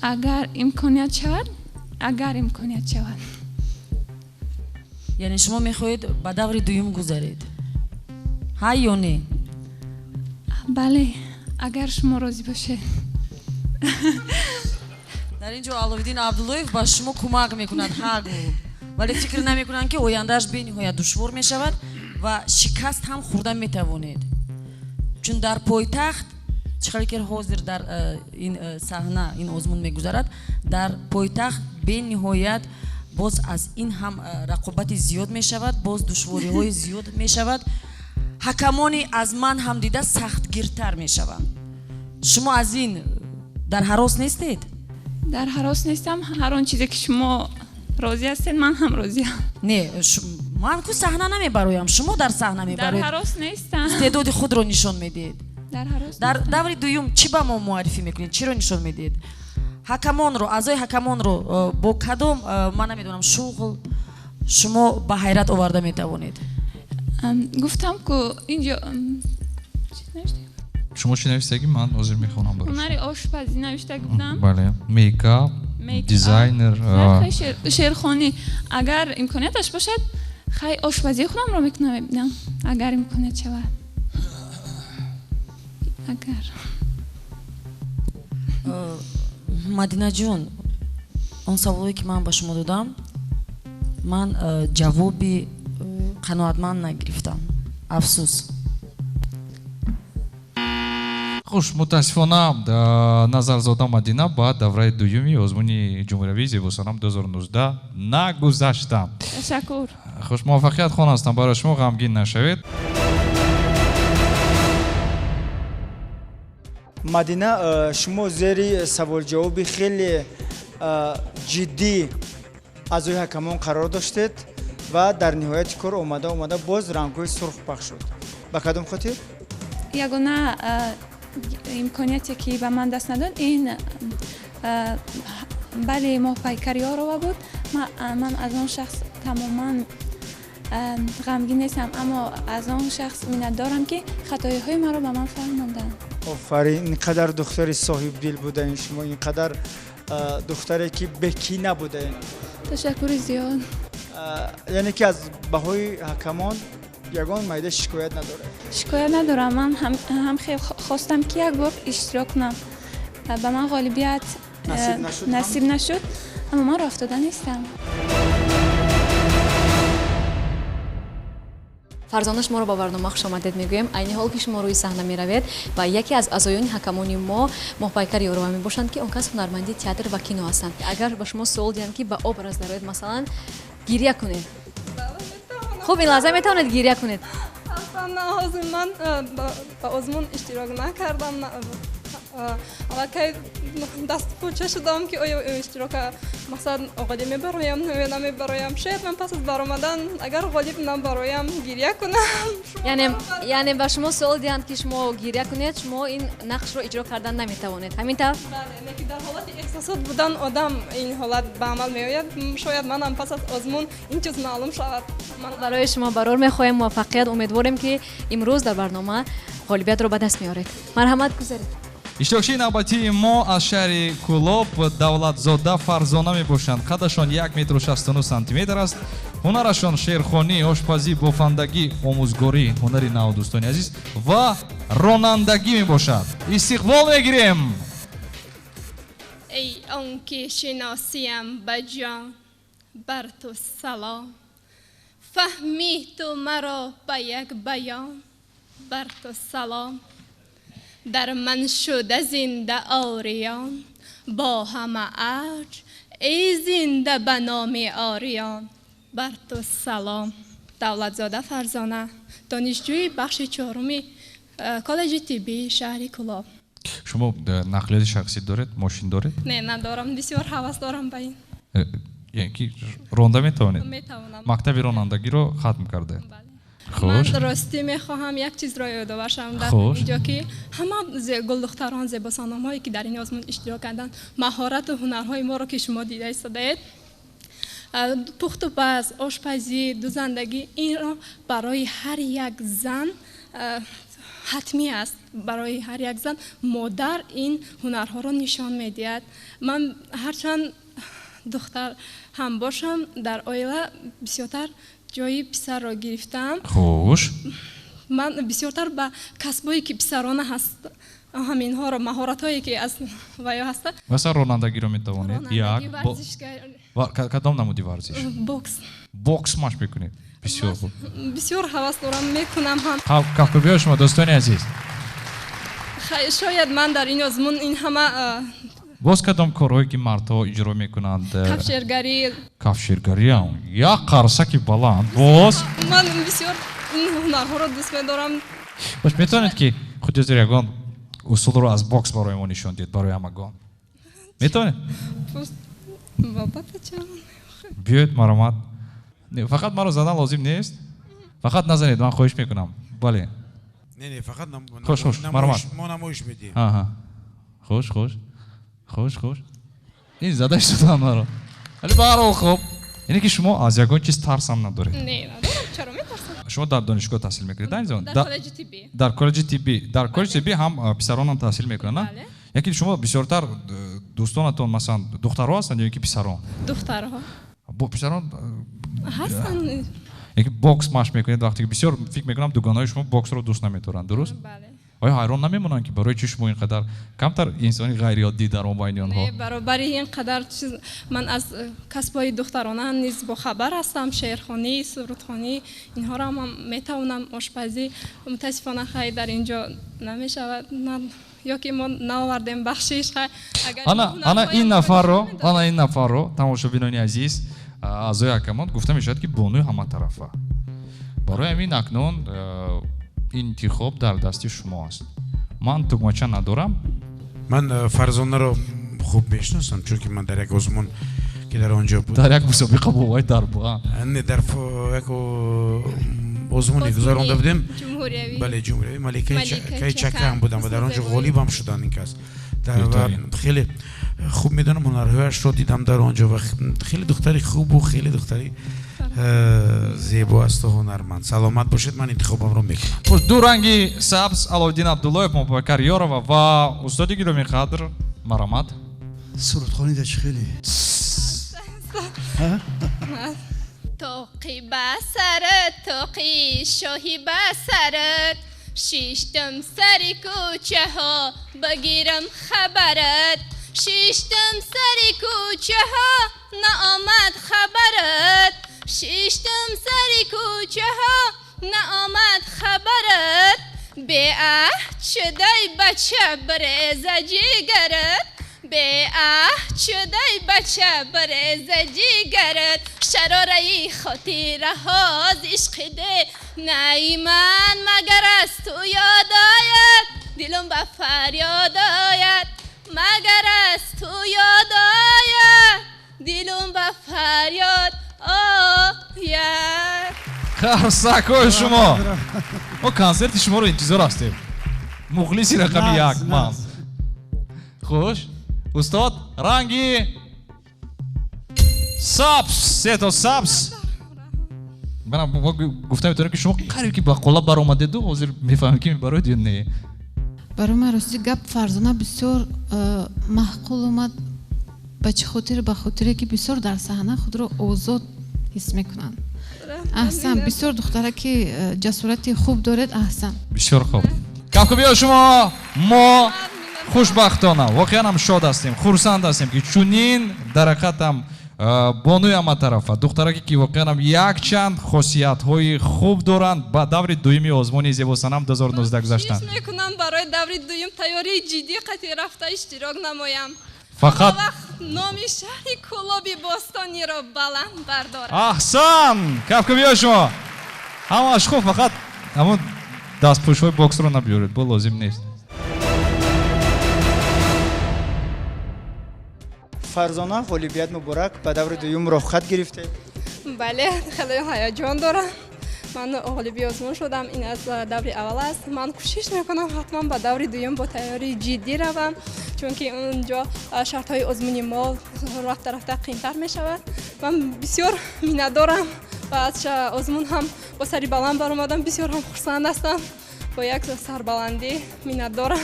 Агар имконият шавад, агар имконият шавад. Яъне шумо мехоҳед ба даври дуюм гузаред, ҳа ё не? Бале, агар шумо розӣ бошед. Дар ин ҷо Аловиддин Абдуллоев ба шумо кӯмак мекунад, ҳа гӯ, вале фикр намекунанд, ки ояндааш бениҳоят душвор мешавад ва шикаст ҳам хӯрда метавонед, чун дар пойтахт чӣ хеле ки ҳозир дар ин саҳна ин озмун мегузарад, дар пойтахт бениҳоят боз аз ин ҳам рақобати зиёд мешавад, боз душвориҳои зиёд мешавад. Ҳакамони аз ман ҳам дида сахтгиртар мешаванд. Шумо аз ин дар ҳарос нестед? Дар ҳарос нестам. Ҳар он чизе ки шумо розӣ ҳастед, ман ҳам розиам. Не, ман ку саҳна намебароям, шумо дар саҳна мебароед. Дар ҳарос нестам. Истеъдоди худро нишон медиҳед. Дар ҳарос. Дар даври дуюм чӣ ба мо муаррифӣ мекунед? Чиро нишон медиҳед? Ҳакамонро, аъзои ҳакамонро бо кадом, ман намедонам, шуғл шумо ба ҳайрат оварда метавонед? Гуфтам ку инҷо шумо чӣ навиштагӣ? Ман ҳозир мехонам барои ҳунари ошпазӣ навишта будам. Бале, мейкап, дизайнер, шеърхонӣ. Агар имконияташ бошад, хай ошпазии худамро мекунам, мебинам. Агар имконият шавад. Агар Мадинаҷон, он саволое ки ман ба шумо додам, ман ҷавоби қаноатманд нагирифтам. Афсӯс. Хуш, мутаассифона Назарзода Мадина ба давраи дуюми озмуни ҷумҳуриявии Зебосанам 2019 нагузаштам. Ташаккур. Хуш, муваффақият хонастам барои шумо, ғамгин нашавед. Мадина, шумо зери саволҷавоби хеле ҷиддӣ аъзои ҳакамон қарор доштед ва дар ниҳояти кор омада боз рангҳои сурх пахш шуд. Ба кадом хотир? Ягона имконияте ки ба ман даст надод, ин бале Моҳпайкар Ёрова буд. Ман аз он шахс тамоман ғамгин нестам, аммо аз он шахс миннатдорам, ки хатоиҳои маро ба ман фаҳмонданд. Офарин, ин қадар духтари соҳибдил будаин шумо, ин қадар духтаре ки бекина будаин. Ташаккури зиёд. Яъне ки аз баҳои ҳакамон ягон майда шикоят надорад? Шикоят надорам. Ман ҳам хеле хостам ки як бор иштирок кунам. Ба ман ғолибият насиб нашуд, аммо ман роҳ афтода нестам. Фарзона, шуморо ба барнома хуш омадед мегӯем. Айни ҳол ки шумо рӯи саҳна меравед ва яке аз аъзоёни ҳакамони мо Моҳпайкар Ёрова мебошанд, ки он кас ҳунарманди театр ва кино ҳастанд. Агар ба шумо суол диҳам, ки ба образ дароед, масалан, гиря кунед. Хуб, ин лаҳза метавонед гиря кунед? Аслан на, ҳозир ман ба озмун иштирок накардам. Аллакай дастпӯча шудам, ки оё иштирока мақсад ғолиб мебароям ё намебароям. Шояд ман пас аз баромадан, агар ғолиб набароям, гиря кунам. Яъне ба шумо суол диҳанд, ки шумо гиря кунед, шумо ин нақшро иҷро кардан наметавонед. Ҳамин тавр? Бале, лекин дар ҳолати эҳсосот будан одам ин ҳолат ба амал меояд. Шояд манам пас аз озмун ин чиз маълум шавад. Барои шумо барор мехоҳем муваффақият. Умедворем, ки имрӯз дар барнома ғолибиятро ба даст меоред. Марҳамат, гузаред. Иштирокчии навбатии мо аз шаҳри Кӯлоб Давлатзода Фарзона мебошанд. Қадашон 1 метру 69 сантиметр аст. Ҳунарашон шеърхонӣ, ошпазӣ, бофандагӣ, омӯзгорӣ, ҳунари нав, дӯстони азиз, ва ронандагӣ мебошад. Истиқбол мегирем. Эй он ки шиносиям ба ҷон, бар ту салом. Фаҳмӣ ту маро ба як баён, бар ту салом. Дар ман шуда зинда ориён, бо ҳама арҷ, эй зинда ба номи ориён, бар ту салом. Давлатзода Фарзона, донишҷӯи бахши чоруми коллеҷи тиббии шаҳри Кӯлоб. Шумо нақлиёти шахсӣ доред, мошин доред? Не, надорам. Бисёр ҳавас дорам ба ин. Яъне ки ронда метавонед? Метавонам. Мактаби ронандагиро хатм кардаед? Ман ростӣ мехоҳам як чизро ёдовар шавам дар инҷо, ки ҳама гулдухтарон, зебосаномҳое ки дар ин озмун иштирок карданд, маҳорату ҳунарҳои моро ки шумо дида истодаед, пухту паз, ошпазӣ, дузандагӣ, инро барои ҳар як зан ҳатмӣ аст. Барои ҳар як зан модар ин ҳунарҳоро нишон медиҳад. Ман ҳарчанд духтар ҳам бошам, дар оила бисёртар ҷои писарро гирифтам. Хуш. Ман бисёртар ба касбое ки писарона ҳаст, ҳаминҳоро, маҳоратҳое ки аз ваё ҳаста. Масалан, ронандагиро метавонед? Як. Кадом намуди варзиш? Бокс. Бокс машқ мекунед? Бисёр хуб. Бисёр ҳавас дорам, мекунам ҳам. Кафкӯбиҳои шумо, дӯстони азиз. Шояд ман дар ин озмун ин ҳама боз кадом корҳое ки мардҳо иҷро мекунанд? Кафшергарӣ. Кафшергариам як қарсаки баланд. Боз ман бисёр Ин ҳунарҳоро дӯст медорам. Бош, метавонед ки худи зир ягон усулро аз бокс барои мо нишон диҳед, барои ҳамагон? Метавонед? Албатта, чаро? Биёед, маромад. Фақат маро задан лозим нест, фақат назанед, ман хоҳиш мекунам. Бале. Не, фақат Хуш, хуш, маромад. Мо намоиш медиҳем. Аҳа. Хуш, хуш. Хуш, хуш. Ин зада шудан маро. Вале баҳрҳол хуб. Яъне ки шумо аз ягон чиз тарсам надоред? Не, надорам. Чаро метарсам? Шумо дар донишгоҳ таҳсил мекунед, на ин замон? Дар коллеҷи тиббӣ. Дар коллеҷи тиббӣ. Дар коллеҷи тиббӣ ҳам писарон ҳам таҳсил мекунанд, на? Бале. Яке шумо бисёртар дӯстонатон, масалан, духтарҳо ҳастанд ё ки писарон? Духтарҳо. Бо писарон ҳастанд. Яке бокс машқ мекунед, вақте ки бисёр фикр мекунам дугонаҳои шумо боксро дӯст намедоранд, дуруст? Бале. Оё ҳайрон намемонанд ки барои чӣ шумо ин қадар камтар инсони ғайриоддӣ дар мобайни онҳо? Не, баробари ин қадар чиз ман аз касбҳои духтарона низ бохабар ҳастам. Шеърхонӣ, сурудхонӣ, инҳоро ҳам метавонам, ошпазӣ. Мутаассифона, хай, дар ин ҷо намешавад, ё ки мо наовардем, бахшиш, хай, агар Ана ин нафарро, ана ин нафарро, тамошобинони азиз, аъзои ҳакамон, гуфта мешавад ки бонуи ҳаматарафа. Барои ҳамин акнун интихоб дар дасти шумо аст. Ман тугмача надорам. Ман Фарзонаро хуб мешиносам, чунки ман дар як озмун ки дар он ҷо буд. Дар як мусобиқа бо вай дар бо. Не, дар як озмуне гузаронда будем. Бале, ҷумҳуриявӣ. Маликаи Чакан будам ва дар он ҷо ғолибам шуданд ин кас. Хеле хуб медонам, ҳунарҳояшро дидам дар он ҷо ва хеле духтари хубу хеле духтари зебо асту ҳунарманд. Саломат бошед, ман интихобамро мекунам. Хуш, ду ранги сабз Аловиддин Абдуллоев, Муборакар Ёрова ва устоди гиромии қадр Марамат. Сурудхонӣ да чӣ хеле? Тоқи ба сарат, тоқи шоҳи ба сарат, шиштам сари кӯчаҳо багирам хабарат, шиштам сари кӯчаҳо наомад хабарат, шиштам сари кӯчаҳо наомад хабарат, беаҳд шудай бача бареза ҷигарат, беаҳд шудай бача бареза ҷигарат, шарораи хотираҳо аз ишқи де наи ман магар аз ту ёд ояд, дилам ба фарёд ояд, магар аз ту ёд ояд, дилам ба фарёд ояд. Қарсакҳои шумо. Мо консерти шуморо интизор ҳастем. Мухлиси рақами як ман. Хуш. Устод, ранги сабз, сето сабз. Ман гуфта метавонам ки шумо қариб ки ба қолаб баромадеду, ҳозир мефаҳмем ки мебароед ё не. Барои ман рости гап Фарзона бисёр маъқул омад. Ба чӣ хотир? Ба хотире ки бисёр дар саҳна худро озод ҳис мекунанд. Аҳсан, бисёр духтара ки ҷасорати хуб доред, аҳсан. Бисёр хуб. Кафкӯбиҳои шумо, мо хушбахтона воқеан ҳам шод ҳастем, хурсанд ҳастем ки чунин дар ҳақиқат ҳам бонуи ҳаматарафа, духтараке ки воқеан ҳам якчанд хосиятҳои хуб доранд, ба даври дуюми озмуни Зебосанам 2019 гузаштанд. Кӯшиш мекунам барои даври дуюм тайёрии ҷиддӣ қатъи рафта иштирок намоям. Фақат вақт номи шаҳри Кӯлоби бостониро баланд бардорам. Аҳсан! Кафкӯбиҳои шумо. Ҳамааш хуб, фақат ҳамон дастпӯшҳои боксро набиёред, бо лозим нест. Фарзона, ғолибият муборак, ба даври дуюм роҳхат гирифтед. Бале, хеле ҳаяҷон дорам. Ман ғолиби озмун шудам, ин аз даври аввал аст. Ман кӯшиш мекунам ҳатман ба даври дуюм бо тайёрии ҷиддӣ равам, чунки унҷо шартҳои озмуни мо рафта рафта қиинтар мешавад. Ман бисёр миннатдорам ва аз озмун ҳам бо сари баланд баромадам, бисёр ҳам хурсанд ҳастам, бо як сарбаландӣ миннатдорам.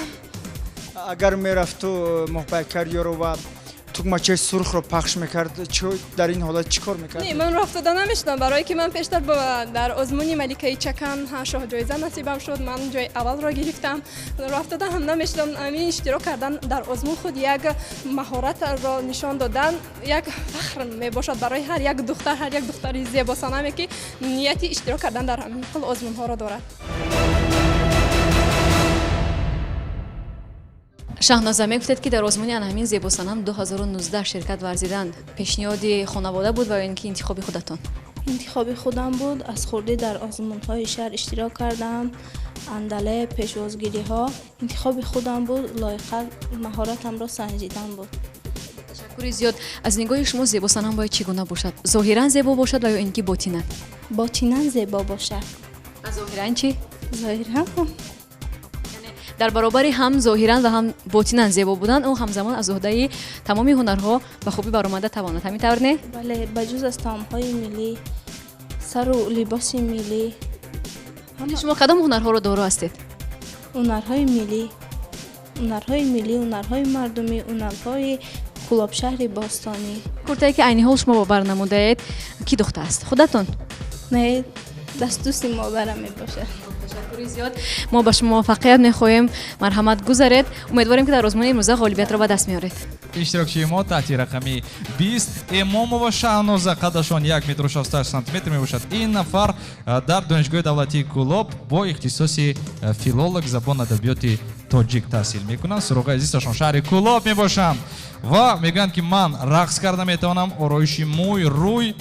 Агар мерафту Моҳпайкар Ёрова тугмачаи сурхро пахш мекард, дар ин ҳолат чӣ кор мекард? Не, ман рафтода намешудам, барое ки ман пештар дар озмуни Маликаи Чакан шоҳҷоиза насибам шуд, ман ҷои аввалро гирифтам. Рафтода ҳам намешудам. Ҳамин иштирок кардан дар озмун худ як маҳоратро нишон додан, як фахр мебошад барои ҳар як духтар, ҳар як духтари зебосанаме ки нияти иштирок кардан дар ҳамин хел озмунҳоро дорад. Шаҳноза, мегуфтед ки дар озмуни ана ҳамин Зебосанам 2019 ширкат варзиданд. Пешниҳоди хонавода буд ва ё ин ки интихоби худатон? Интихоби худам буд. Аз хурдӣ дар озмунҳои шаҳр иштирок кардам, андале, пешвозгириҳо. Интихоби худам буд, лоиқат, маҳоратамро санҷидан буд. Ташаккури зиёд. Аз нигоҳи шумо зебосанам бояд чӣ гуна бошад? Зоҳиран зебо бошад ва ё ин ки ботинан? Ботинан зебо бошад. А зоҳиран чӣ? Зоҳиран дар баробари ҳам зоҳиран ва ҳам ботинан зебо будан, ӯ ҳамзамон аз уҳдаи тамоми ҳунарҳо ба хубӣ баромада тавонад. Ҳамин тавр не? Бале, ба ҷуз аз таомҳои миллӣ, сару либоси миллӣ. Шумо кадом ҳунарҳоро доро ҳастед? Ҳунарҳои миллӣ, ҳунарҳои миллӣ, ҳунарҳои мардумӣ, ҳунарҳои Кӯлоб шаҳри бостонӣ. Куртае ки айни ҳол шумо ба бар намудаед, кӣ духтааст? Худатон? Не, дастдӯсти модарам мебошад. Ташаккури зиёд. Мо ба шумо муваффақият мехоҳем. Марҳамат, гузаред. Умедворем, ки дар озмуни имрӯза ғолибиятро ба даст меоред. Иштирокчии мо таҳти рақами 20 Эмомова Шаҳноза, қадашон 1 метру 68 сантиметр мебошад. Ин нафар дар Донишгоҳи давлатии Кӯлоб бо ихтисоси филолог забон адабиёти тоҷик таҳсил мекунанд. Суроғаи зисташон шаҳри Кӯлоб мебошанд ва мегӯянд, ки ман рақс карда метавонам, ороиши мӯй, рӯй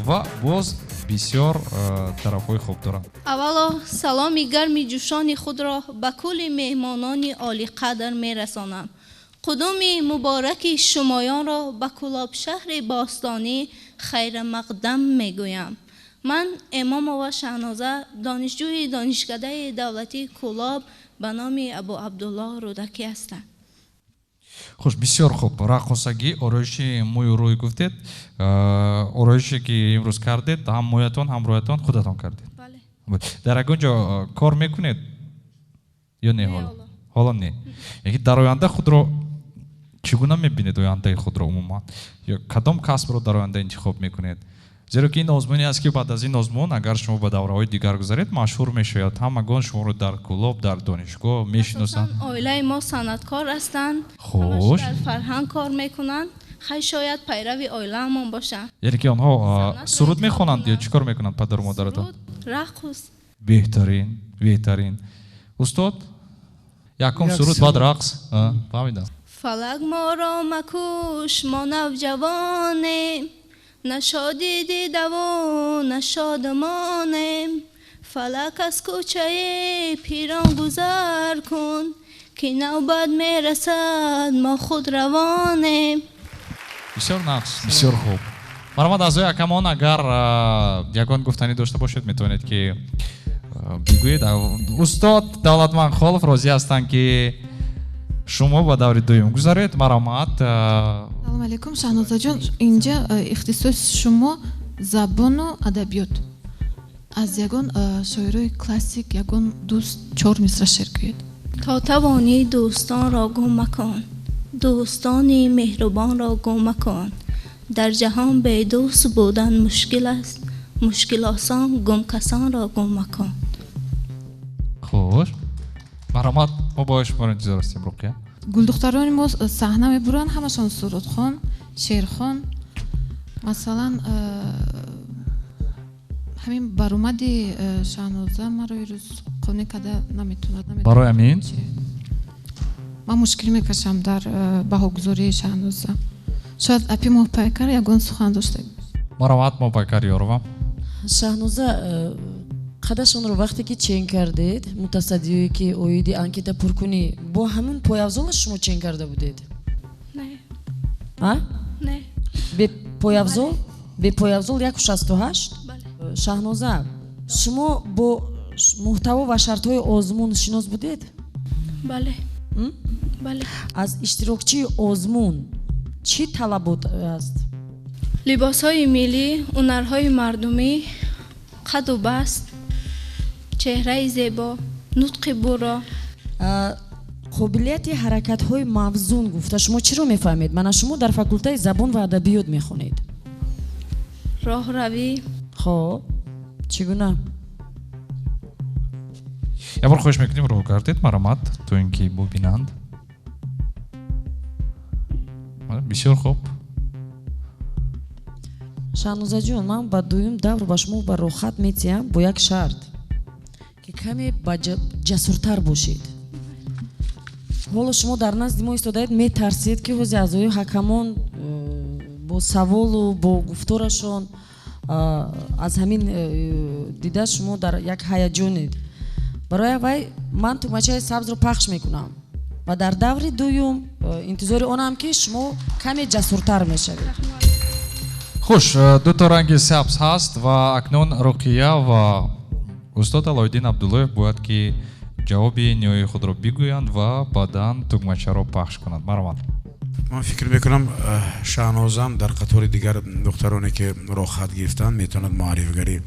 ва боз бисёр тарафҳои хуб дорам. Аввало саломи гарми ҷӯшони худро ба кулли меҳмонони олиқадр мерасонам. Қудуми мубораки шумоёнро ба Кӯлоб шаҳри бостонӣ хайрамақдам мегӯям. Ман Эмомова Шаҳноза, донишҷӯи Донишкадаи давлатии Кӯлоб ба номи Абу Абдуллоҳ Рӯдакӣ ҳастам. Хуш, бисёр хуб. Раққосагӣ, ороиши мӯю рӯй гуфтед. Ороише ки имрӯз кардед, ҳам мӯятон, ҳам рӯятон худатон кардед? Бале. Дар ягон ҷо кор мекунед ё не ҳоло? Ҳоло не. Яки дар оянда худро чӣ гуна мебинед, ояндаи худро умуман? Ё кадом касбро дар оянда интихоб мекунед? Зеро ки ин озмуне аст, ки баъд аз ин озмун, агар шумо ба давраҳои дигар гузаред, машҳур мешавед. Ҳамагон шуморо дар Кӯлоб, дар донишгоҳ мешиносанд. Оилаи мо санъаткор ҳастанд. Хуш. Дар фарҳанг кор мекунанд. Хай, шояд пайрави оилаамон бошанд. Яъне ки онҳо суруд мехонанд ё чӣ кор мекунанд падару модаратон? Рақс. Беҳтарин, беҳтарин. Устод, якум суруд, баъд рақс. Фаҳмидам. Фалак моро макуш, мо навҷавонем, на шодӣ дидаву на шодмонем. Фалак аз кӯчаи пирон гузар кун, ки навбат мерасад, мо худ равонем. Бисёр нағз, бисёр хуб. Марҳамат, аъзои ҳакамон, агар ягон гуфтанӣ дошта бошед, метавонед ки бигӯед. Устод Давлатманд Холов розӣ ҳастанд, ки шумо ба даври дуюм гузаред. Марҳамат. Салом алейкум, Шаҳнозаҷон. Инҷа ихтисоси шумо забону адабиёт. Аз ягон шоирои классик ягон дӯст чор мисра шеър гӯед. То тавонӣ дӯстонро гум макун, дӯстони меҳрубонро гум макун. Дар ҷаҳон бедӯст будан мушкил аст, мушкил осон гумкасонро гум макун. Хуш, марҳамат, мо бо шумо интизор ҳастем, Руқия. Гулдухтарони мо саҳна мебуранд, ҳамашон сурудхон, шеърхон. Масалан, ҳамин баромади Шаҳноза маро ирӯз қонеъ карда наметавонад. Барои ҳамин? Ман мушкил мекашам дар баҳогузории Шаҳноза. Шояд апи Моҳпайкар ягон сухан дошта. Марҳамат, Моҳпайкар Ёрова. Шаҳноза, қадашонро вақте ки чен кардед, мутасаддиое ки оиди анкета пуркунӣ, бо ҳамун пойафзола шумо чен карда будед? Не. А? Не. Бе пойафзол? Бе пойафзол 1,68? Бале. Шаҳноза, шумо бо муҳтаво ва шартҳои озмун шинос будед? Бале. Бале. Аз иштирокчии озмун чӣ талабот аст? Либосҳои миллӣ, ҳунарҳои мардумӣ, қаду баст, чеҳраи зебо, нутқи буро. Қобилияти ҳаракатҳои мавзун гуфта шумо чиро мефаҳмед? Мана шумо дар факултаи забон ва адабиёт мехонед. Роҳравӣ. Хоб, чӣ гуна? Як бор хоҳиш мекунем, роҳ гардед, марҳамат, то ин ки бубинанд. Бисёр хуб. Шаҳнозаҷон, ман ба дуюм давр ба шумо ба роҳхат метиҳам бо як шарт, ки каме ҷасуртар бошед. Ҳоло шумо дар назди мо истодаед, метарсед, ки ҳози аъзои ҳакамон бо саволу бо гуфторашон Аз ҳамин дида шумо дар як ҳаяҷонед. Барои вай ман тугмачаи сабзро пахш мекунам ва дар даври дуюм интизори онам ки шумо каме ҷасуртар мешавед. Хуш, дуто ранги сабз ҳаст ва акнун Руқия ва устод Алоиддин Абдуллоев бояд ки ҷавоби ниҳоии худро бигӯянд ва баъдан тугмачаро пахш кунанд. Марҳамат. Ман фикр мекунам, Шаҳнозам дар қатори дигар духтароне ки роҳхат гирифтанд метавонад муаррифгари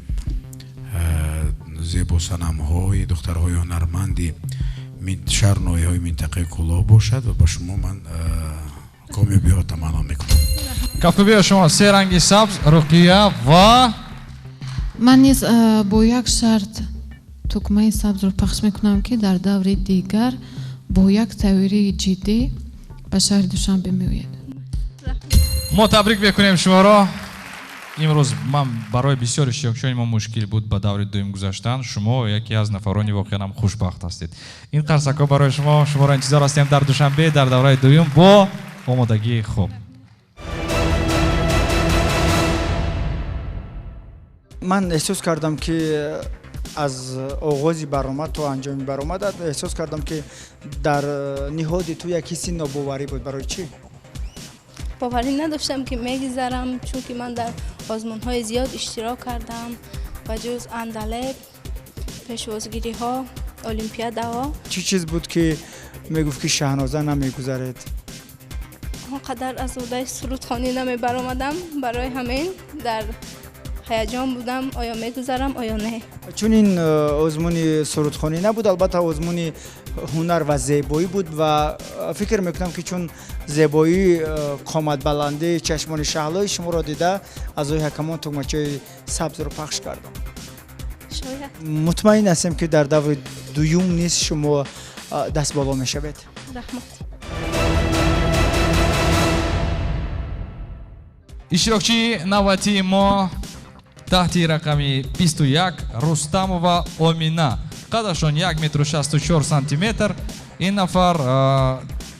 зебосанамҳои духтарҳои ҳунарманди шаҳр ноҳияҳои минтақаи Кӯлоб бошад ва ба шумо ман комёбиҳо таманно мекунам. Кафкӯбиҳо шумо се ранги сабз, Руқия ва ман низ бо як шарт тугмаи сабзро пахш мекунам ки дар даври дигар бо як тайёрии ҷиддӣ ба шаҳри Душанбе меояд. Мо табрик мекунем шуморо. Имрӯз ман барои бисёр иштирокчиёни мо мушкил буд ба даври дуюм гузаштан. Шумо яке аз нафарони воқеан ҳам хушбахт ҳастед. Ин қарсакҳо барои шумо. Шуморо интизор ҳастем дар Душанбе дар давраи дуюм бо омодагии хуб. Ман эҳсос кардам ки аз оғози баромад то анҷоми баромад эҳсос кардам ки дар ниҳоди ту як ҳисси нобоварӣ буд. Барои чӣ? Боварӣ надоштам ки мегузарам, чунки ман дар озмунҳои зиёд иштирок кардам ба ҷуз Андалеб, пешвозгириҳо, олимпиадаҳо. Чӣ чиз буд ки мегуфт ки Шаҳноза намегузаред? Он қадар аз уҳдаи сурудхонӣ намебаромадам, барои ҳамин дар ҳаяҷон будам, оё мегузарам, оё не. Чун ин озмуни сурудхонӣ набуд, албатта озмуни ҳунар ва зебоӣ буд ва фикр мекунам ки чун зебоӣ, қоматбаландӣ, чашмони шаҳлои шуморо дида аъзои ҳакамон тугмачаи сабзро пахш кардам. Шояд. Мутмаин ҳастем ки дар даври дуюм низ шумо дастболо мешавед. Раҳмат. Иштирокчии навбатии мо таҳти рақами 21 Рустамова Омина. Қадашон 1 метру 64 сантиметр. Ин нафар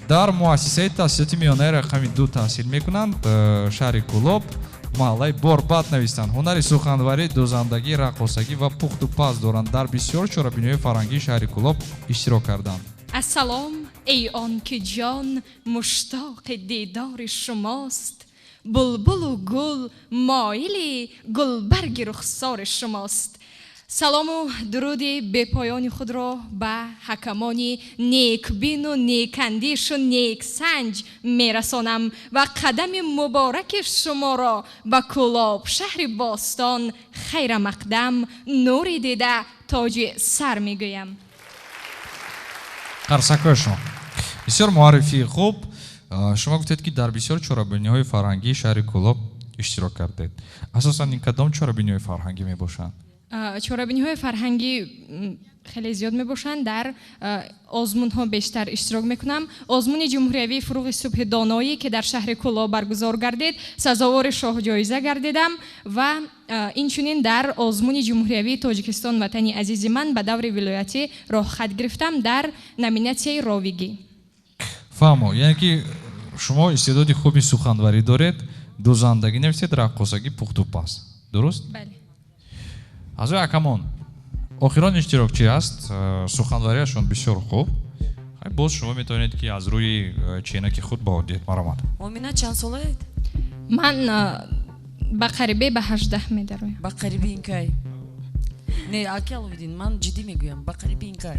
дар муассисаи таҳсилоти миёнаи рақами 2 таҳсил мекунанд. Шаҳри Кӯлоб, маҳаллаи Борбад навистанд. Ҳунари суханварӣ, дӯзандагӣ, раққосагӣ ва пухту паз доранд. Дар бисёр чорабиниҳои фарҳангии шаҳри Кӯлоб иштирок карданд. Ассалом, эй он ки ҷон муштоқи дидори шумост, булбулу гул моили гулбарги рухсори шумост. Салому дуруди бепоёни худро ба ҳакамони некбину некандишу нексанҷ мерасонам ва қадами мубораки шуморо ба Кӯлоб, шаҳри бостон, хайрамақдам, нури дида, тоҷи сар мегӯям. Қарсакҳои шумо бисёр муаррифии хуб. Шумо гуфтед ки дар бисёр чорабиниҳои фарҳангии шаҳри Кӯлоб иштирок кардед. Асосан ин кадом чорабиниҳои фарҳангӣ мебошанд? Чорабиниҳои фарҳангӣ хеле зиёд мебошанд. Дар озмунҳо бештар иштирок мекунам. Озмуни ҷумҳуриявии фуруғи субҳи доноӣ ки дар шаҳри Кӯлоб баргузор гардид, сазовори шоҳҷоиза гардидам ва инчунин дар озмуни ҷумҳуриявии Тоҷикистон ватани азизи ман ба даври вилоятӣ роҳхат гирифтам дар номинатсияи ровигӣ. Фаҳмо, яъне ки шумо истеъдоди хуби суханварӣ доред, дӯзандагӣ нависед, раққосагӣ, пухту паз. Дуруст? Бале. Аъзои ҳакамон, охирон иштирокчӣ аст, суханвариашон бисёр хуб. Боз шумо метавонед ки аз рӯи ченаки худ ба одият маромад. Омина чанд солаед? Ман ба қарибе ба 18 медароям. Ба қариби ин кай? Не, аки Аловиддин, ман ҷиддӣ мегӯям, ба қариби ин кай?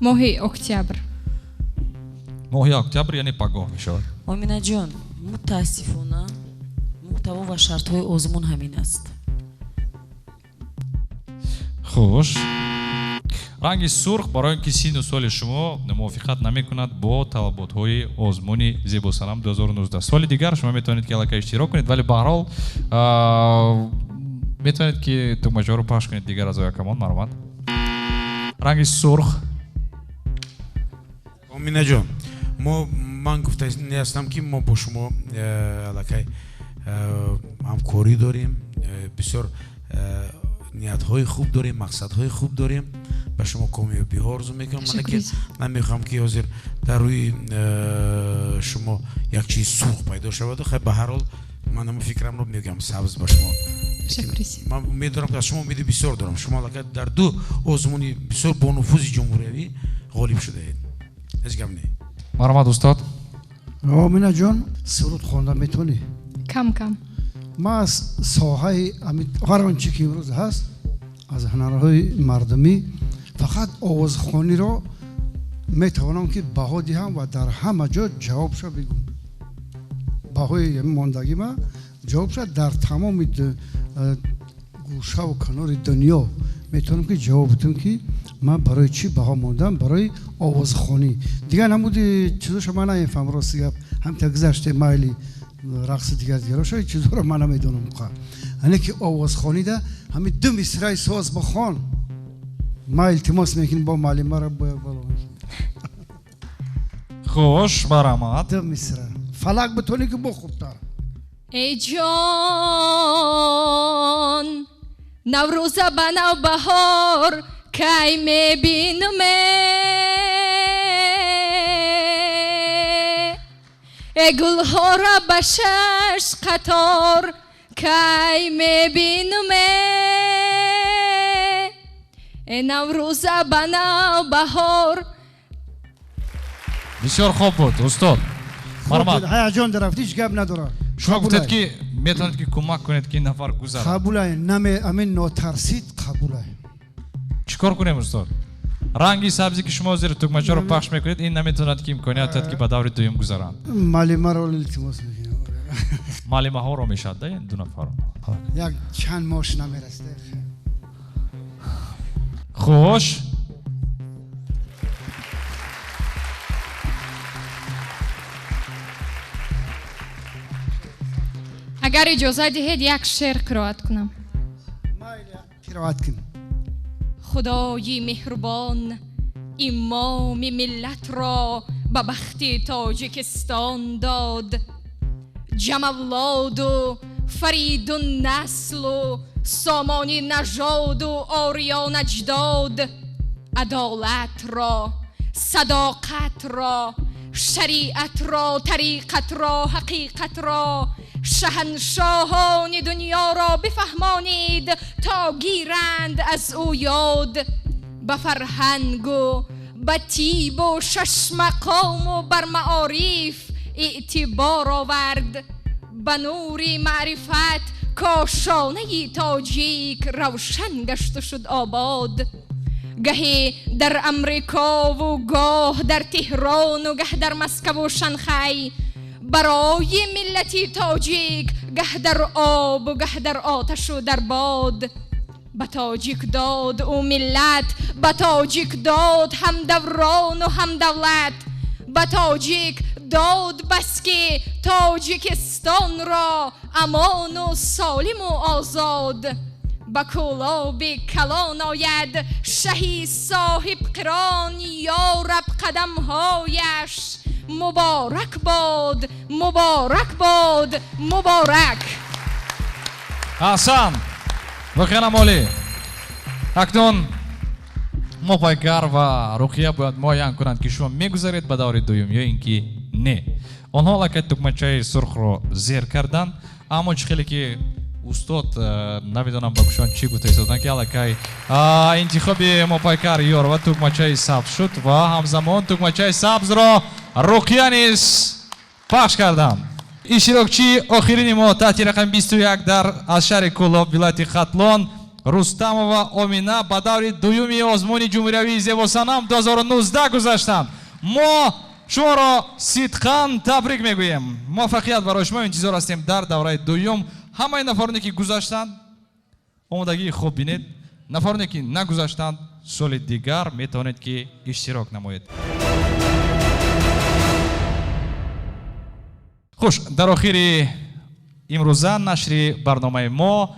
Моҳи октябр. Моҳи октябр, яъне пагоҳ мешавад. Оминаҷон, мутаассифона муҳтаво ва шартҳои озмун ҳамин аст. Хуш. Ранги сурх барои ин ки сину соли шумо мувофиқат намекунад бо талаботҳои озмуни зебосанам 2019. Соли дигар шумо метавонед ки аллакай иштирок кунед, вале баҳрҳол метавонед ки тугмачаҳоро пахш кунед дигар аъзои ҳакамон. Марҳамат. Ранги сурх. Оминаҷон, ман гуфта нестам ки мо бо шумо аллакай ҳамкорӣ дорем, бисёр ниятҳои хуб дорем, мақсадҳои хуб дорем. Ба шумо комёбиҳо орзу мекунам. Ман ки намехоҳам ки ҳозир дар рӯи шумо як чизи сурх пайдо шавад. Хай, ба ҳар ҳол ман ҳамон фикрамро мегӯям, сабз ба шумо Ман умед дорам, ки аз шумо умеди бисёр дорам. Шумо аллакай дар ду озмуни бисёр бонуфузи ҷумҳуриявӣ ғолиб шудаед. Ҳеҷ гап не. Марҳамат, устод. Омина ҷон, суруд хонда метавонӣ? Кам кам. Ман аз соҳаи ҳар он чӣ ки имрӯз ҳаст, аз ҳунарҳои мардумӣ фақат овозхониро метавонам ки баҳо диҳам ва дар ҳама ҷо ҷавобша бигӯм. Баҳои мондагима ҷавобша дар тамоми гӯшаву канори дунё метавонам ки ҷавоб бидиҳам, ки ман барои чӣ баҳо мондам, барои овозхонӣ. Дигар намуди чизоша ман намефаҳмам, рости гап. Ҳамта гузаште майли рақси дигар дигароша чизоро ман намедонам. Ане ки овозхонида ҳамин ду мисраи соз бихон. Ман илтимос мекунам бо муаллимаро бояд бало. Хуш, марҳамат. Ду мисра. Фалак битонӣ ки бо хубтар. Эй ҷон, Наврӯза ба навбаҳор кай мебинуме, э гулҳоро ба шаш қатор кай мебинуме, э Наврӯза ба навбаҳор. Бисёр хуб буд, устод. Марҳамат. Ҳаяҷон дарафт, ҳеҷ гап надорад. Шумо гуфтед ки метавонед ки кӯмак кунед ки ин нафар гузарад. Қабулай, амин нотарсид қабулай. Чӣ кор кунем, устод? Ранги сабзе ки шумо зери тугмачаро пахш мекунед, ин наметавонад ки имконият диҳад ки ба даври дуюм гузаранд. Муаллимаро илтимос мекунем. Муаллимаҳоро мешавад, да, ду нафарро? Як чанд мош намерасад. Хуш. Агар иҷоза диҳед, як шеър қироат кунам. Қироат кун. Худои меҳрубон имоми миллатро ба бахти Тоҷикистон дод. Ҷамавлоду Фаридун наслу Сомони нажоду Ориён аҷдод адолатро, садоқатро, шариатро, тариқатро, ҳақиқатро шаҳаншоҳони дунёро бифаҳмонид то гиранд аз ӯ ёд. Ба фарҳангу ба тибу шашмақому бар маориф эътибор овард. Ба нури маърифат кошонаи тоҷик равшан гашту шуд обод. Гаҳе дар Амрикову гоҳ дар Теҳрону гаҳ дар Москаву Шанхай барои миллати тоҷик гаҳ дар обу гаҳ дар оташу дар бод. Ба тоҷик дод ӯ миллат, ба тоҷик дод ҳам даврону ҳам давлат, ба тоҷик дод бас ки Тоҷикистонро амону солиму озод. Ба кӯлоби калон ояд шаҳи соҳибқирон, ё раб қадамҳояш муборак бод, муборак бод, муборак. Аҳсан, воқеан олӣ. Акнун Мопайкар ва Руқия бояд муайян кунанд ки шумо мегузаред ба даври дуюм ё ин ки не. Онҳо аллакай тугмачаи сурхро зер карданд, аммо чӣ хеле ки устод намедонам ба гӯшон чӣ гуфта истоданд ки аллакай интихоби Мопайкар ёр ва тугмачаи сабз шуд ва ҳамзамон тугмачаи сабзро Руқия низ пахш карданд. Иштирокчии охирини мо таҳти рақами 21 дар аз шаҳри Кӯлоб, вилояти Хатлон, Рустамова Омина ба даври дуюми озмуни ҷумҳуриявии Зебосанам 2019 гузаштанд. Мо шуморо сидқан табрик мегӯем. Муваффақият барои шумо интизор ҳастем дар давраи дуюм. Ҳамаи нафароне ки гузаштанд, омодагии хуб бинед. Нафароне ки нагузаштанд, соли дигар метавонед ки иштирок намоед. Хуш, дар охири имрӯза нашри барномаи мо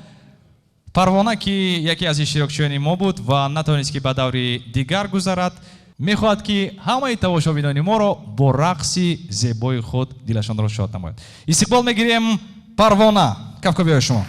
Парвона, ки яке аз иштирокчиёни мо буд ва натавонист ки ба даври дигар гузарад, мехоҳад ки ҳамаи тамошобинони моро бо рақси зебои худ дилашонро шод намояд. Истиқбол мегирем Парвона. Кафкобиҳои шумо.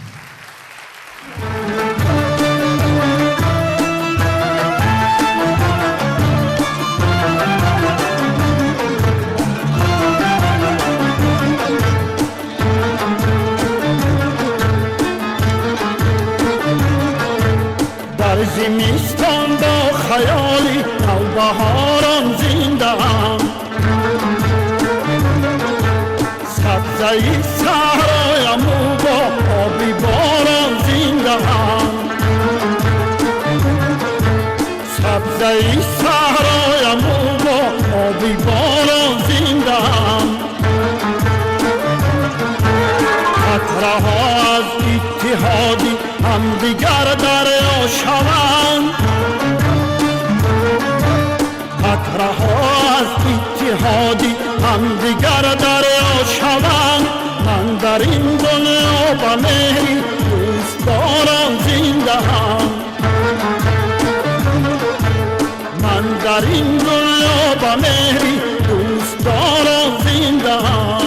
Сабзаи саҳроям бо оби борон зиндаам. Сабзаи саҳроям бо оби борон зиндаам. Қатраҳо аз иттиҳоди ҳамдигар дарё шаванд. Қатраҳо аз иттиҳоди ҳамдигар дарё шаванд. Ман дар ин дунё ба меҳри дӯстдорон зиндаам. Ман дар ин дунё ба меҳри дӯстдорон зиндаам.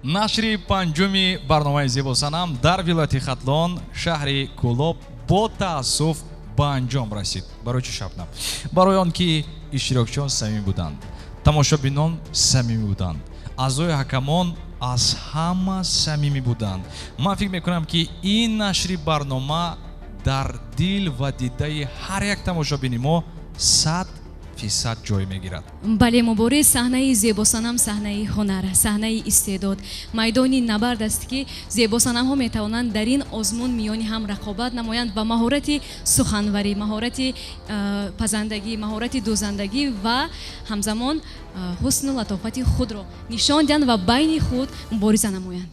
Нашри панҷуми барномаи Зебосанам дар вилояти Хатлон, шаҳри Кӯлоб бо таассуф ба анҷом расид. Барои чӣ, Шабнам? Барои он ки иштирокчиён самимӣ буданд, тамошобинон самимӣ буданд, аъзои ҳакамон аз ҳама самимӣ буданд. Ман фикр мекунам, ки ин нашри барнома дар дил ва дидаи ҳар як тамошобини мо 100% ҷой мегирад. Бале, мубориз, саҳнаи Зебосанам саҳнаи ҳунар, саҳнаи истеъдод, майдони набард аст, ки зебосанамҳо метавонанд дар ин озмун миёни ҳам рақобат намоянд ва маҳорати суханварӣ, маҳорати пазандагӣ, маҳорати дӯзандагӣ ва ҳамзамон ҳусну латофати худро нишон диҳанд ва байни худ мубориза намоянд.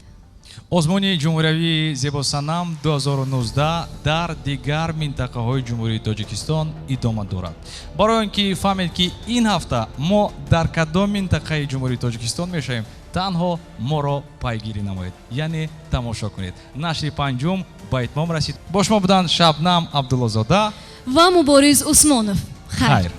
Озмуни ҷумҳуриявии Зебосанам 2019 дар дигар минтақаҳои Ҷумҳурии Тоҷикистон идома дорад. Барои он ки фаҳмед, ки ин ҳафта мо дар кадом минтақаи Ҷумҳурии Тоҷикистон мешавем, танҳо моро пайгирӣ намоед, яъне тамошо кунед. Нашри панҷум ба итмом расид. Бо шумо буданд Шабнам Абдуллозода ва Мубориз Усмонов. Хайр.